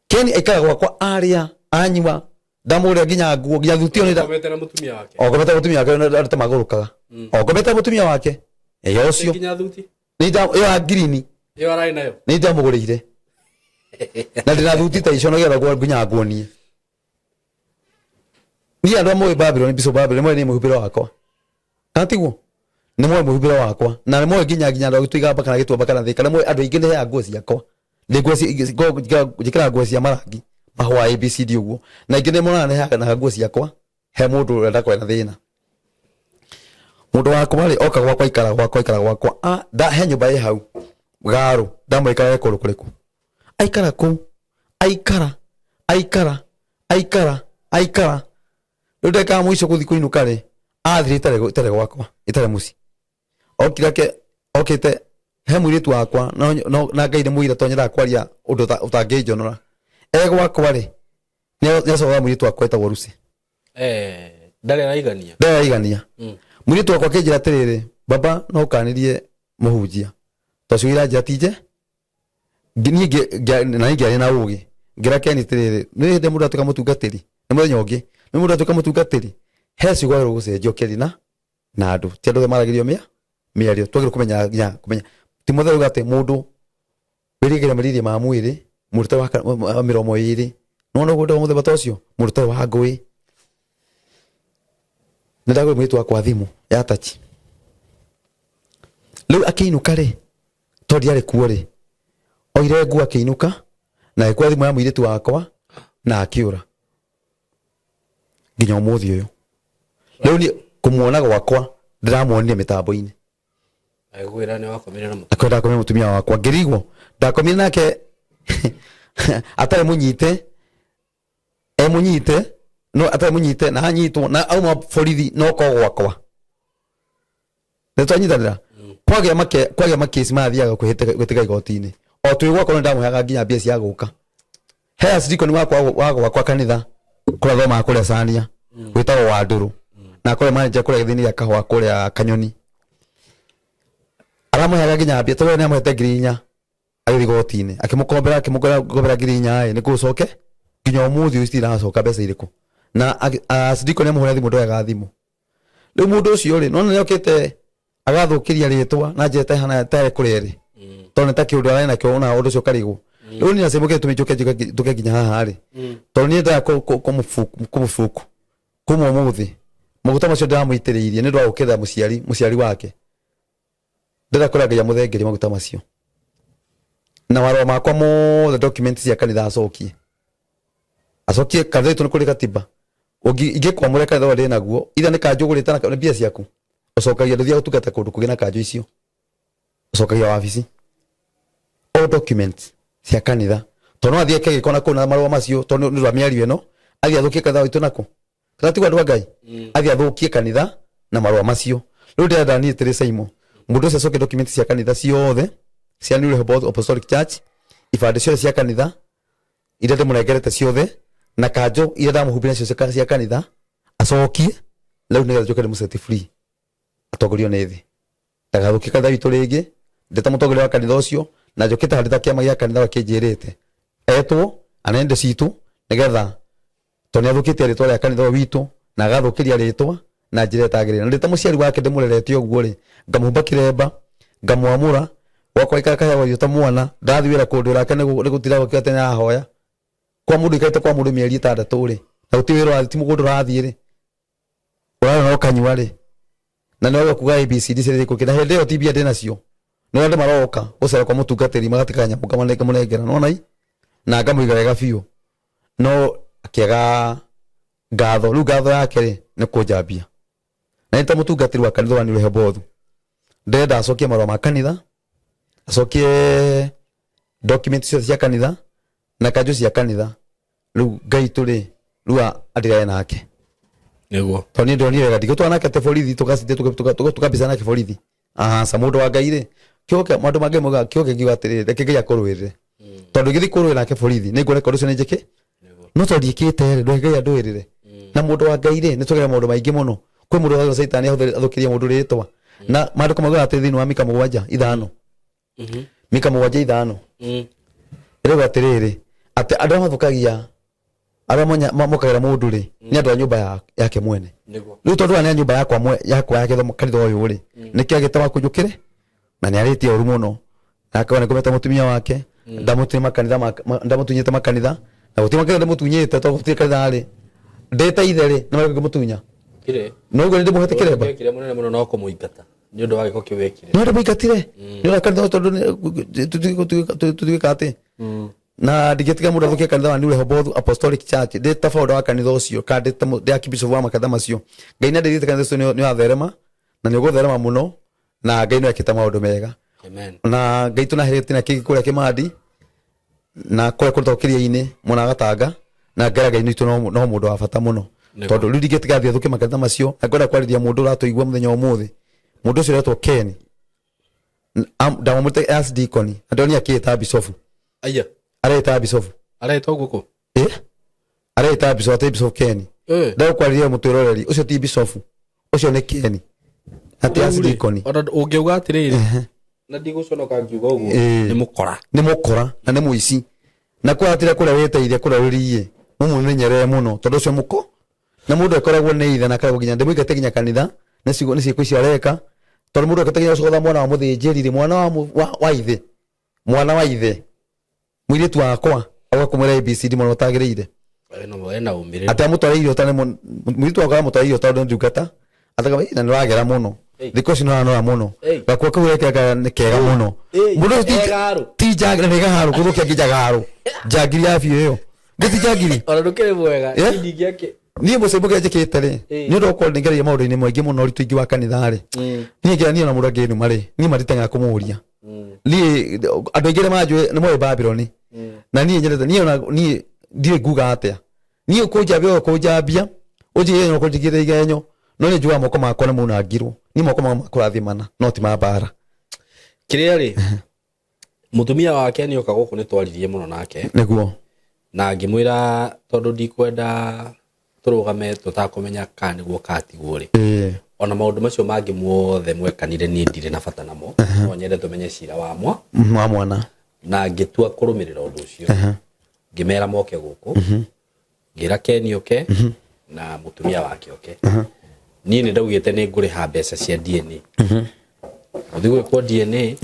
Ken aikara gwakwa arĩa anyua ndamũgũrĩra nginya nguo nginya thuti ĩyo nĩ Okomete na mũtumia wake. Okomete na mũtumia wake andũ ta magũrũkaga. Okomete na mũtumia wake ĩyo ũcio. Nginya thuti. Nĩ ĩyo ya ngirini. Ĩyo ararĩ nayo. Nĩ ndamũgũrĩire. Na ndĩna thuti ta icio nĩgetha nginya nguonie. Niĩ andũ a moĩ Babylon, Bishop Babylon, nĩ moĩ nĩ mũhumbĩre wakwa. Kana tiguo? Nĩ moĩ mũhumbĩre wakwa. Na nĩ moĩ nginya andũ a gwitũ Igamba kana Gĩtuamba kana Thĩka, nĩ moĩ andũ aingĩ nĩ heaga nguo ciakwa. Ndĩ nguo njĩkĩraga nguo cia marangi, mahũa A B C D ũguo. Na aingĩ nĩ monaga nĩ heaga nguo ciakwa he mũndũ ũrenda kwena thĩna. Mũndũ wakwa rĩ, oka gwakwa aikara gwakwa, aikara gwakwa. He nyũmba ĩ hau, Garu, ndamwĩra aikarage kũndũ kũrĩkũ. Aikara kũu, aikara, aikara, aikara, aikara. Rĩu ndagĩka ya mũico gũthiĩ kũinũka rĩ, athire itarĩ gwakwa, itarĩ mũciĩ. Okire okĩte he mũirĩtu wakwa, na Ngai nĩ mũira tondũ nyendaga kwaria ũndũ ũtangĩnjonora. E gwakwa rĩ, nĩ acokaga mũirĩtu wakwa etagwo Lucy. Ndarĩ araigania. Ndarĩ araigania. Mũirĩtu wakwa akĩnjĩra atĩrĩrĩ, baba no ũkanirie mũhunjia. Tondũ ciugo iranjĩra ti nje. Niĩ na niĩ ngĩaria na ũgĩ. Ngĩra Ken atĩrĩrĩ, nĩ hĩndĩ mũndũ atuĩka mũtungatĩri, nĩ mũthenya ũngĩ, nĩ mũndũ atuĩka mũtungatĩri, he ciugo wagĩrĩirwo gũcenjia ũkĩaria na andũ. Ti andũ othe maragĩrio mĩario, twagĩrĩirwo kũmenya nginya kũmenya. Ti mũthenya uga atĩ mũndũ wĩrĩgĩra merirĩria ma mwĩrĩ, mũndũ ũtarĩ wa mĩromo ĩrĩ. Nĩwona ũguo ndĩ mũthemba ta ũcio, mũndũ ũtarĩ wa ngũĩ. Nĩ ndagũrĩire mũirĩtu wakwa thimũ ya tachi. Rĩu akĩinũka rĩ, tondũ ndiarĩ kuo rĩ, oire nguo akĩinũka na agĩkua thimũ ya mũirĩtu wakwa na akĩũra nginya ũmũthĩ ũyũ. Rĩu niĩ kũmuona gwakwa ndĩramuonire mĩtambo-inĩ. Agĩkwĩra nĩ wakomire na mũtumia. Akwenda ndakomire mũtumia wakwa ngĩrigwo ndakomire nake atarĩ mũnyite e mũnyite no atarĩ mũnyite na anyitwo na auma borithi no ko gwakwa nĩ twanyitanĩra kwagĩa makesi marathiaga gwĩtĩka igoti-inĩ o twĩ gwakwa nĩ ndamũheaga nginya mbia cia gũka he aciriko nĩ wakwa wa gwakwa kanitha kũrĩa thomaga kũrĩa Cania wĩtagwo Wandũrũ na kũrĩa manager kũrĩa gĩthĩinĩ gĩa kahũa kũrĩa Kanyoni aramũheaga nginya mbia tondũ we nĩ amũhete 4,000 agĩthiĩ igoti-inĩ akĩmũkombera akĩmũkombera 4,000 ĩ nĩguo ũcoke nginya ũmũthĩ ũyũ citiracoka mbeca irĩkũ na aciriko nĩ amũhũrĩra thimũ ndoyaga thimũ. Rĩu mũndũ ũcio rĩ nona nĩokĩte agathũkĩria rĩtwa na njĩra ĩtahana ĩtarĩ kũrĩa ĩrĩ tondũ nĩ ta kĩũndũ ararĩ nakĩo ona ũndũ ũcio ũkarigwo. Rĩu niĩ nacemũkĩte tũmĩ njũke njũke nginya haha rĩ tondũ niĩ ndendaga kũmũbuku kuma ũmũthĩ maguta macio ndĩramũitĩrĩirie nĩ ũndũ wa gũkĩrĩra mũciari wake ndĩrenda kũrĩa Ngai amũthengerie maguta macio na marũa makwa mothe document cia kanitha acokie acokie kanitha itũ nĩ kũrĩ gatiba ingĩkwamũra kanitha ũrĩa ndĩ naguo itha nĩ kanjũ ũgũrĩte na mbia ciaku ũcokagia ndũthiaga gũtungata kũndũ kũngĩ na kanjũ icio ũcokagia wabici all document cia kanitha tondũ no athiĩ eke gĩko na kũu na marũa macio tondũ nĩ ũndũ wa mĩario ĩno athiĩ athũkie kanitha witũ nakũ kana tiguo andũ a Ngai athiĩ athũkie kanitha na marũa macio. Rĩu ndĩrenda niĩ tĩrĩ Saimo mũndũ ũcio acokie document cia kanitha ciothe. Cia New Rehoboth Apostolic Church, ibandĩ ciothe cia kanitha iria ndĩmũnengerete ciothe, na kanjũ iria ndamũhumbire nacio cia kanitha acokie rĩu, nĩgetha njoke ndĩmũset free, atongorio nĩ thĩ, ndagathukie kanitha witũ rĩngĩ. Ndĩ ta mũtongoria wa kanitha ũcio na njũkĩte handĩ ta kĩama gĩa kanitha ũrĩa kĩnjĩrĩte etwo anende citũ, nĩgetha tondũ nĩ athũkĩtie rĩtwa rĩa kanitha ũyũ witũ na agathũkĩria rĩtwa na njĩra ĩtagĩrĩire. Na ndĩ ta mũciari wake ndĩmũrerete ũguo rĩ, ngamũhumba kĩremba, ngamwamũra gwakwa, ikara kaheagwo irio ta mwana, ndathiĩ wĩra kũndũ nake nĩ gũtira gũkiuga atĩ nĩarahoya kwa mũndũ ikarĩte kwa mũndũ mĩeri 6 rĩ, na gũtirĩ wĩra ũrathiĩ, ti mũgũnda ũrathiĩ rĩ, ũrarĩa na ũkanyua rĩ, na nĩ wagĩrĩirwo kuga ABCD ciarĩ kũkĩ. Na hĩndĩ ĩyo ti mbia ndĩ nacio, nĩ andũ maroka gũcera kwa mũtungatĩri magatiga kanyamũ ngamũnengera nona i na ngamũiga wega biũ, no akĩaga ngatho. Rĩu ngatho yake rĩ, nĩ kũnjambia. Na nĩ ta mũtungatĩri wa kanitha wa New Rehoboth, ndĩrenda acokie marũa ma kanitha, acokie document ciothe cia kanitha na kanjũ cia kanitha. Rĩu Ngai tũrĩ rĩu atigane nake. Tondũ niĩ ndonire wega ndigĩtwara nake atĩ borithi tũgacithie tũkambica nake borithi. Aca, mũndũ wa Ngai rĩ, kĩo kĩa maũndũ mangĩ maugaga kĩo kĩngiuga atĩrĩrĩ, reke Ngai akũrũĩrĩre, tondũ ngĩthiĩ kũrũĩra nake borithi nĩ nguona ũndũ ũcio nĩ njĩke, no tondũ ndiĩkĩte rĩ, ndũhe Ngai andũĩrĩre. Na mũndũ wa Ngai rĩ, nĩ tũgerera maũndũ maingĩ mũno. Kwĩ mũndũ ũhũthagĩra caitani athũkĩrie mũndũ rĩtwa, na maandĩko maugaga atĩ thĩinĩ wa Mika 7:5, Mika 7:5 ĩrauga atĩrĩrĩ, atĩ andũ arĩa mathũkagia, arĩa mokagĩra mũndũ rĩ, nĩ andũ a nyũmba yake mwene. Rĩu tondũ aya nĩ a nyũmba yakwa yakwa ya gĩthomo kanitha ũyũ rĩ, nĩkĩo agĩte wa kũnjũkĩre na nĩ arĩtie ũru mũno na akauga nĩ ngomete mũtumia wake, ndamũtunyĩte makanitha ndamũtunyĩte makanitha, na gũtirĩ makanitha ndĩmũtunyĩte, tondũ gũtirĩ kanitha rĩ ndĩte ithe rĩ nĩ ngĩmũtunya. Kire. No ũguo nĩ ndĩmũhete kĩremba. Wekire mũnene mũno no kũmũingata nĩ ũndũ wa gĩko kĩu wekire. No ndĩmũingatire nĩ ũrĩa kanitha ũyũ tondũ tũtuĩka atĩ na ndingĩtiga mũndũ athũkie kanitha wa New Rehoboth Apostolic Church. Ndĩ ta founder wa kanitha ũcio, kana ndĩ ta ndĩ archbishop wa makanitha macio, Ngai nĩ andeithĩtie, kanitha ũcio nĩ ũratherema na nĩ ũgũtherema mũno, na Ngai nĩ ekĩte maũndũ mega. Amen. Na Ngai tũnahe gĩtina kĩngĩ kũrĩa Kĩmandi na kũrĩa kũrutagwo kĩria-inĩ mwena wa Gatanga, na ngera Ngai nitũ no mũndũ wa bata mũno, tondũ rĩu ndingĩtiga thiĩ thũkie makanitha macio. Na ngwenda kwarĩria mũndũ ũratũigua mũthenya wa ũmũthĩ, mũndũ ũcio ũretwo Ken, ndamũmũte as deacon na ndĩronire akĩĩta bishofu. Aya. Areĩta bishofu. Aretwo gũkũ. Eh, areĩta bishofu, atĩ bishofu Ken. Ndagũkwarĩria mũtwĩroreri ũcio ti bishofu, ũcio nĩ Ken na ti as deacon. Ona ũngĩuga atĩrĩrĩ, na ndigũconoka ngiuga ũguo, nĩ mũkora. Nĩ mũkora na nĩ mũici, na kũratira kũrĩa wĩteithia kũrĩa rũriĩ, mũmũmenyerere mũno, tondũ ũcio mũko na mũndũ akoragwo nĩ ithe na akaragwo nginya ndĩmũingate nginya kanitha nĩ ciĩko icio areka, tondũ mũndũ akĩte nginya gũcogotha mwana wa mũthĩnjĩri rĩ, mwana wa ithe, mwana wa ithe, mũirĩtu wakwa, agoka kũmwĩra ABCD mwana ũtagĩrĩire. Ena ũmĩrĩru. Atĩ amũtware irio ta nĩ mũirĩtu wakwa, amũtware irio tondũ nĩ ndungata, ataka na nĩ wagera mũno. Thikũ ici nĩ ũranora mũno. Gakuo kau wekĩraga nĩ kega mũno. Mũndũ ũcio Ĩ, ti njangiri nĩ gaharũ gũthũkia nginya gaharũ, njangiri ya biũ ĩyo nĩ ti njangiri. Ona ndũkĩrĩ mwega. Ndingĩake niĩ mũcembo kĩrĩa njĩkĩte rĩ, nĩ ũndũ wa gũkorwo nĩngereire maũndũ-inĩ maingĩ mũno, ũritũ ingĩ wa kanitha rĩ, niĩ ngira niĩ ona mũndũ angĩnuma rĩ, niĩ manditengaga kũmũria. Niĩ andũ aingĩ nĩ manjũĩ, nĩ moĩ Babylon na niĩ nyendete niĩ, ona niĩ ndirĩ nguga atĩa, niĩ kũnjambia ũyũ kũnjambia ũnjigĩre igenyo, kũnjigĩre igenyo, no nĩ njugaga moko makwa nĩ maunangirwo. Niĩ moko makwa makũrathimana no ti ma mbara. Kĩrĩa rĩ, mũtumia wake nĩ oka gũkũ, nĩ twaririe mũno nake. Na ngĩmwĩra tondũ ndikwenda tũrũgame tũtakũmenya kana nĩguo katigwo rĩ, ona maũndũ macio mangĩ mothe mwekanire niĩ ndirĩ na bata namo, no nyende tũmenye cira wa mwa wa mwana. Na ngĩtua kũrũmĩrĩra ũndũ ũcio, ngĩmera moke gũkũ, ngĩra Ken oke na mũtumia wake oke. Niĩ nĩ ndaugĩte nĩ ngũrĩha mbeca cia DNA, gũthiĩ gwĩkwo DNA.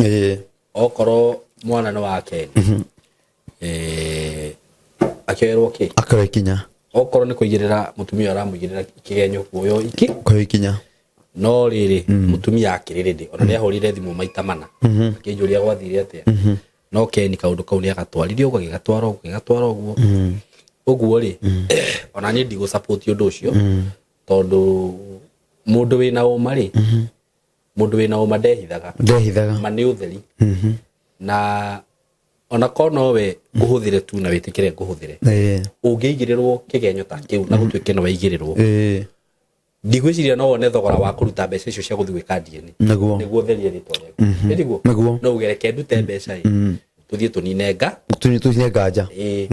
Okorwo mwana nĩ wa Ken, akĩoerwo kĩ? Akoya ikinya. Okorwo nĩ kũigĩrĩra mũtumia aramũigĩrĩra kĩgenyo, kuoyo iki. Koya ikinya. No rĩrĩ, mũtumia akĩrĩrĩndĩ ona nĩ ahũrire thimũ maita mana akĩnjũria gwathire atĩa, no Ken kaũndũ kau nĩ agatwarire ũguo, agĩgatwara ũguo, agĩgatwara ũguo ũguo rĩ, ona niĩ ndigũ support ũndũ ũcio, tondũ mũndũ wĩna ũma rĩ, mũndũ wĩna ũma ndehithaga. Ndehithaga. Ma nĩ ũtheri, na ona korwo nowe ngũhũthĩre tu na wĩtĩkĩre ngũhũthĩre, ũngĩigĩrĩrwo kĩgenyo ta kĩu na gũtuĩke nĩ waigĩrĩrwo. Ndigwĩciria no wone thogora wa kũruta mbeca icio cia gũthiĩ gwĩka DNA. Nĩguo. Nĩguo therie rĩtwa rĩaku. Ĩ nĩguo? Nĩguo. No uge reke ndute mbeca ĩ, tũthiĩ tũnine nga. Tũnine nganja. Ĩĩ.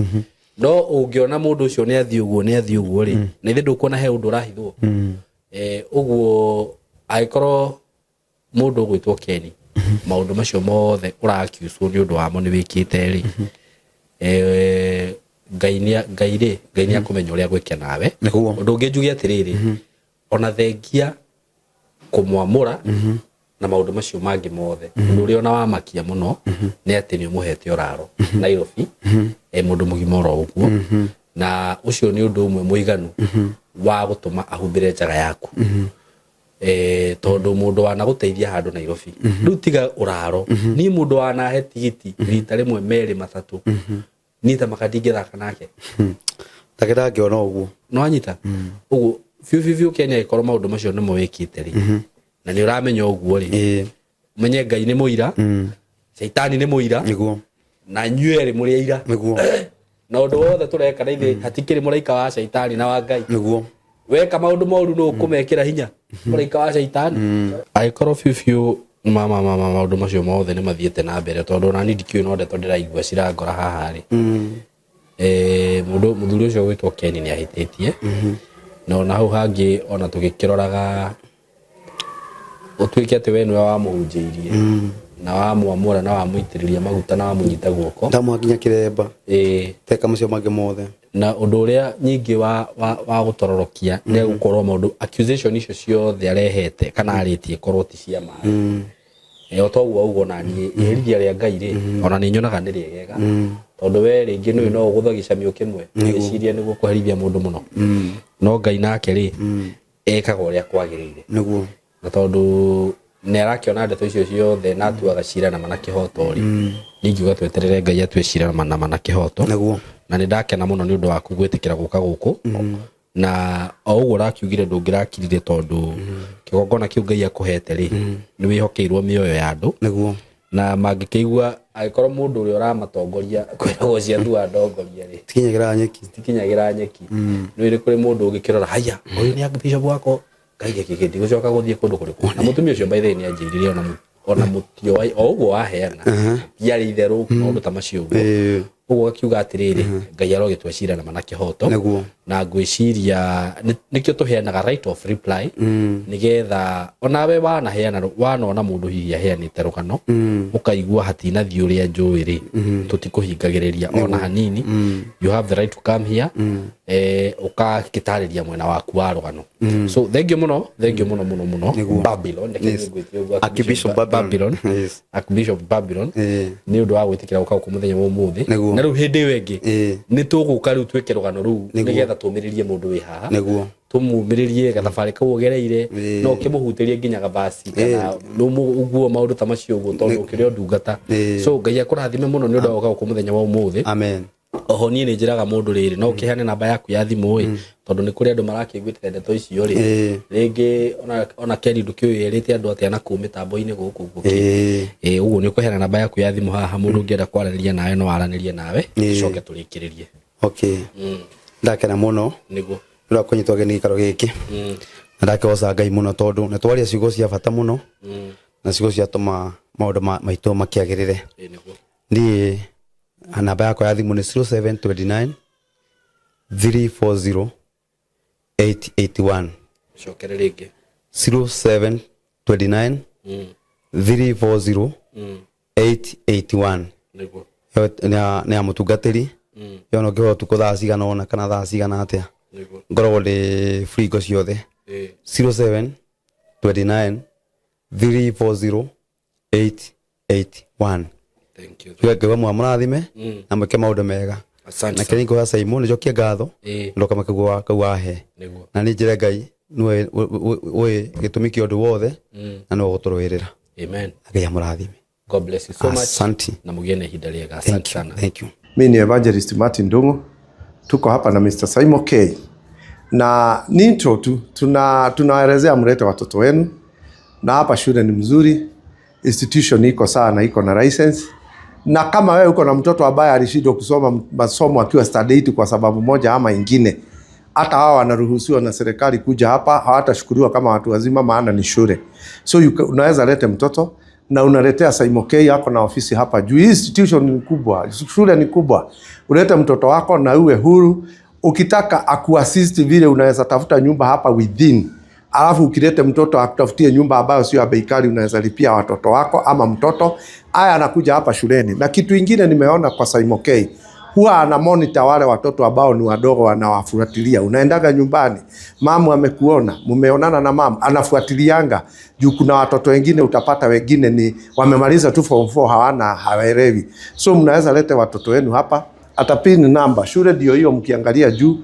No ũngĩona mũndũ ũcio nĩ athiĩ ũguo, nĩ athiĩ ũguo rĩ, na ithe ndũkuona he ũndũ ũrahithwo. Ũguo angĩkorwo mũndũ ũgwĩtwo Ken, maũndũ macio mothe ũrakiucwo nĩ ũndũ wamo nĩ wĩkĩte rĩ, Ngai nĩ Ngai rĩ, Ngai nĩ akũmenya ũrĩa gwĩka nawe. Nĩguo. Ũndũ ũngĩ njuge atĩrĩrĩ, ona thengia kũmwamũra na maũndũ macio mangĩ mothe, ũndũ ũrĩa ona wamakia mũno nĩ atĩ nĩ ũmũhete ũraro Nairobi, mũndũ mũgima oro ũguo, na ũcio nĩ ũndũ ũmwe mũiganu wa gũtũma ahumbĩre njaga yaku. Tondũ mũndũ wanagũteithia handũ Nairobi, rĩu tiga ũraro, niĩ mũndũ wanahe tigiti rita rĩmwe merĩ matatũ, niĩ ta maka ndingĩthaka nake. Take ndangĩona ũguo. No anyita ũguo biũ biũ biũ. Kenya, ĩkorwo maũndũ macio nĩmo wĩkĩte rĩ, na nĩ ũramenya ũguo rĩ, menye Ngai nĩ mũira, Caitani nĩ mũira, Nĩguo. na inyuĩ erĩ mũrĩ aira. Nĩguo. Na ũndũ wothe tũreka na ithuĩ hatikĩrĩ mũraika wa Caitani na wa Ngai. Nĩguo. Weka maũndũ moru nũ ũkũmekĩra hinya mũraika wa Caitani. Angĩkorwo biũ biũ ma ma ma maũndũ macio mothe nĩ mathiĩte na mbere, tondũ ona niĩ ndikĩũĩ, no ndeto ndĩraigua cirangora haha rĩ, mũndũ mũthuri ũcio gwĩtwo Ken nĩ ahĩtĩtie. Na ona hau hangĩ ona tũgĩkĩroraga, ũtuĩke atĩ we nĩwe wamũhunjĩirie na wamwamũra na wamũitĩrĩria maguta na wamũnyita guoko. Ndamũha nginya kĩremba. Ĩĩ. Teka macio mangĩ mothe. Na ũndũ ũrĩa nyingĩ wa gũtororokia nĩ gũkorwo maũndũ accusation icio ciothe arehete kana arĩtie korwo ti cia ma. O toguo auga, ona niĩ iherithia rĩa Ngai rĩ, ona nĩ nyonaga nĩ rĩegega, tondũ we rĩngĩ nĩũĩ no ũgũthwe gĩcamio kĩmwe wĩcirie nĩguo kũherithia mũndũ mũno, no Ngai nake rĩ, ekaga ũrĩa kwagĩrĩire. Nĩguo. Na tondũ nĩ arakĩona ndeto icio ciothe na atuaga cira na mana kĩhoto rĩ, niĩ ingiuga tweterere Ngai atue cira na mana kĩhoto. Nĩguo. Na nĩ ndakena mũno nĩ ũndũ waku gwĩtĩkĩra gũka gũkũ, na o ũguo ũrakiugire ndũngĩrakirire, tondũ kĩgongona kĩu Ngai akũhete rĩ, nĩ wĩhokeirwo mĩoyo ya andũ. Nĩguo. Na mangĩkĩigua angĩkorwo mũndũ ũrĩa ũramatongoria kwĩragwo ciathua ndongoria rĩ, Tikinyagĩra nyeki. Citikinyagĩra nyeki. Nĩ kũrĩ mũndũ ũngĩkĩrora haya, ũyũ nĩ bishop wakwa, Ngai gĩkĩ ndigũcoka gũthiĩ kũndũ kũrĩkũ. Na mũtumia ũcio, by the way, nĩ anjĩrire ona mũtioai o ũguo waheana tiarĩ itherũ, maũndũ ta macio ũguo. Ũguo akiuga atĩrĩrĩ, Ngai arogĩtua cira na mana kĩhoto. Nĩguo. Na ngwĩciria nĩkĩo tũheanaga right of reply, nĩgetha onawe wanaheana, wanona mũndũ hihi aheanĩte rũgano ũkaigua hatinathiĩ ũrĩa njũĩ rĩ, tũtikũhingagĩrĩria ona hanini. You have the right to come here, ũgakĩtarĩria mwena waku wa rũgano. So thank you mũno, thank you mũno mũno mũno. Nĩguo. Babylon, reke ngwĩte ũguo. Archbishop Babylon. Yes. Archbishop Babylon, nĩ ũndũ wa gwĩtĩkĩra gũka gũkũ mũthenya wa ũmũthĩ. Nĩguo. Na rĩu hĩndĩ ĩyo ĩngĩ nĩ tũgũka rĩu twĩke rũgano rũu, Nĩguo. nĩgetha tũmĩrĩrie mũndũ wĩ haha, Nĩguo. Tũmumĩrĩrie gathabarĩ kau ũgereire, no ũkĩmũhutĩrie nginya gabasi kana ũguo maũndũ ta macio ũguo, tondũ ũkĩrĩ o ndungata. So Ngai akũrathime mũno nĩ ũndũ wa gũka gũkũ mũthenya wa ũmũthĩ. Amen. Oho niĩ nĩ njĩraga mũndũ rĩrĩ, no ũkĩheane namba yaku ya thimũ ĩ, tondũ nĩ kũrĩ andũ marakĩiguĩte ndeto icio rĩ, rĩngĩ ona Ken ndũkĩũĩ erĩte andũ atĩa na kũu mĩtambo-inĩ gũkũ ũguo. Ũguo nĩ ũkũheana namba yaku ya thimũ haha, mũndũ ũngĩenda kwaranĩria nawe no aranĩrie nawe, tũcoke tũrĩkĩrĩrie. Okay, ndakena mũno nĩ ũndũ wa kũnyitwo ageni gĩikaro gĩkĩ, na ndakĩgoca Ngai mũno tondũ nĩ twaria ciugo cia bata mũno na ciugo ciatũma maũndũ maitũ makĩagĩrĩre. Ĩĩ nĩguo. Niĩ namba yakwa ya thimũ nĩ 0729 340 881. Cokere rĩngĩ. 0729 340 881. Nĩguo. Ĩyo nĩ ya mũtungatĩri. Ĩyo no ngĩhũra ũtukũ thaa cigana ũna kana thaa cigana atĩa, ngoragwo ndĩ free hingo ciothe. 07 29 340 881. Thank you. Ngai wa mũrathime na mwĩke maũndũ mega. Asante Na sana. kĩrĩa ingĩhoya Simon, nĩnjokie ngatho ndoka makĩguo kau wahe. Na nĩ njĩre Ngai nĩwe ũĩ gĩtũmi kĩa ũndũ wothe na nĩwe ũgũtũrũĩrĩra. Amen. Ngai amũrathime. God bless you so much. Asante. Na mũgĩe na ihinda rĩega. Asante Thank you. sana. Thank you. Mi ni Evangelist Martin Ndung'u, tuko hapa na Mr. Saimo K na ni intro tu, tunaelezea mlete watoto wenu, na hapa shule ni mzuri, institution iko sawa na iko na license. Na kama wewe uko na mtoto ambaye alishindwa kusoma masomo akiwa standard 8 kwa sababu moja ama ingine, Hata hawa wanaruhusiwa na serikali kuja hapa, hawatashukuriwa kama watu wazima, maana ni shule. So unaweza lete mtoto na unaletea Saimo K yako na ofisi hapa juu. Hii institution ni kubwa, shule ni kubwa. Ulete mtoto wako na uwe huru. Ukitaka akuassist vile, unaweza tafuta nyumba hapa within, alafu ukilete mtoto akutafutie nyumba ambayo sio ya bei kali, unaweza lipia watoto wako ama mtoto aya anakuja hapa shuleni. Na kitu ingine nimeona kwa Saimo K, huwa ana monitor wale watoto ambao ni wadogo, wanawafuatilia. Unaendaga nyumbani, mamu amekuona, mumeonana na mamu, anafuatilianga juu kuna watoto wengine utapata wengine ni wamemaliza tu form 4, hawana, hawaelewi. So mnaweza lete watoto wenu hapa, atapin namba shule ndio hiyo, mkiangalia juu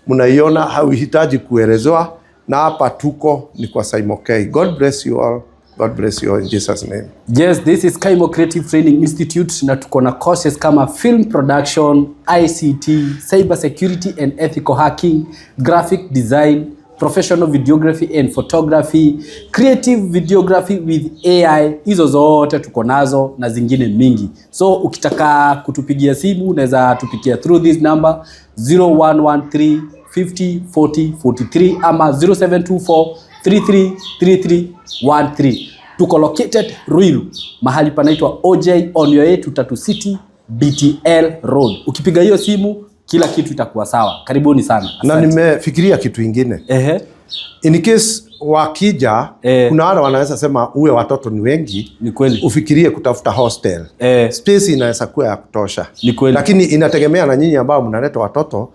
mnaiona, hauhitaji kuelezewa. Na hapa tuko ni kwa Saimo K. God bless you all. God bless you all in Jesus' name. Yes, this is Kaimo Creative Training Institute na tuko na courses kama film production, ICT, cyber security and ethical hacking, graphic design, professional videography and photography, creative videography with AI. Hizo zote tuko nazo na zingine mingi. So ukitaka kutupigia simu, unaweza tupigia through this number, 0113 50 40 43 ama 0724 333313. Tuko located Ruiru, mahali panaitwa OJ, on your way to Tatu City BTL Road. Ukipiga hiyo simu, kila kitu itakuwa sawa. Karibuni sana. Na Asante. nimefikiria kitu ingine. In case wakija, kuna wale wanaweza sema uwe watoto ni wengi, Ni kweli. Ufikirie kutafuta hostel. Space inaweza kuwa ya kutosha. Ni kweli. Lakini inategemea na nyinyi ambao mnaleta watoto.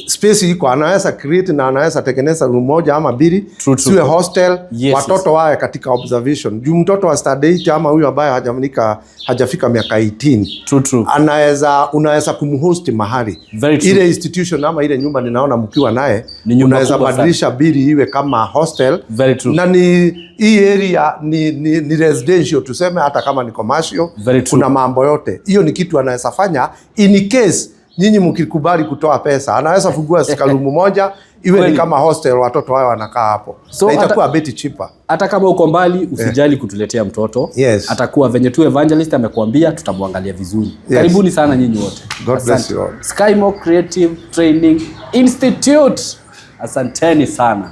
Space iko, anaweza create na anaweza tengeneza room moja ama mbili, True, true. siwe hostel, watoto wawe katika observation. Juu mtoto wa standard 8 ama huyu ambaye hajafika miaka 18, True, true. Anaweza unaweza kumhost mahali. Very true. Ile institution ama ile nyumba ninaona mkiwa naye, Ni nyumba unaweza kubwa sana. badilisha bili iwe kama hostel. Very true. Na ni hii area ni residential tuseme, hata kama ni commercial. Very true. Kuna mambo yote hiyo, ni kitu anaweza fanya in case nyinyi mkikubali kutoa pesa, anaweza fungua room moja iwe Kweli. ni kama hostel, watoto wao wanakaa hapo So na itakuwa bit cheaper. Hata kama uko mbali, usijali kutuletea mtoto. Atakuwa venye tu evangelist amekuambia, tutamwangalia vizuri. Karibuni sana nyinyi wote. God bless Asante. you all. Skymo Creative Training Institute. Asanteni sana.